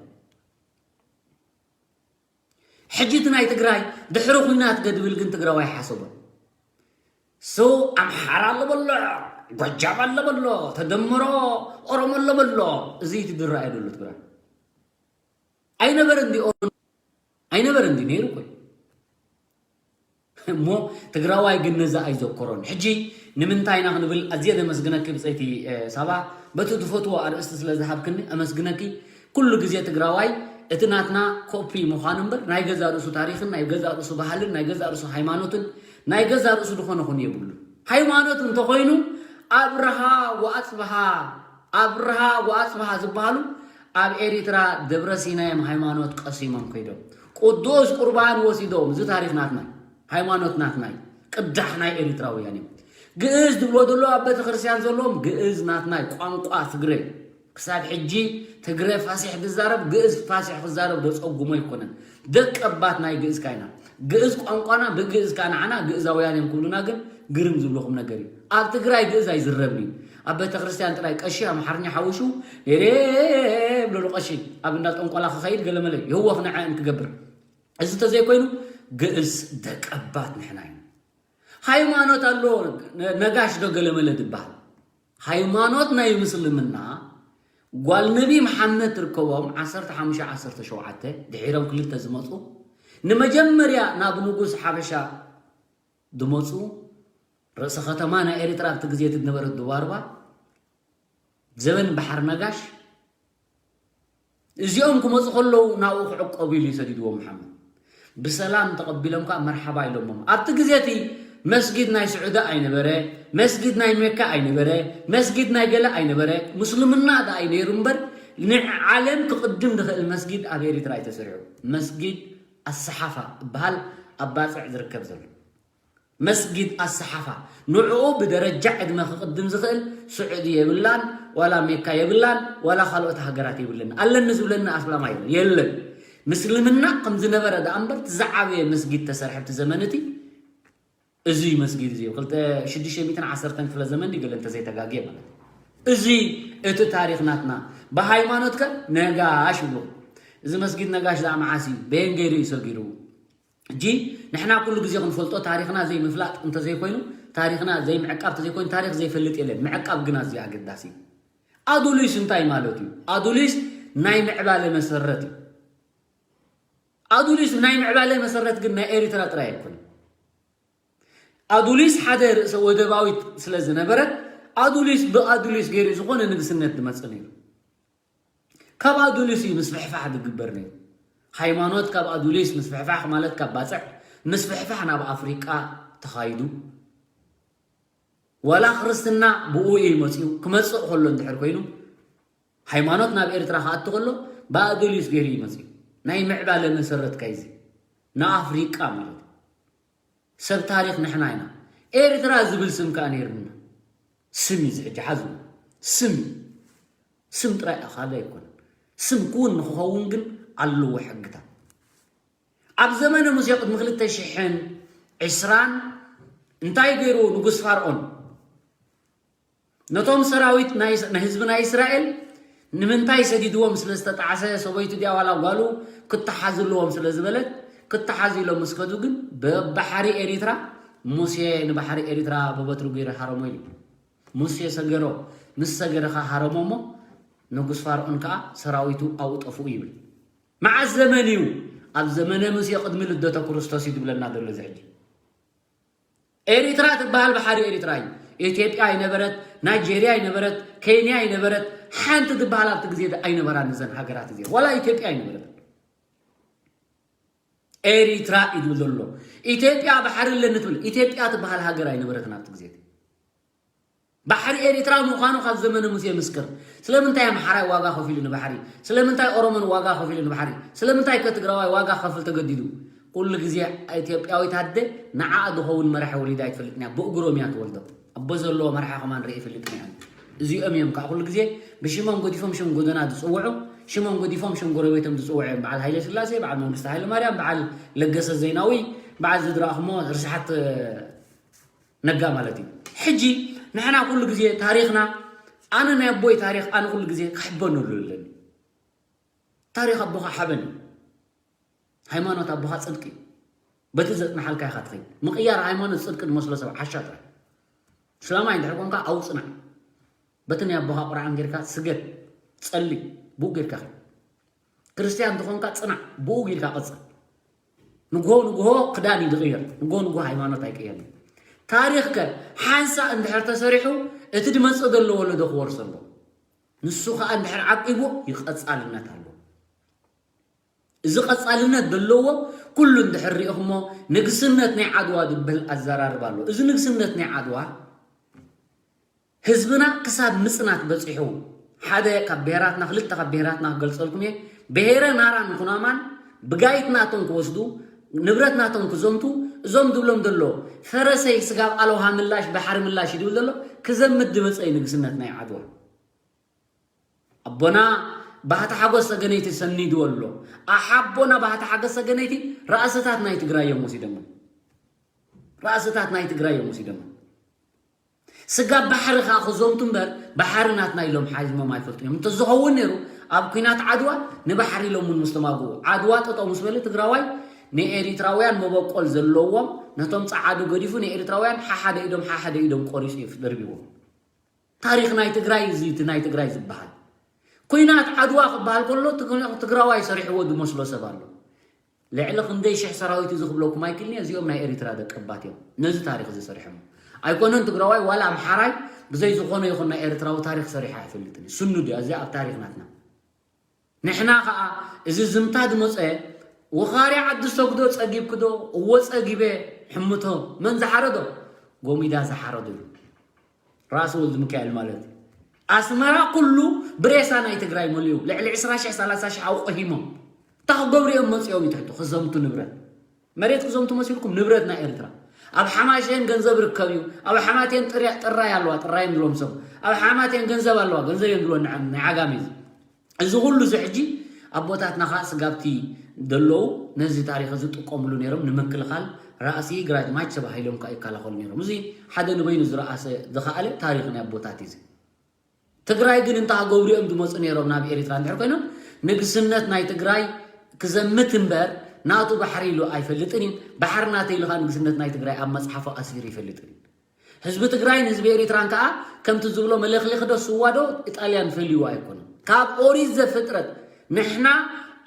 ሕጂ እቲ ናይ ትግራይ ድሕሪ ኹናት ገድብል ግን ትግራዋይ ሓሰቦ። ሶ ኣምሓራ ኣሎ በሎ፣ ጎጃም ኣሎ በሎ፣ ተደምሮ ኦሮሞ ኣሎ በሎ። እዚ እቲ ዝረኣየ ዘሎ ትግራይ ኣይነበረ እንዲ ኦሮሞ ኣይነበረ እንዲ ነይሩ እኮ እዩ። እሞ ትግራዋይ ግን ነዛ ኣይዘከሮን። ሕጂ ንምንታይ ኢና ክንብል ኣዝየ ዘመስግነኪ ብፀይቲ ሳባ በቲ ትፈትዎ ኣርእስቲ ስለ ዝሃብክኒ ኣመስግነኪ። ኩሉ ግዜ ትግራዋይ እቲ ናትና ኮፒ ምዃኑ እምበር ናይ ገዛ ርእሱ ታሪኽን ናይ ገዛ ርእሱ ባህልን ናይ ገዛ ርእሱ ሃይማኖትን ናይ ገዛ ርእሱ ዝኾነ ኹን የብሉን። ሃይማኖት እንተኾይኑ ኣብርሃ ወኣፅብሃ ኣብርሃ ወኣፅብሃ ዝበሃሉ ኣብ ኤሪትራ ደብረ ሲናዮም ሃይማኖት ቀሲሞም ከይዶም ቅዱስ ቁርባን ወሲዶም። እዚ ታሪኽ ናትና ሃይማኖት ናትናይ ቅዳሕ ናይ ኤሪትራውያን እዮም። ግእዝ ዝብሎ ዘሎ ኣብ ቤተክርስትያን ዘለዎም ግእዝ ናትናይ ቋንቋ ትግረ ክሳብ ሕጂ ትግረ ፋሲሕ ዝዛረብ ግእዝ ፋሲሕ ክዛረብ ዘፀጉሞ ኣይኮነን። ደቀባት ናይ ግእዝ ካይና ግእዝ ቋንቋና ብግእዝ ካንዓና ግእዛውያን እዮም ክብሉና ግን ግርም ዝብልኹም ነገር እዩ። ኣብ ትግራይ ግእዝ ኣይዝረብን እዩ። ኣብ ቤተክርስትያን ጥራይ ቀሺ ኣምሓርኛ ሓውሹ ኔሬ ብለሉ ቀሺ ኣብ እንዳ ጠንቆላ ክኸይድ ገለመለ ይህወኽ ንዐን ክገብር እዚ ተዘይኮይኑ ግእዝ ደቀባት ንሕና ኢና። ሃይማኖት ኣሎ ነጋሽ ዶ ገለመለ ዝበሃል ሃይማኖት ናይ ምስልምና ጓል ነቢ መሓመድ ትርከቦም ዓሰርተ ሓሙሽተ ዓሰርተ ሸውዓተ ድሒሮም ክልተ ዝመፁ ንመጀመርያ ናብ ንጉስ ሓበሻ ዝመፁ ርእሰ ከተማ ናይ ኤሪትራ ኣብቲ ግዜ ዝነበረት ድባርባ ዘበን ባሕር ነጋሽ እዚኦም ክመፁ ከለዉ ናብኡ ክዕቀቡ ኢሉ ይሰዲድዎም መሓመድ ብሰላም ተቐቢሎም ከዓ መርሓባ ኢሎሞም ኣብቲ ግዜ እቲ መስጊድ ናይ ስዑዲ ኣይነበረ መስጊድ ናይ ሜካ ኣይነበረ መስጊድ ናይ ገለ ኣይነበረ ምስልምና ደኣ እዩ ነይሩ እምበር ንዓለም ክቕድም ዝኽእል መስጊድ ኣብ ኤሪትራ እዩ ተሰሪዑ መስጊድ ኣሰሓፋ እበሃል ኣብ ባፅዕ ዝርከብ ዘሎ መስጊድ ኣሰሓፋ ንዕኡ ብደረጃ ዕድመ ክቕድም ዝኽእል ስዑዲ የብላን ዋላ ሜካ የብላን ዋላ ካልኦት ሃገራት የብለን ኣለኒ ዝብለኒ ኣስላማይ የለን ምስልምና ከም ዝነበረ ደኣ እምበር ዝዓበየ መስጊድ ተሰርሐ ብቲ ዘመን እቲ እዚ መስጊድ እዚ ክልተ ሽዱሽተ ሚእትን ዓሰርተን ክፍለ ዘመን ድዩ ገለ እንተዘይተጋግየ ማለት እዚ እቲ ታሪኽ ናትና ብሃይማኖት ከ ነጋሽ ይብሉ እዚ መስጊድ ነጋሽ ደኣ መዓስ እዩ በየን ገይሩ እዩ ሰጊሩ ሕጂ ንሕና ኩሉ ግዜ ክንፈልጦ ታሪኽና ዘይምፍላጥ እንተዘይኮይኑ ታሪኽና ዘይምዕቃብ እንተዘይኮይኑ ታሪኽ ዘይፈልጥ የለን ምዕቃብ ግን ኣዝዩ ኣገዳሲ እዩ ኣዱሊስ እንታይ ማለት እዩ ኣዱሊስ ናይ ምዕባለ መሰረት እዩ ኣዱሊስ ናይ ምዕባለ መሰረት ግን ናይ ኤሪትራ ጥራይ ኣይኮነ ኣዱሊስ ሓደ ርእሰ ወደባዊት ስለ ዝነበረት ኣዱሊስ ብኣዱሊስ ገይሩ ዝኾነ ንግስነት ዝመፅእ ነይሩ ካብ ኣዱሊስ እዩ ምስፍሕፋሕ ዝግበር ነይሩ ሃይማኖት ካብ ኣዱሊስ ምስፍሕፋሕ ማለት ካብ ባፅዕ ምስፍሕፋሕ ናብ ኣፍሪቃ ተኻይዱ ዋላ ክርስትና ብኡ እዩ መፅኡ ክመፅእ ከሎ እንድሕር ኮይኑ ሃይማኖት ናብ ኤርትራ ክኣቱ ከሎ ብኣዱሊስ ገይሩ እዩ መፅኡ ናይ ምዕባለ መሰረት ካይዚ ንኣፍሪቃ ማለት እዩ ሰብ ታሪኽ ንሕና ኢና ኤርትራ ዝብል ስም ከዓ ነይርና ስም እዩ ዝሕጂ ሓዙ ስም እዩ ስም ጥራይ ኣኻሊ ኣይኮነን ስም ክውን ንክኸውን ግን ኣለዎ ሕግታት። ኣብ ዘመነ ሙሴ ቅድሚ ክልተ ሽሕን ዕስራን እንታይ ገይሩ ንጉስ ፋርኦን? ነቶም ሰራዊት ናይ ናይ ህዝቢ ናይ እስራኤል ንምንታይ ሰዲድዎም ስለ ዝተጣዕሰ፣ ሰበይቱ ድያ ዋላ ጓሉ ክተሓዝ ኣለዎም ስለ ዝበለት፣ ክተሓዝ ኢሎም ምስ ከዱ ግን ብባሕሪ ኤሪትራ ሙሴ ንባሕሪ ኤሪትራ ብበትሩ ገይሩ ሃረሞ ኢሉ። ሙሴ ሰገሮ፣ ምስ ሰገረ ኸዓ ሃረሞ እሞ ንጉስ ፋርኦን ከኣ ሰራዊቱ ኣብኡ ጠፍኡ ይብል። መዓስ ዘመን እዩ? ኣብ ዘመነ ሙሴ ቅድሚ ልደተ ክርስቶስ እዩ ዝብለና ዘሎ እዚ ሕጂ። ኤሪትራ ትበሃል ባሕሪ ኤሪትራ እዩ። ኢትዮጵያ ኣይነበረት፣ ናይጄርያ ኣይነበረት፣ ኬንያ ኣይነበረት፣ ሓንቲ ትበሃል ኣብቲ ግዜ ኣይነበራን እዘን ሃገራት እዚኣን። ዋላ ኢትዮጵያ ኣይነበረት። ኤሪትራ እዩ ዝብል ዘሎ። ኢትዮጵያ ባሕሪ ኣለኒ ትብል። ኢትዮጵያ ትበሃል ሃገር ኣይነበረትን ኣብቲ ግዜ እቲ። ባሕሪ ኤሪትራ ምዃኑ ካብ ዘመነ ሙሴ ምስክር። ስለምንታይ ኣምሓራይ ዋጋ ከፊሉ ንባሕሪ? ስለምንታይ ኦሮሞን ዋጋ ከፊሉ ንባሕሪ? ስለምንታይ ከ ትግራዋይ ዋጋ ከፍል ተገዲዱ? ኩሉ ግዜ ኢትዮጵያዊት ኣደ ንዓኣ ዝኸውን መራሒ ወሊዳ ኣይትፈልጥን እያ። ብእግሮም እያ ትወልዶ። ኣቦ ዘለዎ መራሒ ከማን ርኢ ይፈልጥን እያ። እዚኦም እዮም ከዓ ኩሉ ግዜ ብሽሞም ገዲፎም ሽም ጎደና ዝፅውዑ፣ ሽሞም ገዲፎም ሽም ጎረቤቶም ዝፅውዑ እዮም። በዓል ሃይለ ስላሴ፣ በዓል መንግስቲ ሃይለ ማርያም፣ በዓል ለገሰ ዜናዊ፣ በዓል ዝድረእኹሞ ርስሓት ነጋ ማለት እዩ። ሕጂ ንሕና ኩሉ ግዜ ታሪኽና፣ ኣነ ናይ ኣቦይ ታሪኽ ኣነ ኩሉ ግዜ ክሕበነሉ ኣለኒ። ታሪኽ ኣቦኻ ሓበን እዩ። ሃይማኖት ኣቦኻ ጽድቂ እዩ። በቲ ዘጽንሓልካ ኢኻ ትኸይድ። ምቕያር ሃይማኖት ጽድቂ ዝመስሎ ሰብ ዓሻ ጥራይ። እስላማይ እንድሕር ኮንካ ኣብኡ ጽናዕ። በቲ ናይ ኣቦኻ ቁርዓን ጌርካ ስገድ፣ ጸሊ፣ ብኡ ጌርካ ኸይድ። ክርስትያን እንተኾንካ ጽናዕ፣ ብኡ ጌርካ ቀጽል። ንግሆ ንግሆ ክዳን እዩ ዝቕየር፣ ንግሆ ንግሆ ሃይማኖት ኣይቅየርን። ታሪኽከ ሓንሳእ እንድሕር ተሰሪሑ እቲ ዝመጽእ ዘሎ ወለዶ ክወርሶ ኣለዎ። ንሱ ኸኣ እንድሕር ዓቂቡ ይቐጻልነት ኣለዎ። እዚ ቀጻልነት ዘለዎ ኩሉ እንድሕር ሪኢኹሞ ንግስነት ናይ ዓድዋ ዝበል ኣዘራርባ ኣሎ። እዚ ንግስነት ናይ ዓድዋ ህዝብና ክሳብ ምጽናት በጺሑ ሓደ ካብ ብሄራትና ክልተ ካብ ብሄራትና ክገልጸልኩም እየ። ብሄረ ናራን ኩናማን ብጋይት ናቶም ክወስዱ ንብረት ናቶም ክዘምቱ እዞም ዝብሎም ዘሎ ፈረሰይ ስጋብ ኣለውሃ ምላሽ ባሕሪ ምላሽ ይድብል ዘሎ ክዘምት ዝመጸ እዩ ንግስነት ናይ ዓድዋ። ኣቦና ባህታ ሓጎስ ሰገነይቲ ሰኒድዎ ኣሎ። ኣሓቦና ባህታ ሓጎስ ሰገነይቲ ራእስታት ናይ ትግራይ እዮም ወሲዶሞ። ራእስታት ናይ ትግራይ እዮም ወሲዶሞ። ስጋብ ባሕሪ ከዓ ክዘምቱ እምበር ባሕሪ ናትና ኢሎም ሓዚሞም ኣይፈልጡን እዮም። እንተዝኸውን ነይሩ ኣብ ኩናት ዓድዋ ንባሕሪ ኢሎም እውን ምስ ተማግኡ ዓድዋ ጠጠው ምስ በለ ትግራዋይ ንኤሪትራውያን መበቆል ዘለዎም ነቶም ጸዓዱ ገዲፉ ንኤሪትራውያን ሓሓደ ኢዶም ሓሓደ ኢዶም ቆሪጹ እዩ ደርቢዎም። ታሪኽ ናይ ትግራይ እዚ እቲ ናይ ትግራይ ዝበሃል ኩናት ዓድዋ ክበሃል ከሎ ትግ- ትግራዋይ ሰሪሕዎ ዝመስሎ ሰብ ኣሎ። ልዕሊ ክንደይ ሽሕ ሰራዊት እዚ ክብለኩም ኣይክልኒ እዚኦም ናይ ኤሪትራ ደቀባት እዮም ነዚ ታሪኽ እዚ ሰሪሖም ኣይኮነን ትግራዋይ ዋላ ኣምሓራይ ብዘይ ዝኾነ ይኹን ናይ ኤርትራዊ ታሪኽ ሰሪሓ ኣይፈልጥን እዩ ስኑድ እዩ እዚ ኣብ ታሪኽ ናትና ንሕና ኸዓ እዚ ዝምታ ዝመፀ ወኻሪ ዓዲ ሰጉዶ ፀጊብክዶ እዎ ፀጊበ ሕምቶ መን ዝሓረዶ ጎሚዳ ዝሓረዶ እዩ ራስ ወልድ ሚካኤል ማለት እዩ ኣስመራ ኩሉ ብሬሳ ናይ ትግራይ መሊኡ ልዕሊ ዕስራ ሽሕ ሰላሳ ሽሕ ኣውቆሂሞም እንታይ ክገብሩ እዮም መፂኦም ይትሕቱ ክዘምቱ ንብረት መሬት ክዘምቱ መሲልኩም ንብረት ናይ ኤርትራ ኣብ ሓማሸን ገንዘብ ርከብ እዩ ኣብ ሓማቴን ጥራይ ኣለዋ ጥራይ ንብሎም ሰብ ኣብ ሓማቴን ገንዘብ ኣለዋ ገንዘብ እዮም ዝብሎ ናይ ዓጋመ እዚ ኩሉ እዚ ሕጂ ኣቦታትና ከዓ ስጋብቲ ደለዉ ነዚ ታሪክ እዚ ጥቀምሉ ነይሮም ንምክልኻል ራእሲ ግራጅማች ተባሂሎም ከዓ ይከላኸሉ ነይሮም እዚ ሓደ ንበይኑ ዝረኣሰ ዝኸኣለ ታሪክ ናይ ኣቦታት እዚ ትግራይ ግን እንተ ሃገው ሪኦም ዝመፁ ነይሮም ናብ ኤሪትራ እንድሕር ኮይኖም ንግስነት ናይ ትግራይ ክዘምት እምበር ናቱ ባሕሪ ኢሉ ኣይፈልጥን እዩ ባሕሪ ናተ ኢልካ ንግስነት ናይ ትግራይ ኣብ መፅሓፉ ኣስፊሩ ይፈልጥን እዩ ህዝቢ ትግራይን ህዝቢ ኤሪትራን ከዓ ከምቲ ዝብሎ መለክሊክ ዶ ስዋ ዶ ኢጣልያን ፈልይዎ ኣይኮነን ካብ ኦሪት ዘፍጥረት ንሕና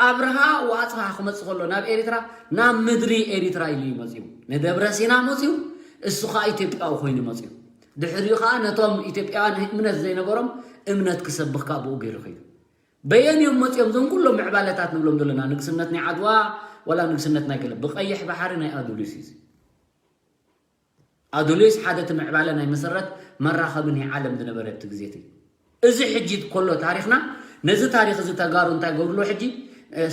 ኣብርሃ ወኣፅብሃ ክመፅእ ከሎ ናብ ኤሪትራ ናብ ምድሪ ኤሪትራ ኢሉ እዩ መፅዩ ንደብረ ሲና መፅዩ እሱ ከዓ ኢትዮጵያዊ ኮይኑ መፅዩ ድሕሪኡ ከዓ ነቶም ኢትዮጵያውያን እምነት ዘይነበሮም እምነት ክሰብኽ ከዓ ብኡ ገይሩ ከይዱ በየን እዮም መፅዮም እዞም ኩሎም ምዕባለታት ንብሎም ዘለና ንግስነት ናይ ዓድዋ ወላ ንግስነት ናይ ገለ ብቀይሕ ባሕሪ ናይ ኣዱሊስ እዩ ኣዱሊስ ሓደ እቲ ምዕባለ ናይ መሰረት መራኸቢ ናይ ዓለም ዝነበረ እቲ ግዜ እቲ እዚ ሕጂ ከሎ ታሪኽና ነዚ ታሪኽ እዚ ተጋሩ እንታይ ገብርሎ ሕጂ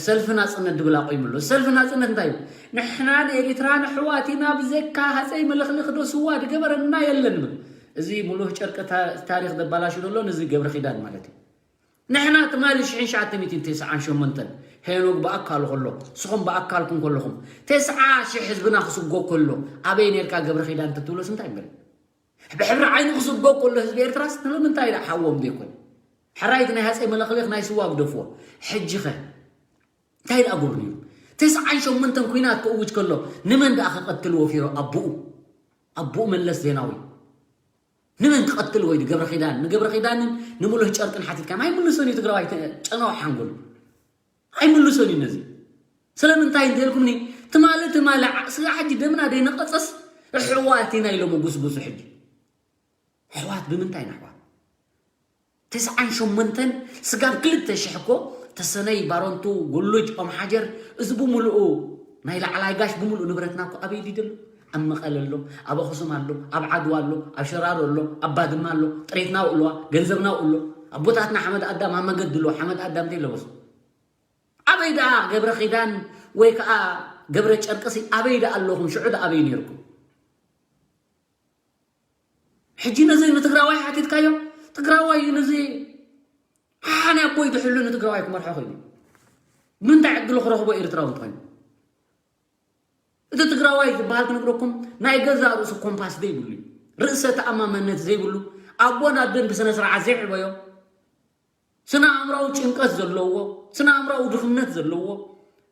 ሰልፊ ናፅነት ድብል ኣቆይምሎ ሰልፊ ናፅነት እንታይ እዩ ንሕና ንኤሪትራ ንሕዋት ኢና ብዘካ ሃፀይ መለኽልኽ ዶ ስዋ ድገበረና የለን ብል እዚ ሙሉህ ጨርቂ ታሪኽ ዘባላሹ ዘሎ ነዚ ገብረ ኪዳን ማለት እዩ ንሕና ትማሊ ሽሕን ሸዓተ ሚእትን ተስዓን ሸሞንተን ሄኖግ ብኣካሉ ከሎ፣ ንስኹም ብኣካልኩም ከለኹም፣ ተስዓ ሽሕ ህዝብና ክስጎ ከሎ፣ ኣበይ ነርካ ገብረ ኪዳን እንተትብሎስ እንታይ ምበለ? ብሕብሪ ዓይኑ ክስጎ ከሎ ህዝቢ ኤርትራስ ንምንታይ ደኣ ሓዎም ዘይኮነ? ሕራይ እቲ ናይ ሃፀይ መለኽሌኽ ናይ ስዋ ግደፍዎ። ሕጂ ኸ እንታይ ደኣ ገብሩ ነይሩ? ተስዓን ሸሞንተን ኲናት ክእውጅ ከሎ ንመን ደኣ ክቐትል ወፊሩ? ኣቦኡ፣ ኣቦኡ መለስ ዜናዊ። ንመን ክቐትል ወይ ገብረ ኪዳን? ንገብረ ኪዳንን ንሙሉህ ጨርቅን ሓቲትካ ኣይምልሶን እዩ ትግራዋይ፣ ተ-፣ ጨናዊ ሓንጎል ኣይምልሶን እዩ ነዚ። ስለምንታይ እንተልኩምኒ፣ ትማሊ ትማሊ ዓ-፣ ስጋ ሕጂ ደምና ደይነቐጸስ፣ ኣሕዋት ኢና ኢሎም ጉስጉሱ። ሕጂ ኣሕዋት ብምንታይ ኢና ኣሕዋት? ተስዓን ሸሞንተን ስጋብ ክልተ ሽሕ እኮ ተሰነይ፣ ባረንቱ፣ ጉሉጅ፣ ኦም ሓጀር፣ እዚ ብምልኡ ናይ ላዕላይ ጋሽ ብምልኡ ንብረትና እኮ ኣበይ ድዩ ዘሎ? ኣብ መቐለ ኣሎ፣ ኣብ ኣኽሱም ኣሎ፣ ኣብ ዓድዋ ኣሎ፣ ኣብ ሸራሮ ኣሎ፣ ኣብ ባድመ ኣሎ። ጥሬትና ውዕልዋ፣ ገንዘብና ውዕሎ። ኣቦታትና ሓመድ ኣዳም ኣብ መገዲ ኣለዉ፣ ሓመድ ኣዳም ዘይለበሱ። ኣበይ ደኣ ገብረ ኪዳን ወይ ከዓ ገብረ ጨርቅሲ ኣበይ ደኣ ኣለኹም? ሽዑ ደኣ ኣበይ ነይርኩም? ሕጂ ነዚ ንትግራዋይ ሓቲትካዮ? ትግራዋይ እዩ ነዚ ሓሓን ኣቦይ ድሕሉ ንትግራዋይ ክመርሖ ኮይኑ። ምንታይ ዕድሉ ክረኽቦ ኤርትራዊ እንተኾይኑ? እቲ ትግራዋይ ዝበሃል ክነግረኩም ናይ ገዛእ ርእሱ ኮምፓስ ዘይብሉ እዩ። ርእሰ ተኣማመነት ዘይብሉ፣ ኣቦን ኣደን ብስነ ስርዓት ዘይዕበዮ፣ ስነ ኣእምራዊ ጭንቀት ዘለዎ፣ ስነ ኣእምራዊ ድኽነት ዘለዎ፣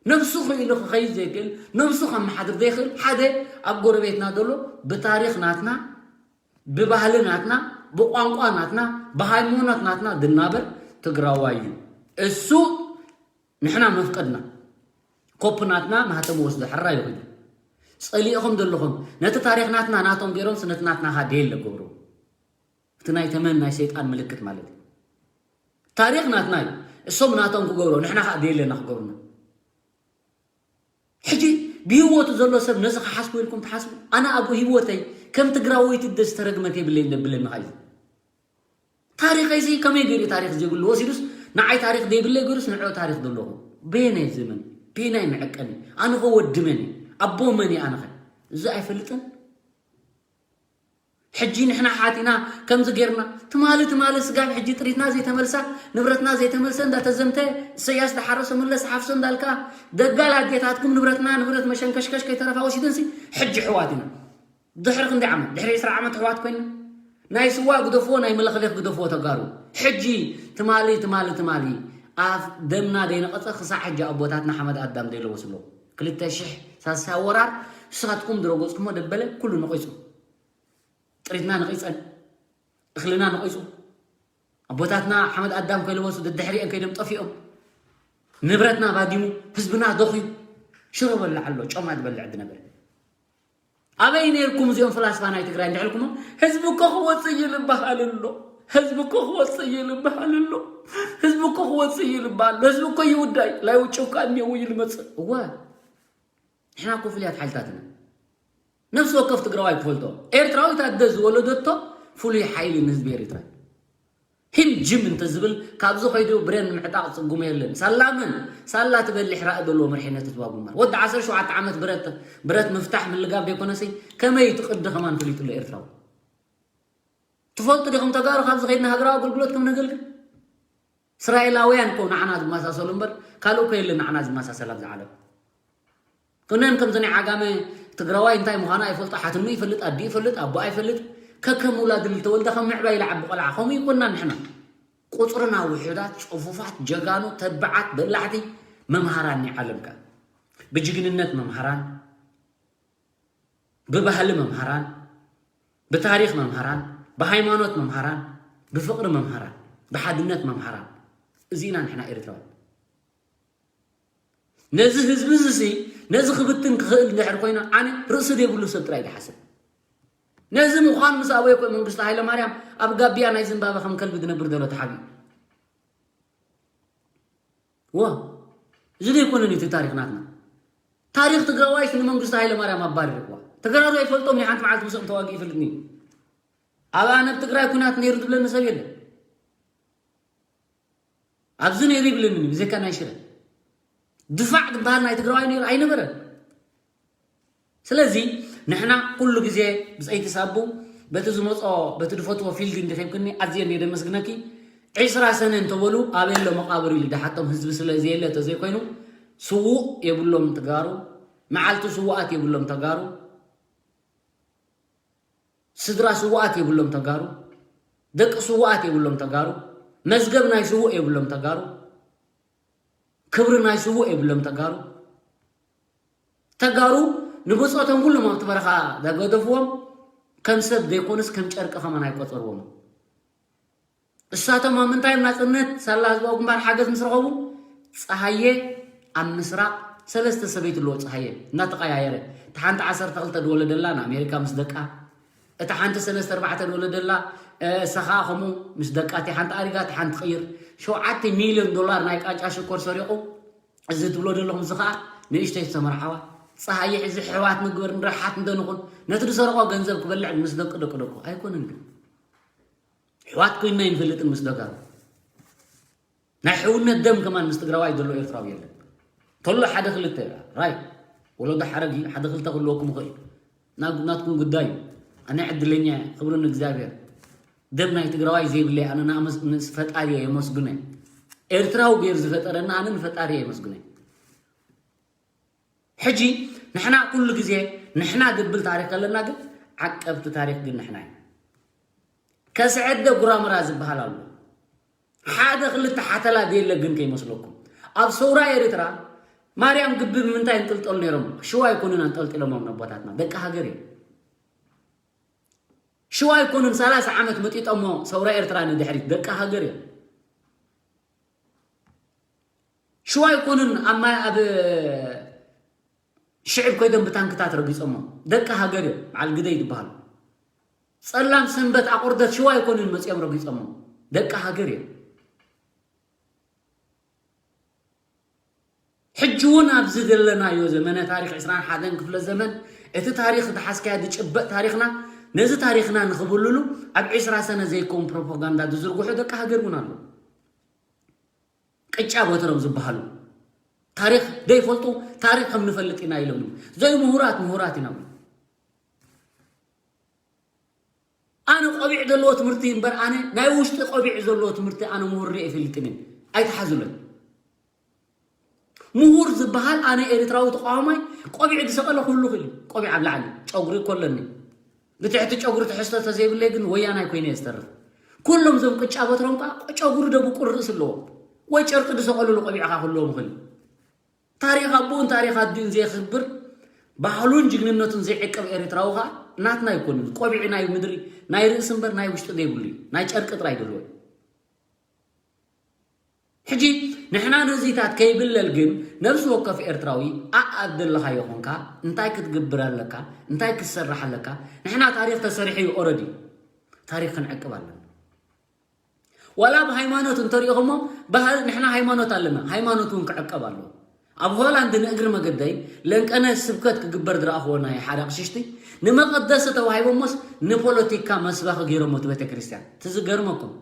ነብሱ ክኢሉ ክኸይድ ዘይክእል፣ ነብሱ ከመሓድር ዘይክእል ሓደ ኣብ ጎረቤትና ዘሎ ብታሪኽ ናትና፣ ብባህሊ ናትና፣ ብቋንቋ ናትና፣ ብሃይማኖት ናትና ዝናበር ትግራዋይ እዩ። እሱ ንሕና መፍቀድና፣ ኮፕ ናትና ማህተም ወስዶ ሕራይ ይኹን። ጸሊእኹም ዘለኹም ነቲ ታሪኽ ናትና ናቶም ገይሮም ነቲ ናትና ኻኣ ደየለ ገብሩ። እቲ ናይ ተመን ናይ ሰይጣን ምልክት ማለት እዩ። ታሪኽ ናትና እዩ። እሶም ናቶም ክገብሮ፣ ንሕና ኻኣ ደየለና ክገብሩና። ሕጂ ብህይወቱ ዘሎ ሰብ ነዚ ክሓስቡ ኢልኩም ትሓስቡ? ኣነ ኣብ ህይወተይ ከም ትግራወይቲ ደስ ተረግመት የብለይ ደብለኒ ኻዩ። ታሪኸይ እዚ ከመይ ገይሩ ታሪኽ ዘይብሉ ወሲዱስ ንዓይ ታሪኽ ዘይብለይ ገይሩስ ንዕኡ ታሪኽ ዘለኹ? በየናይ ዘመን? በየናይ መዐቀኒ? ኣነ ኸ ወዲ መን እየ? ኣቦ መን እየ ኣነ ኸ? እዚ ኣይፈልጥን? ሕጂ ንሕና ሓቲና ከምዚ ጌርና፣ ትማሊ፣ ትማሊ ስጋብ ሕጂ ጥሪትና ዘይተመልሳ፣ ንብረትና ዘይተመልሰ፣ እንዳተዘምተ፣ እሰያስ ዝሓረሶ መለስ ሓፍሶ እንዳልካ፣ ደጋል ኣዴታትኩም ንብረትና፣ ንብረት መሸንከሽከሽ ከይተረፋ ወሲደንሲ፣ ሕጂ ኣሕዋት ኢና። ድሕሪ ክንደይ ዓመት? ድሕሪ ዕስራ ዓመት ኣሕዋት ኮይና? ናይ ስዋ ግደፍዎ፣ ናይ መለኽሌኽ ግደፍዎ ተጋሩ። ሕጂ ትማሊ፣ ትማሊ፣ ትማሊ፣ ኣፍ ደምና ዘይነቐጸ ክሳዕ ሕጂ ኣቦታትና ሓመድ ኣዳም ዘይለበሱ ኣለዉ። ክልተ ሽሕ ሳልሳይ ወራር፣ ንስኻትኩም ዝረገጽኩሞ ደበለ ኩሉ ነቒጹ። ጥሪትና ነቒጸን፣ እኽልና ነቒጹ፣ ኣቦታትና ሓመድ ኣዳም ከይለበሱ ደድሕሪኦም ከይዶም ጠፊኦም፣ ንብረትና ባዲሙ፣ ህዝብና ደኽዩ፣ ሽሮ በላዕ ኣሎ፣ ጮማ ዝበልዕ ዝነበረ። ኣበይ ነይርኩም እዚኦም ፍላስፋ ናይ ትግራይ እንድሕልኩሞ? ህዝቢ እኮ ክወፅእ ይልበሃል ኣሎ፣ ህዝቢ እኮ ክወፅእ ይልበሃል ኣሎ፣ ህዝቢ እኮ ክወፅእ ይልበሃል ኣሎ፣ ህዝቢ እኮ ይውዳይ፣ ላይ ውጭ እኳ እኒአው ይልመፅእ። እወ፣ ንሕና እኮ ፍሉያት ሓይልታት ኢና። ነፍሲ ወከፍ ትግራዋይ ክፈልጦ፣ ኤርትራዊት ኣደ ዝወለደቶ ፍሉይ ሓይሊ ንህዝቢ ኤርትራ። ሂም ጅም እንተዝብል፣ ካብዚ ከይዱ ብሬን ንምዕጣቕ ጽጉሙ የለን። ሳላ መን? ሳላ ትበልሕ ራኢ ዘለዎ መርሒነት ህዝባዊ ግንባር። ወዲ ዓሰርተ ሸውዓተ ዓመት ብረት፣ ብረት ምፍታሕ ምልጋብ ደይኮነሲ፣ ከመይ እቲ ቅዲ ከማን ፈሊጡ ኣሎ ኤርትራዊ? ትፈልጡ ዲኹም ተጋሩ ካብዚ ከይድና ሃገራዊ ኣገልግሎት ከም ነገልግል? እስራኤላውያን እኮ ንዓና ዝመሳሰሉ እምበር ካልእ እኮ የለን ንዓና ዝመሳሰል ኣብዚ ዓለም። ኩነን ከምዚ ናይ ዓጋመ ትግራዋይ እንታይ ምዃኑ ኣይፈልጦ፣ ሓትኑ ይፈልጥ፣ ኣዲኡ ይፈልጥ፣ ኣቦኣ ይፈልጥ፣ ከከም ውላድ ዝተወልደ ከም ምዕባይ ኢላ ዓቢ ቆልዓ። ከምኡ ይኮና ንሕና። ቁጽርና ውሑዳት፣ ጽፉፋት፣ ጀጋኑ፣ ተባዓት፣ በላዕቲ፣ መምሃራን ናይ ዓለምካ። ብጅግንነት መምሃራን፣ ብባህሊ መምሃራን፣ ብታሪኽ መምሃራን፣ ብሃይማኖት መምሃራን፣ ብፍቕሪ መምሃራን፣ ብሓድነት መምሃራን። እዚ ኢና ንሕና ኤርትራውያን። ነዚ ህዝቢ እዚ ሲ፣ ነዚ ክብትን ክኽእል እንድሕር ኮይና፣ ኣነ ርእሲ ዘይብሉ ሰብ ጥራይ ዝሓስብ። ነዚ ምዃኑ ምስ ኣበየ እኮ መንግስቱ ሃይለማርያም ኣብ ጋቢያ ናይ ዝምባበ ከም ከልቢ ዝነብር ዘሎ ተሓቢኡ። ዋ፣ እዚ ዘይኮነን እዩ እቲ ታሪኽ ናትና። ታሪኽ ትግራዋይስ ንመንግስቱ ሃይለማርያም ኣባሪርዋ። ተጋሩ ኣይፈልጦም፣ ናይ ሓንቲ መዓልቲ ምስኦም ተዋጊኡ ይፈልጥኒ። ኣብ ኣነ ኣብ ትግራይ ኩናት ነይሩ ዝብለኒ ሰብ የለን። ኣብዚ ነይሩ ይብለኒ፣ ብዘይካ ናይ ሽረ። ድፋዕ ዝበሃል ናይ ትግራዋይ ነይሩ ኣይነበረን። ስለዚ ንሕና ኩሉ ግዜ ብፀይቲ ሳቡ በቲ ዝመፆ፣ በቲ ዝፈትዎ ፊልድ እንዲኺብክኒ ኣዝየ እንዲየ ደመስግነኪ። ዒስራ ሰነ እንተበሉ ኣበይ ኣሎ መቓብር ኢሉ ድሓቶም ህዝቢ ስለ ዘየለ ተዘይኮይኑ፣ ስዉእ የብሎም ተጋሩ፣ መዓልቲ ስዉኣት የብሎም ተጋሩ፣ ስድራ ስዉኣት የብሎም ተጋሩ፣ ደቂ ስዉኣት የብሎም ተጋሩ፣ መዝገብ ናይ ስዉእ የብሎም ተጋሩ፣ ክብሪ ናይ ስዉእ የብሎም ተጋሩ። ተጋሩ ንብጾቶም ኩሎም ኣብቲ በረኻ ዘገደፍዎም ከም ሰብ ዘይኮኑስ ከም ጨርቂ ከማን ኣይቆጸርዎም። እሳቶም ኣብ ምንታይ ናጽነት ሳላ ህዝባዊ ግንባር ሓገዝ ምስ ረኸቡ፣ ጸሃየ ኣብ ምስራቕ ሰለስተ ሰበይቲ ኣለዎ። ጸሃየ እናተቐያየረ፣ እቲ ሓንቲ ዓሰርተ ክልተ ዝወለደላ ንኣሜሪካ ምስ ደቃ፣ እቲ ሓንቲ ሰለስተ ኣርባዕተ ዝወለደላ እሳ ኸዓ ከምኡ ምስ ደቃ፣ እቲ ሓንቲ ኣሪጋ እቲ ሓንቲ ትቕይር። ሸውዓተ ሚልዮን ዶላር ናይ ቃጫ ሽኮር ሰሪቑ። እዚ ትብሎ ዘለኹም እዚ ኸዓ ንእሽተይ ዝተመርዓዋ። ጸሃየ ሕዚ ሕዋት ንግበር ንረሓት እንደንኹን ነቲ ዝሰረቖ ገንዘብ ክበልዕ ምስ ደቂ ደቂ ደቁ ኣይኮነን ግን ሕዋት ኮይንና ይንፈልጥን ምስ ደጋሩ ናይ ሕውነት ደም ከማን ምስ ትግራዋይ ዘሎ ኤርትራዊ የለን። ተሎ ሓደ ክልተ ራይ ወለዶ ሓረግ ሓደ ክልተ ክህልወኩም ይኽእል። ናትኩም ጉዳይ እዩ። ኣነ ዕድለኛ እየ። ክብሪ ንእግዚኣብሔር። ደም ናይ ትግራዋይ ዘይብለይ ኣነ ንኣመስ- ንስ ፈጣሪ እየ የመስግነ። ኤርትራዊ ገይሩ ዝፈጠረና ኣነ ንፈጣሪ እየ የመስግነ። ሕጂ ንሕና ኩሉ ግዜ ንሕና ድብል ታሪክ ኣለና፣ ግን ዓቀብቲ ታሪክ ግን ንሕና እዩ። ከስዐደ ጉራምራ ዝበሃል ኣሎ። ሓደ ክልተ ሓተላ ደየለ ግን ከይመስለኩም። ኣብ ሰውራ ኤርትራ ማርያም ግቢ ብምንታይ እንጥልጠሉ ነይሮም? ሽዋ ኣይኮኑን ኣንጠልጢሎሞም ነቦታትና፣ ደቂ ሃገር እዮም። ሽዋ ኣይኮኑን ሰላሳ ዓመት መጢጦሞ ሰውራ ኤርትራ ንድሕሪት፣ ደቂ ሃገር እዮም። ሽዋ ኣይኮኑን ኣብ ማይ ኣብ ሽዕብ ኮይዶም ብታንክታት ረጊጾሞ፣ ደቂ ሃገር እዮም። በዓል ግደይ ዝበሃሉ ጸላም ሰንበት ኣቑርደት ሽዋ ኣይኮኑን መጺኦም ረጊጾሞ፣ ደቂ ሃገር እዮም። ሕጂ እውን ኣብዚ ዘለናዮ ዘመነ ታሪክ ዕስራን ሓደን ክፍለ ዘመን እቲ ታሪክ ዝሓዝካዮ ዝጭበጥ ታሪክና ነዚ ታሪክና ንክብልሉ ኣብ ዕስራ ሰነ ዘይከውን ፕሮፓጋንዳ ዝዝርግሑ ደቂ ሃገር እውን ኣለዉ። ቅጫ በትሮም ዝበሃሉ ታሪክ ዘይፈልጡ ታሪክ ከም ንፈልጥ ኢና ኢሎም ዘይምሁራት ምሁራት ኢና። ኣነ ቆቢዕ ዘለዎ ትምህርቲ እምበር ኣነ ናይ ውሽጢ ቆቢዕ ዘለዎ ትምህርቲ ኣነ ምሁር ሪኤ ይፈልጥን እየ። ኣይትሓዙለይ። ምሁር ዝበሃል ኣነ ኤርትራዊ ተቃዋማይ ቆቢዕ ዝሰቀለ ኩሉ ክእል እዩ። ቆቢዕ ኣብ ላዕሊ ጨጉሪ እኮ ኣለኒ። ብትሕቲ ጨጉሪ ትሕዝቶ ተዘይብለይ ግን ወያናይ ኮይነ እየ ዝተርፍ። ኩሎም እዞም ቅጫ በትሮም ከዓ ጨጉሪ ደብቁር ርእሲ ኣለዎም ወይ ጨርቂ ዝሰቀሉሉ ቆቢዕካ ክህልዎም ይኽእል እዩ። ታሪኽ ኣቦኡን ታሪኽ ኣዲኡን ዘየኽብር ባህሉን ጅግንነቱን ዘይዕቀብ ኤርትራዊ ኸኣ ናትና ኣይኮንን። ቆቢዕ ናይ ምድሪ ናይ ርእሲ እምበር ናይ ውሽጢ ዘይብሉ እዩ። ናይ ጨርቂ ጥራይ ደለዎ እዩ። ሕጂ ንሕና ነዚታት ከይብለል ግን ነብሲ ወከፍ ኤርትራዊ ኣኣብ ዘለኻዮ ኾንካ እንታይ ክትግብር ኣለካ እንታይ ክትሰርሕ ኣለካ ንሕና ታሪኽ ተሰሪሑ እዩ ኦረዲ ታሪኽ ክንዕቅብ ኣለና። ዋላ ብሃይማኖት እንተሪኢኹሞ ባህል ንሕና ሃይማኖት ኣለና ሃይማኖት እውን ክዕቀብ ኣለዎ። ኣብ ሆላንድ ንእግሪ መገደይ ለንቀነ ስብከት ክግበር ዝረኣኽዎ ናይ ሓደ ኣቕሽሽቲ ንመቐደሲ ተዋሂቦሞስ ንፖለቲካ መስባኺ ገይሮሞ እቲ ቤተ ክርስቲያን ትዝገርመኩም።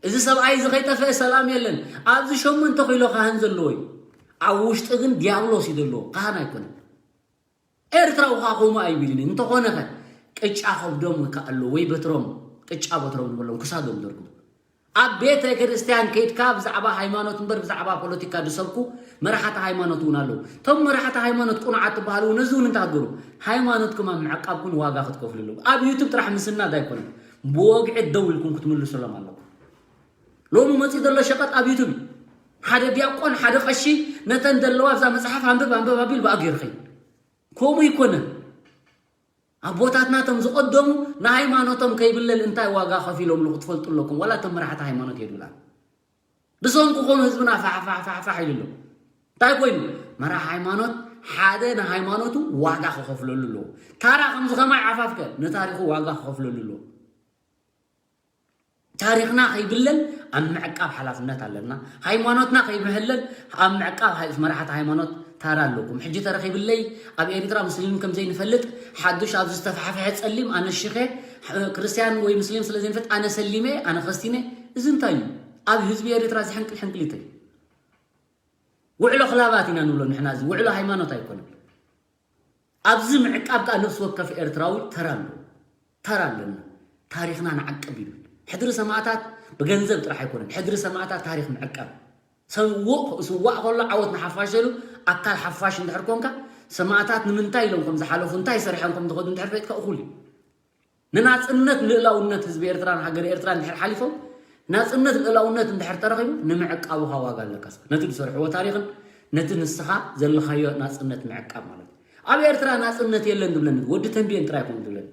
እዚ ሰብኣይ እዚ ከይጠፍአ ሰላም የለን። ኣብዚ ሸሞንተ ኪሎ ካህን ዘለዎ እዩ። ኣብ ውሽጢ ግን ዲያብሎስ እዩ ዘለዎ፣ ካህን ኣይኮነን። ኤርትራዊ ከዓ ከምኡ ኣይብልን እዩ። እንተኾነ ኸ ቅጫ ከብዶም ከ ኣሎ ወይ በትሮም ቅጫ በትሮም ዝበሎም ክሳዶም ዘርግሑ ኣብ ቤተ ክርስቲያን ከይድካ ብዛዕባ ሃይማኖት እምበር ብዛዕባ ፖለቲካ ዝሰብኩ መራሕቲ ሃይማኖት እውን ኣለዉ። እቶም መራሕቲ ሃይማኖት ቅኑዓት ትበሃሉ እውን ነዚ እውን እንታይ ክትገብሩ ሃይማኖትኩም ኣብ ምዕቃብኩም ዋጋ ክትከፍሉ ኣለዉ። ኣብ ዩቱብ ጥራሕ ምስናድ ኣይኮነን፣ ብወግዒ ደው ኢልኩም ክትምልሱሎም ኣለኩም። ሎሚ መፂኡ ዘሎ ሸቐጥ ኣብ ዩቱብ እዩ። ሓደ ዲያቆን ሓደ ቀሺ ነተን ዘለዋ ኣብዛ መፅሓፍ ኣንብብ ኣንብብ ኣቢል ብኣ ገይሩ ኸይድ። ከምኡ ይኮነን። ኣቦታትና እቶም ዝቐደሙ ንሃይማኖቶም ከይብለል እንታይ ዋጋ ከፊሎምሉ ክትፈልጡ ኣለኩም። ዋላ እቶም መራሕቲ ሃይማኖት የድብላን ብሰንኩ ኮኑ ህዝብና ፋሕፋሕፋሕፋሕ ኢሉ ኣሎ። እንታይ ኮይኑ መራሕ ሃይማኖት ሓደ ንሃይማኖቱ ዋጋ ክኸፍለሉ ኣለዎ። ታራ ከምዚ ከማይ ዓፋፍከ ንታሪኹ ዋጋ ክኸፍለሉ ኣለዎ። ታሪኽና ከይብለል ኣብ ምዕቃብ ሓላፍነት ኣለና። ሃይማኖትና ከይብህለል ኣብ ምዕቃብ ሃይ- መራሕቲ ሃይማኖት ታራ ኣለኩም። ሕጂ ተረኺብለይ ኣብ ኤርትራ ሙስሊም ከም ዘይንፈልጥ ሓዱሽ ኣብዚ ዝተፋሕፈሐ ጸሊም ኣነ ሽኸ ክርስቲያን ወይ ሙስሊም ስለ ዘይንፈልጥ ኣነ ሰሊመ ኣነ ከስቲነ እዚ እንታይ እዩ? ኣብ ህዝቢ ኤርትራ እዚ ሕንቅል ሕንቅሊት እዩ። ውዕሎ ክላባት ኢና ንብሎ ንሕና እዚ ውዕሎ ሃይማኖት ኣይኮነን። ኣብዚ ምዕቃብ ከዓ ነፍሲ ወከፍ ኤርትራዊ ተራ ኣለዎ። ተራ ኣለና። ታሪኽና ንዓቅብ ይብል። ሕድሪ ሰማእታት ብገንዘብ ጥራሕ ኣይኮነን። ሕድሪ ሰማእታት ታሪኽ ምዕቃብ። ሰውእ ስዋእ ከሎ ዓወት ንሓፋሽ ኢሉ ኣካል ሓፋሽ እንድሕር ኮንካ፣ ሰማእታት ንምንታይ ኢሎም ከም ዝሓለፉ፣ እንታይ ሰሪሖም ከም ዝኸዱ እንድሕር ፈጥካ እኹል እዩ። ንናጽነት ልእላውነት ህዝቢ ኤርትራን ሃገር ኤርትራ እንድሕር ሓሊፎም፣ ናጽነት ልእላውነት እንድሕር ተረኺቡ፣ ንምዕቃቡ ካ ዋጋ ኣለካ። ነቲ ዝሰርሕዎ ታሪኽን ነቲ ንስኻ ዘለኻዮ ናጽነት ምዕቃብ ማለት እዩ። ኣብ ኤርትራ ናጽነት የለን ዝብለኒ ወዲ ተንቤን ጥራይ ይኮን ዝብለኒ።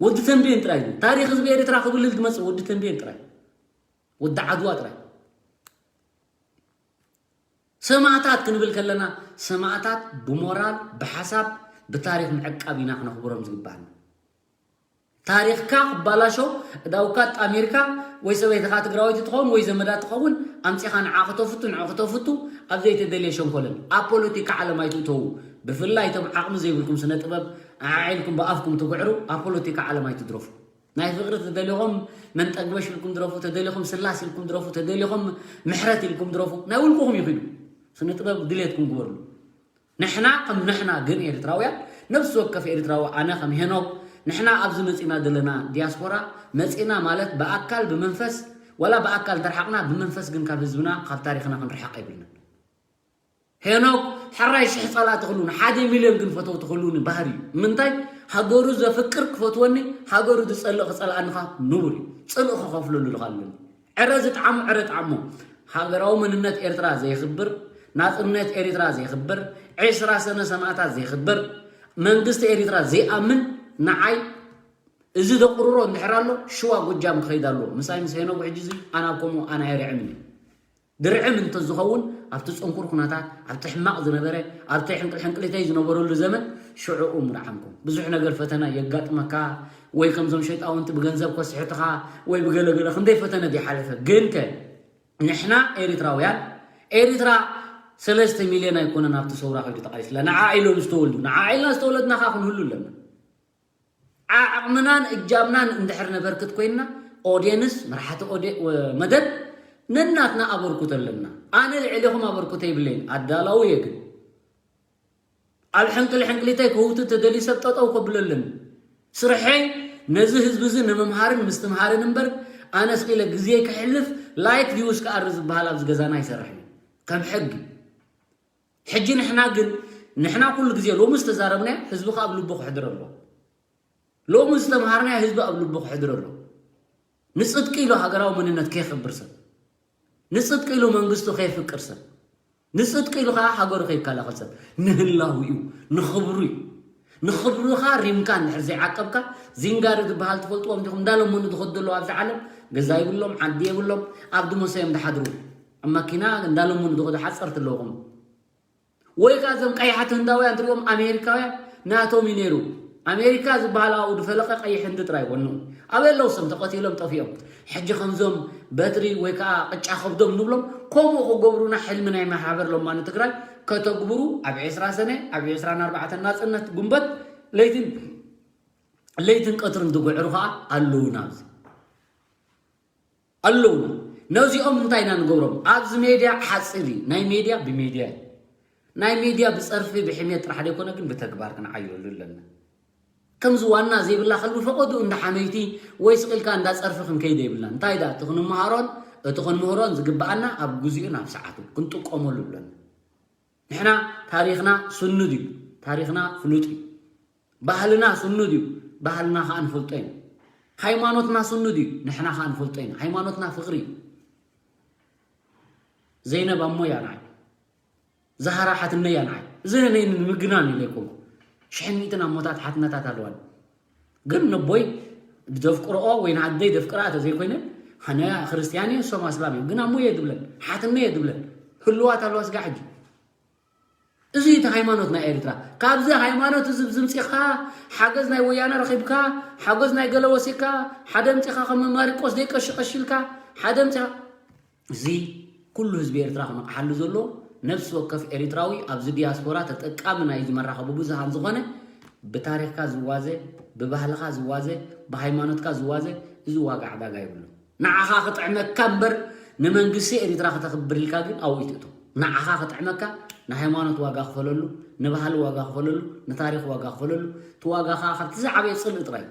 ወዲ ተንቤን ጥራይ እዩ። ታሪኽ ህዝቢ ኤርትራ ክብልል ዝመጽእ ወዲ ተንቤን ጥራይ፣ ወዲ ዓድዋ ጥራይ። ሰማእታት ክንብል ከለና፣ ሰማእታት ብሞራል፣ ብሓሳብ፣ ብታሪኽ ምዕቃብ ኢና ክነኽብሮም ዝግባኣና። ታሪኽካ ክባላሾ፣ እዳውካ ጣሚርካ፣ ወይ ሰበይትኻ ትግራወይቲ ትኸውን ወይ ዘመዳ ትኸውን ኣምጺኻ ንዓ ክተፍቱ ንዑ ክተፍቱ ኣብ ዘይተደልየ ሸንኮለል ኣብ ፖለቲካ ዓለም ኣይትእተዉ። ብፍላይ እቶም ዓቕሚ ዘይብልኩም ስነ ጥበብ ዓዓ ኢልኩም ብኣፍኩም ትግዕሩ ኣብ ፖለቲካ ዓለም ኣይትድረፉ። ናይ ፍቕሪ ተደሊኹም መንጠግበሽ ኢልኩም ድረፉ፣ ተደሊኹም ስላስ ኢልኩም ድረፉ፣ ተደሊኹም ምሕረት ኢልኩም ድረፉ። ናይ ውልቅኹም ይኺዱ። ስነ ጥበብ ድሌትኩም ግበርሉ። ንሕና ከም ንሕና ግን ኤርትራውያን፣ ነፍሲ ወከፍ ኤርትራዊ፣ ኣነ ከም ሄኖክ፣ ንሕና ኣብዚ መጺና ዘለና ዲያስፖራ መጺና ማለት ብኣካል ብመንፈስ፣ ዋላ ብኣካል እንተርሓቕና ብመንፈስ ግን ካብ ህዝብና ካብ ታሪኽና ክንርሓቕ የብልናን። ሄኖክ ሕራይ ሽሕ ጸላእቲ ክህልውኒ፣ ሓደ ሚልዮን ግን ፈተውቲ ክህልውኒ ባህሪ እዩ። ምንታይ? ሃገሩ ዘፍቅር ክፈትወኒ፣ ሃገሩ ዝጸልእ ክጸልኣኒ ኸኣ ንቡር እዩ። ጽልኢ ክኸፍለሉ ኣለኒ። ዕረ ዝጥዓሞ ዕረ ጥዓሞ። ሃገራዊ መንነት ኤርትራ ዘየኽብር፣ ናጽነት ኤርትራ ዘየኽብር፣ ዕስራ ሰነ ሰማእታት ዘየኽብር፣ መንግስቲ ኤርትራ ዘይኣምን፣ ንዓይ እዚ ዘቑርሮ እንድሕር ኣሎ ሽዋ ጎጃም ክኸይድ ኣለዎ። ምሳይ ምስ ሄኖክ ሕጂ እዚ ኣነ ኣብ ከምኡ ኣነ ኣይርዕምን እየ። ድርዕም እንተዝኸውን ኣብቲ ጽንኩር ኩነታት፣ ኣብቲ ሕማቕ ዝነበረ፣ ኣብቲ ሕንቅል ሕንቅሊተይ ዝነበረሉ ዘመን ሽዑኡ ምርዓምኩም። ብዙሕ ነገር ፈተና የጋጥመካ ወይ ከምዞም ሸይጣውንቲ ብገንዘብ ከስሕትኻ ወይ ብገለገለ ክንደይ ፈተነ ዘይሓለፈ። ግን ከ ንሕና ኤሪትራውያን ኤሪትራ ሰለስተ ሚልዮን ኣይኮነን ኣብቲ ሰውራ ከይዱ ተቓሊስላ። ንዓ ኢሎም ዝተወልዱ ንዓ ኢልና ዝተወለድና ከኣ ክንህሉ ኣለና። ዓቕምናን እጃምናን እንድሕር ነበርክት ኮይንና ኦድየንስ መርሓቲ ኦዴ መደብ ነናትና ኣበርኩቶ ኣለና። ኣነ ልዕሌኹም ኣበርኩቶ የብለይን ኣዳላዊ እየ ግን ኣብ ሕንቅል ሕንቅሊተይ ክህውቱ ተደልዩ ሰብ ጠጠው ከብሎ ኣለኒ። ስርሐይ ነዚ ህዝቢ እዚ ንምምሃርን ምስትምሃርን እምበር ኣነ ስቂለ ግዜ ክሕልፍ ላይክ ቪውስ ክኣሪ ዝበሃል ኣብዚ ገዛና ኣይሰርሕን እዩ ከም ሕጊ። ሕጂ ንሕና ግን ንሕና ኩሉ ግዜ ሎሚ ዝተዛረብናዮ ህዝቢ ከኣ ኣብ ልቡ ክሕድር ኣለዎ። ሎሚ ዝተምሃርናዮ ህዝቢ ኣብ ልቡ ክሕድር ኣለዎ። ንጽድቂ ኢሉ ሃገራዊ መንነት ከየኽብር ሰብ፣ ንጽድቂ ኢሉ መንግስቱ ከየፍቅር ሰብ፣ ንጽድቂ ኢሉ ከኣ ሃገሩ ከይከላኸል ሰብ ንህላው እዩ፣ ንኽብሩ እዩ። ንኽብሩኻ ሪምካ እንድሕር ዘይዓቀብካ ዚንጋሪ ዝበሃል ትፈልጥዎም ዲኹም? እንዳለመኑ ዝኸዱ ዘለዉ ኣብዚ ዓለም ገዛ ይብሎም ዓዲ የብሎም ኣብ ድመሶ እዮም ዝሓድሩ። ኣብ መኪና እንዳለመኑ ዝኸዱ ሓጸርቲ ኣለውኹም። ወይ ከኣ እዞም ቀያሓት ህንዳውያን ትሪኦም ኣሜሪካውያን ናቶም እዩ ነይሩ። ኣሜሪካ ዝበሃል ኣብኡ ዝፈለቐ ቀይሕ ህንዲ ጥራይ ወንኡ ኣበይ ኣለዉ? ሰም ተቐቲሎም ጠፊኦም። ሕጂ ከምዞም በትሪ ወይ ከኣ ቅጫ ከብዶም ንብሎም ከምኡ ክገብሩና ሕልሚ ናይ ማሕበር ለማኒ ትግራይ ከተግብሩ ኣብ ዕስራ ሰነ ኣብ ዕስራን ኣርባዕተን ናፅነት ጉንበት ለይትን ለይትን ቀትርን ዝጉዕሩ ከኣ ኣለዉ ናብዚ ኣለዉ። ነዚኦም እንታይ ኢና ንገብሮም? ኣብዚ ሜድያ ሓፂር እዩ። ናይ ሜድያ ብሜድያ እዩ። ናይ ሜድያ ብፀርፊ ብሕሜት ጥራሕ ዘይኮነ ግን ብተግባር ክንዓየሉ ኣለና። ከምዚ ዋና ዘይብላ ከልቢ ፈቐዱ እንዳ ሓመይቲ ወይ ስቕ ኢልካ እንዳ ፀርፊ ክንከይድ የብልና። እንታይ ደኣ እቲ ክንመሃሮን እቲ ክንምህሮን ዝግብኣና ኣብ ግዚኡን ኣብ ሰዓቱ ክንጥቀመሉ ኣለና። ንሕና ታሪኽና ስኑድ እዩ። ታሪኽና ፍሉጥ እዩ። ባህልና ስኑድ እዩ። ባህልና ከኣ ንፈልጦ ኢና። ሃይማኖትና ስኑድ እዩ። ንሕና ከኣ ንፈልጦ ኢና። ሃይማኖትና ፍቕሪ እዩ። ዘይነብ ኣሞ እያ ንዓይ። ዛህራ ሓትነይ እያ ንዓይ። እዚ ነይ ንምግናን ኢለ ኣይኮንኩ። ሽሕን ሚእትን ኣሞታት ሓትነታት ኣለዋን። ግን ነቦይ ዘፍቅርኦ ወይ ንኣደይ ዘፍቅራ ተዘይኮይነ ኣነ ክርስትያን እየ እሶም ኣስላም እዮም ግን ኣሞይ እየ ዝብለን ሓትነይ እየ ዝብለን ህልዋት ኣለዋ ስጋ ሕጂ እዚ እቲ ሃይማኖት ናይ ኤርትራ ካብዚ ሃይማኖት እዚ ዝምፂኻ ሓገዝ ናይ ወያነ ረኺብካ ሓገዝ ናይ ገለ ወሲድካ ሓደ ምፂኻ ከም ማሪቆስ ዘይቀሽቀሽልካ ሓደ ምፂኻ እዚ ኩሉ ህዝቢ ኤርትራ ክነቕሓሉ ዘሎ ነፍሲ ወከፍ ኤሪትራዊ ኣብዚ ዲያስፖራ ተጠቃሚ ናይዚ መራኸቢ ብዙሃን ዝኾነ ብታሪኽካ ዝዋዘ ብባህልኻ ዝዋዘ ብሃይማኖትካ ዝዋዘ እዚ ዋጋ ዕዳጋ የብሉ ንዓኻ ክጥዕመካ እምበር ንመንግስቲ ኤሪትራ ክተኽብር ኢልካ ግን ኣብኡ ይትእቶ ንዓኻ ክጥዕመካ ንሃይማኖት ዋጋ ክፈለሉ ንባህሊ ዋጋ ክፈለሉ ንታሪኽ ዋጋ ክፈለሉ እቲ ዋጋ ከዓ ካብቲ ዝዓበየ ፅልኢ ጥራይ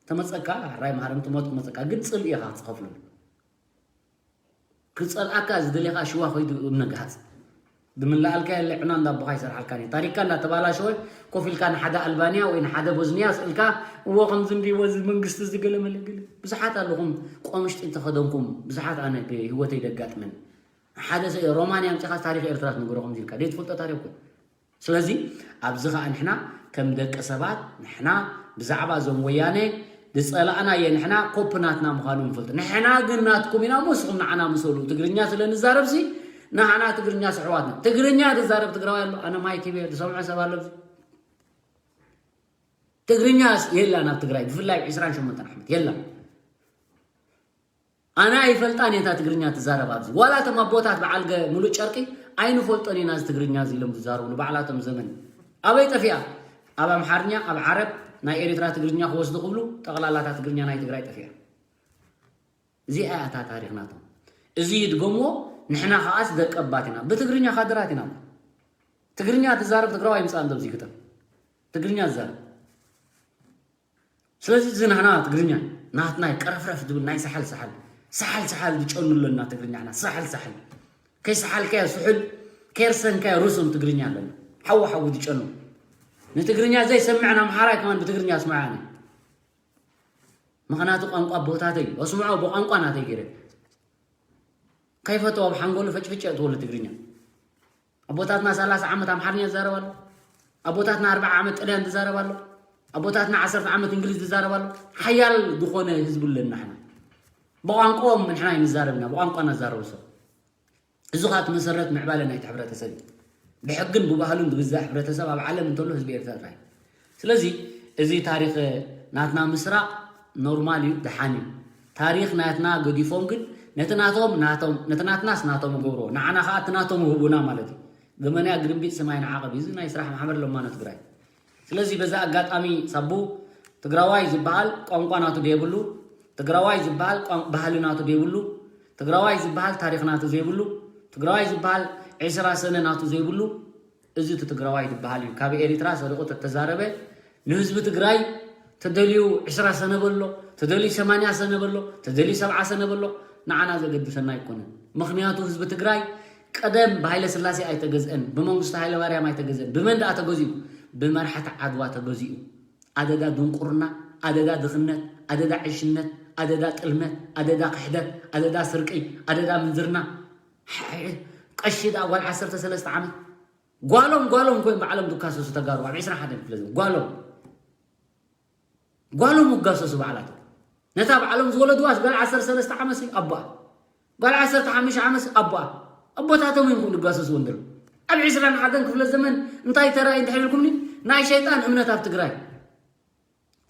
ተመፀካ ራይ ማሃረም ትሞት ክመፀካ ግን ፅልኢ ኢኻ ክትኸፍሉ ክፀልኣካ ዝደለኻ ሽዋ ኮይዱ እምነግሃፅ ድምልኣልካ የለ ዕና እንዳቦኻ ይሰርሓልካ ኒ ታሪክካ እንዳተባላሸወ ኮፍ ኢልካ ንሓደ ኣልባንያ ወይ ንሓደ ቦዝንያ ስእልካ እዎ ከምዚ እንዲዎ እዚ መንግስቲ እዚ ገለ መለገለ ብዙሓት ኣለኹም ቆምሽጢ ተኸደንኩም ብዙሓት ኣነ ብህይወተይ ደጋጥመን ሓደ ሰብ ሮማን ያምፅኻ ታሪክ ኤርትራ ትነግሮ ከምዚ ኢልካ ደይ ትፈልጦ ታሪክ እኮ ስለዚ ኣብዚ ኸዓ ንሕና ከም ደቂ ሰባት ንሕና ብዛዕባ እዞም ወያነ ዝፀላእናየ ንሕና ኮፕ ናትና ምዃኑ ንፈልጥ ንሕና ግን ናትኩም ኢና ሞ ንስኹም ንዓና ምሰሉ ትግርኛ ስለ ንዛረብሲ ንዓና ትግርኛ ስሕዋትና ትግርኛ ዝዛረብ ትግራዋይ ኣሎ ኣነ ማይክ ሂበ ዝሰምዖ ሰብ ኣሎ ትግርኛ የላን ኣብ ትግራይ ብፍላይ ዕስራን ሸሞንተን ዓመት የላን ኣነ ኣይፈልጣን እየ እታ ትግርኛ ትዛረብ ኣብዚ ዋላ እቶም ኣቦታት በዓል ገ- ሙሉእ ጨርቂ ኣይንፈልጦን ኢና እዚ ትግርኛ እዚ ኢሎም ዝዛረብሉ ባዕላቶም ዘመን ኣበይ ጠፊኣ ኣብ ኣምሓርኛ ኣብ ዓረብ ናይ ኤርትራ ትግርኛ ክወስዱ ክብሉ ጠቕላላታ ትግርኛ ናይ ትግራይ ጠፊኣ እዚኣ እያ እታ ታሪክ ናቶም እዚ ይድገምዎ ንሕና ከዓስ ደቀባት ኢና ብትግርኛ ካድራት ኢና ትግርኛ ትዛረብ ትግራዋይ ምፃእ እንዶ ኣብዚ ግጠም ትግርኛ ትዛረብ ስለዚ እዚ ናህና ትግርኛ ናትና እዩ ቀረፍረፍ ዝብል ናይ ሰሓል ሰሓል ሰሓል ሰሓል ዝጨኑ ኣለና ትግርኛና ሰሓል ሰሓል ከይሰሓልካዮ ስሑል ከየርሰንካዮ ርሱን ትግርኛ ኣለና ሓዊ ሓዊ ዝጨኑ ንትግርኛ ዘይሰምዕን ኣምሓራይ ከማን ብትግርኛ ኣስምዓኒ ምኽንያቱ ቋንቋ ኣቦታተይ እዩ ኣስምዖ ብቋንቋ ናተይ ገይረ ከይፈተዎ ኣብ ሓንጎሉ ፈጭፍጭ የእትወሉ ትግርኛ ኣቦታትና ሰላሳ ዓመት ኣምሓርኛ ዝዛረብ ኣሎ ኣቦታትና ኣርባዓ ዓመት ጥልያን ዝዛረብ ኣሎ ኣቦታትና ዓሰርተ ዓመት እንግሊዝ ዝዛረብ ኣሎ ሓያል ዝኾነ ህዝቢ ኣለና ንሕና ብቋንቋኦም ንሕና ኣይንዛረብ ኢና ብቋንቋና ዝዛረቡ ሰብ እዚ ከዓ እቲ መሰረት ምዕባለ ናይቲ ሕብረተሰብ እዩ ብሕግን ብባህሉን ዝግዛእ ሕብረተሰብ ኣብ ዓለም እንተሎ ህዝቢ ኤርትራ ጥራይ ስለዚ እዚ ታሪክ ናትና ምስራቕ ኖርማል እዩ ደሓን እዩ ታሪክ ናትና ገዲፎም ግን ነቲ ናቶም ናቶም ነቲ ናትናስ ናቶም ገብርዎ ንዓና ከዓ እቲ ናቶም ህቡና ማለት እዩ ገመንያ ግርምቢጥ ሰማይ ንዓቐብ እዩ እዚ ናይ ስራሕ ማሕበር ለማኖ ትግራይ ስለዚ በዚ ኣጋጣሚ ሳቡ ትግራዋይ ዝበሃል ቋንቋ ናቱ ደየብሉ ትግራዋይ ዝበሃል ቋን- ባህሊ ናቱ ደየብሉ ትግራዋይ ዝበሃል ታሪክ ናቱ ዘይብሉ ትግራዋይ ዝበሃል ዕስራ ሰነ ናቱ ዘይብሉ እዚ እቲ ትግራዋይ ዝበሃል እዩ ካብ ኤሪትራ ሰሪቑ ተተዛረበ ንህዝቢ ትግራይ ተደልዩ ዕስራ ሰነ በሎ ተደልዩ ሰማንያ ሰነ በሎ ተደልዩ ሰብዓ ሰነ በሎ ንዓና ዘገድሰና ኣይኮነን ምኽንያቱ ህዝቢ ትግራይ ቀደም ብሃይለ ስላሴ ኣይተገዝአን ብመንግስቱ ሃይለ ማርያም ኣይተገዝአን ብመን ደኣ ተገዚኡ ብመርሓቲ ዓድዋ ተገዚኡ ኣደዳ ድንቁርና ኣደዳ ድኽነት ኣደዳ ዕሽነት ኣደዳ ጥልመት ኣደዳ ክሕደት ኣደዳ ስርቂ ኣደዳ ምንዝርና ቀሺ ደኣ ጓል ዓሰርተ ሰለስተ ዓመት ጓሎም ጓሎም ኮይም ባዕሎም ዝካሰሱ ተጋሩ ኣብ ዕስራን ሓደን ክፍለ ዘመን ጓሎም ጓሎም ይጋሰሱ ባዕላቶም ነታ ባዕሎም ዝወለድዋስ ጓል ዓሰርተ ሰለስተ ዓመት ኣቦኣ ጓል ዓሰርተ ሓሙሽተ ዓመት ኣቦኣ ኣቦታቶም እዮም ክብሉ ይጋሰስዎ እንደሉ ኣብ ዕስራን ሓደን ክፍለ ዘመን እንታይ ተራእዩ እንድሕር ኢልኩምኒ ናይ ሸይጣን እምነት ኣብ ትግራይ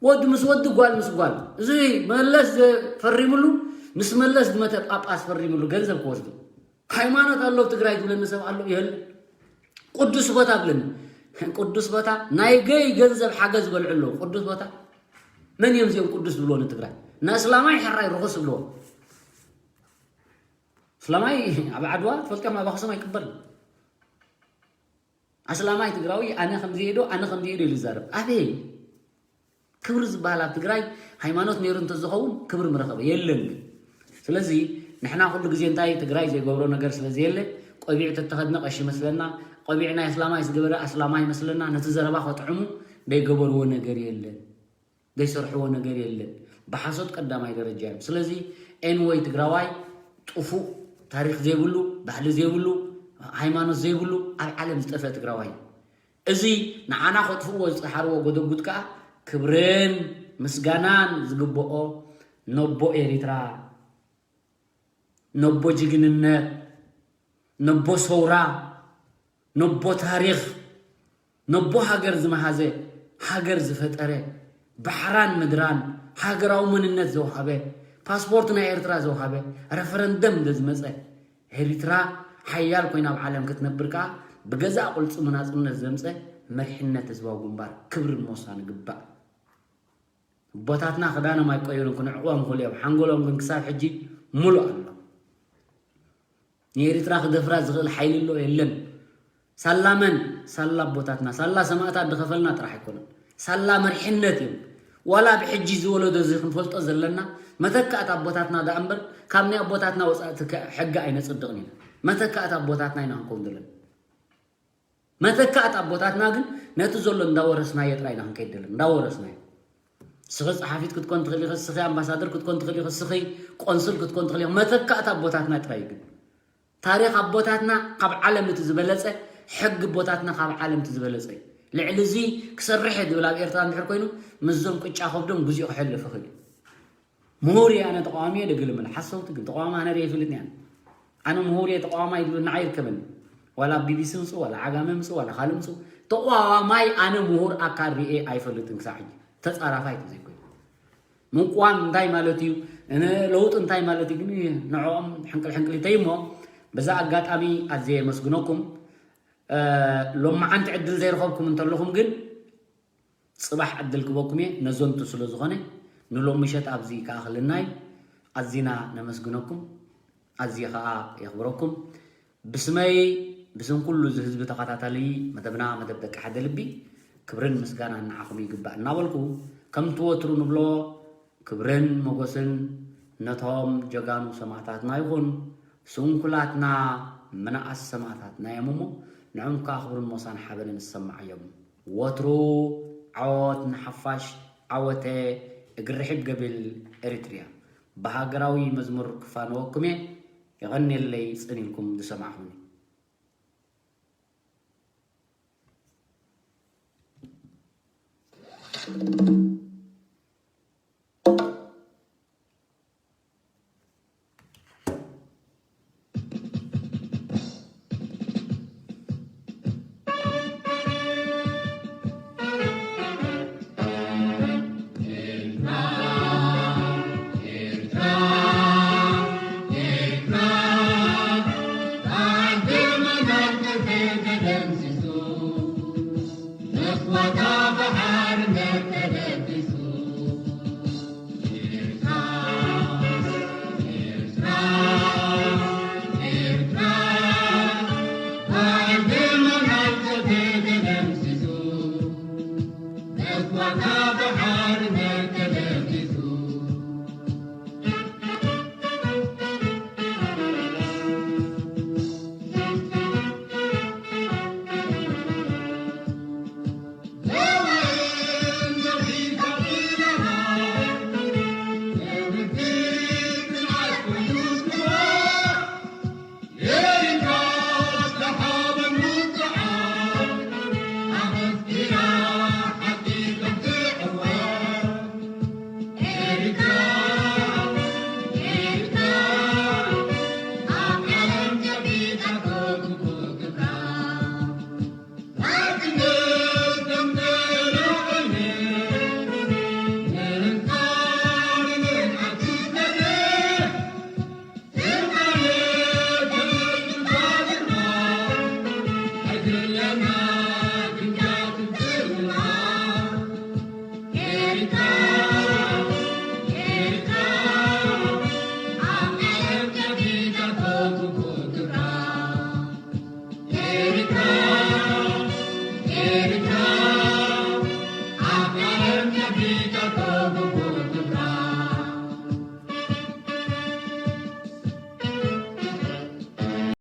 ወዲ ምስ ወዲ ጓል ምስ ጓል እዚ መለስ ፈሪምሉ ምስ መለስ ዝመተ ጳጳስ ፈሪምሉ ገንዘብ ክወስዱ ሃይማኖት ኣሎ ትግራይ ዝብለኒ ሰብ ኣሎ ይህል ቅዱስ ቦታ ብለኒ ቅዱስ ቦታ ናይ ገይ ገንዘብ ሓገዝ ዝበልዑ ኣለዉ ቅዱስ ቦታ መን እዮም እዚኦም ቅዱስ ዝብልዎ ንትግራይ ንእስላማይ ሕራይ ርኹስ ዝብልዎ እስላማይ ኣብ ዓድዋ ትፈልጥዮም ኣብ ኣክሱም ኣይቅበል ኣስላማይ ትግራዊ ኣነ ከምዚ ዶ ኣነ ከምዚ ዶ ኢሉ ይዛረብ ኣበይ ክብሪ ዝበሃል ኣብ ትግራይ ሃይማኖት ነይሩ እንተዝኸውን ክብሪ ምረኸበ የለን ግን ስለዚ ንሕና ኩሉ ግዜ እንታይ ትግራይ ዘይገብሮ ነገር ስለ ዘየለ ቆቢዕ ተተኸድነ ቀሺ መስለና ቆቢዕ ናይ ኣስላማይ ዝገበረ ኣስላማይ መስለና ነቲ ዘረባ ከጥዕሙ ዘይገበርዎ ነገር የለን ዘይሰርሕዎ ነገር የለን ብሓሶት ቀዳማይ ደረጃ እዮም ስለዚ ኤንወይ ትግራዋይ ጥፉእ ታሪክ ዘይብሉ ባህሊ ዘይብሉ ሃይማኖት ዘይብሉ ኣብ ዓለም ዝጠፈ ትግራዋይ እዚ ንዓና ከጥፍእዎ ዝፀሓርዎ ጎደጉድ ከዓ ክብርን ምስጋናን ዝግብኦ ነቦ ኤሪትራ ነቦ ጅግንነት ነቦ ሰውራ ነቦ ታሪኽ ነቦ ሃገር ዝመሃዘ ሃገር ዝፈጠረ ባሕራን ምድራን ሃገራዊ መንነት ዘውሃበ ፓስፖርት ናይ ኤርትራ ዘውሃበ ረፈረንደም ዝመፀ ኤሪትራ ሓያል ኮይና ኣብ ዓለም ክትነብር ከዓ ብገዛእ ቁልፅሙ ናፅነት ዘምፀ መሪሕነት ህዝባዊ ግንባር ክብርን ሞሳን ይግባእ ኣቦታትና ክዳኖም ኣይቀይሩን ክንዕቅቦም ንኽእል እዮም ሓንጎሎም ግን ክሳብ ሕጂ ሙሉእ ኣሎ ንኤሪትራ ክደፍራ ዝኽእል ሓይሊ ኣሎ የለን ሳላ መን ሳላ ኣቦታትና ሳላ ሰማእታት ዝኸፈልና ጥራሕ ኣይኮነን ሳላ መሪሕነት እዮም ዋላ ብሕጂ ዝወለዶ እዚ ክንፈልጦ ዘለና መተካእታ ኣቦታትና ደኣ እምበር ካብ ናይ ኣቦታትና ወፃእቲ ከ-፣ ሕጊ ኣይነፅድቕን ኢና። መተካእታ ኣቦታትና ኢና ክንከውን ዘለና። መተካእታ ኣቦታትና ግን ነቲ ዘሎ እንዳወረስናዮ ጥራይ ኢና ክንከይድ ዘለና። እንዳወረስናዮ። ስኺ ጸሓፊት ክትኮን ትኽእል ኢኺ፣ ስኺ ኣምባሳደር ክትኮን ትኽእል ኢኺ፣ ስኺ ቆንስል ክትኮን ትኽእል ኢኺ። መተካእታ ኣቦታትና ጥራይ ግን ታሪኽ ኣቦታትና ካብ ዓለም እቲ ዝበለጸ፣ ሕጊ ኣቦታትና ካብ ዓለም እቲ ዝበለጸ እዩ። ልዕሊ እዚ ክሰርሕ እየ ዝብል ኣብ ኤርትራ እንድሕር ኮይኑ ምስዞም ቅጫ ከብዶም ግዚኡ ክሕልፍ ይኽእል እዩ። ምሁር እየ ኣነ ተቃዋሚ እየ ደገለ መለ ሓሰውቲ ግን ተቃዋሚ ኣነ ርእየ ይፈልጥኒ ኣነ። ኣነ ምሁር እየ ተቃዋማይ ዝብል ንዓይ ይርከበኒ። ዋላ ኣብ ቢቢሲ ምጽኡ ዋላ ዓጋመ ምጽኡ ዋላ ካልእ ምጽኡ ተቃዋማይ ኣነ ምሁር ኣካል ርእየ ኣይፈልጥን ክሳዕ ሕጂ ተጻራፋይ ተዘይኮይኑ። ምንቋም እንታይ ማለት እዩ? እነ ለውጥ እንታይ ማለት እዩ? ግን ንዕኦም ሕንቅል ሕንቅል ይተይ እሞ በዛ ኣጋጣሚ ኣዝየ የመስግነኩም። እ፣ ሎማዓንቲ ዕድል ዘይረኸብኩም እንተለኹም ግን ጽባሕ ዕድል ክበኩም እየ። ነዞንቱ ስለ ዝኾነ ንሎም ምሸት ኣብዚ ከኣኽልና እዩ። ኣዚና ነመስግነኩም፣ ኣዝየ ከኣ የኽብረኩም። ብስመይ ብስም ኩሉ እዚ ህዝቢ ተኸታታሊ መደብና መደብ ደቂ ሓደ ልቢ ክብርን ምስጋናን ንዓኹም ይግባእ እናበልኩ ከምቲ ወትሩ ንብሎ ክብርን ሞገስን ነቶም ጀጋኑ ሰማእታትና ይኹን። ስንኩላትና ምንኣስ ሰማእታትና እዮም እሞ ንዕም ከኣ ክብርን ሞሳን ሓበንን ዝሰማዓዮም። ወትሩ ዓወት ንሓፋሽ፣ ዓወተ እግሪ ርሒብ ገብል ኤሪትርያ። ብሃገራዊ መዝሙር ክፋነወኩም እየ። የቐንየለይ ጽን ኢልኩም ዝሰማዕኹምኒ።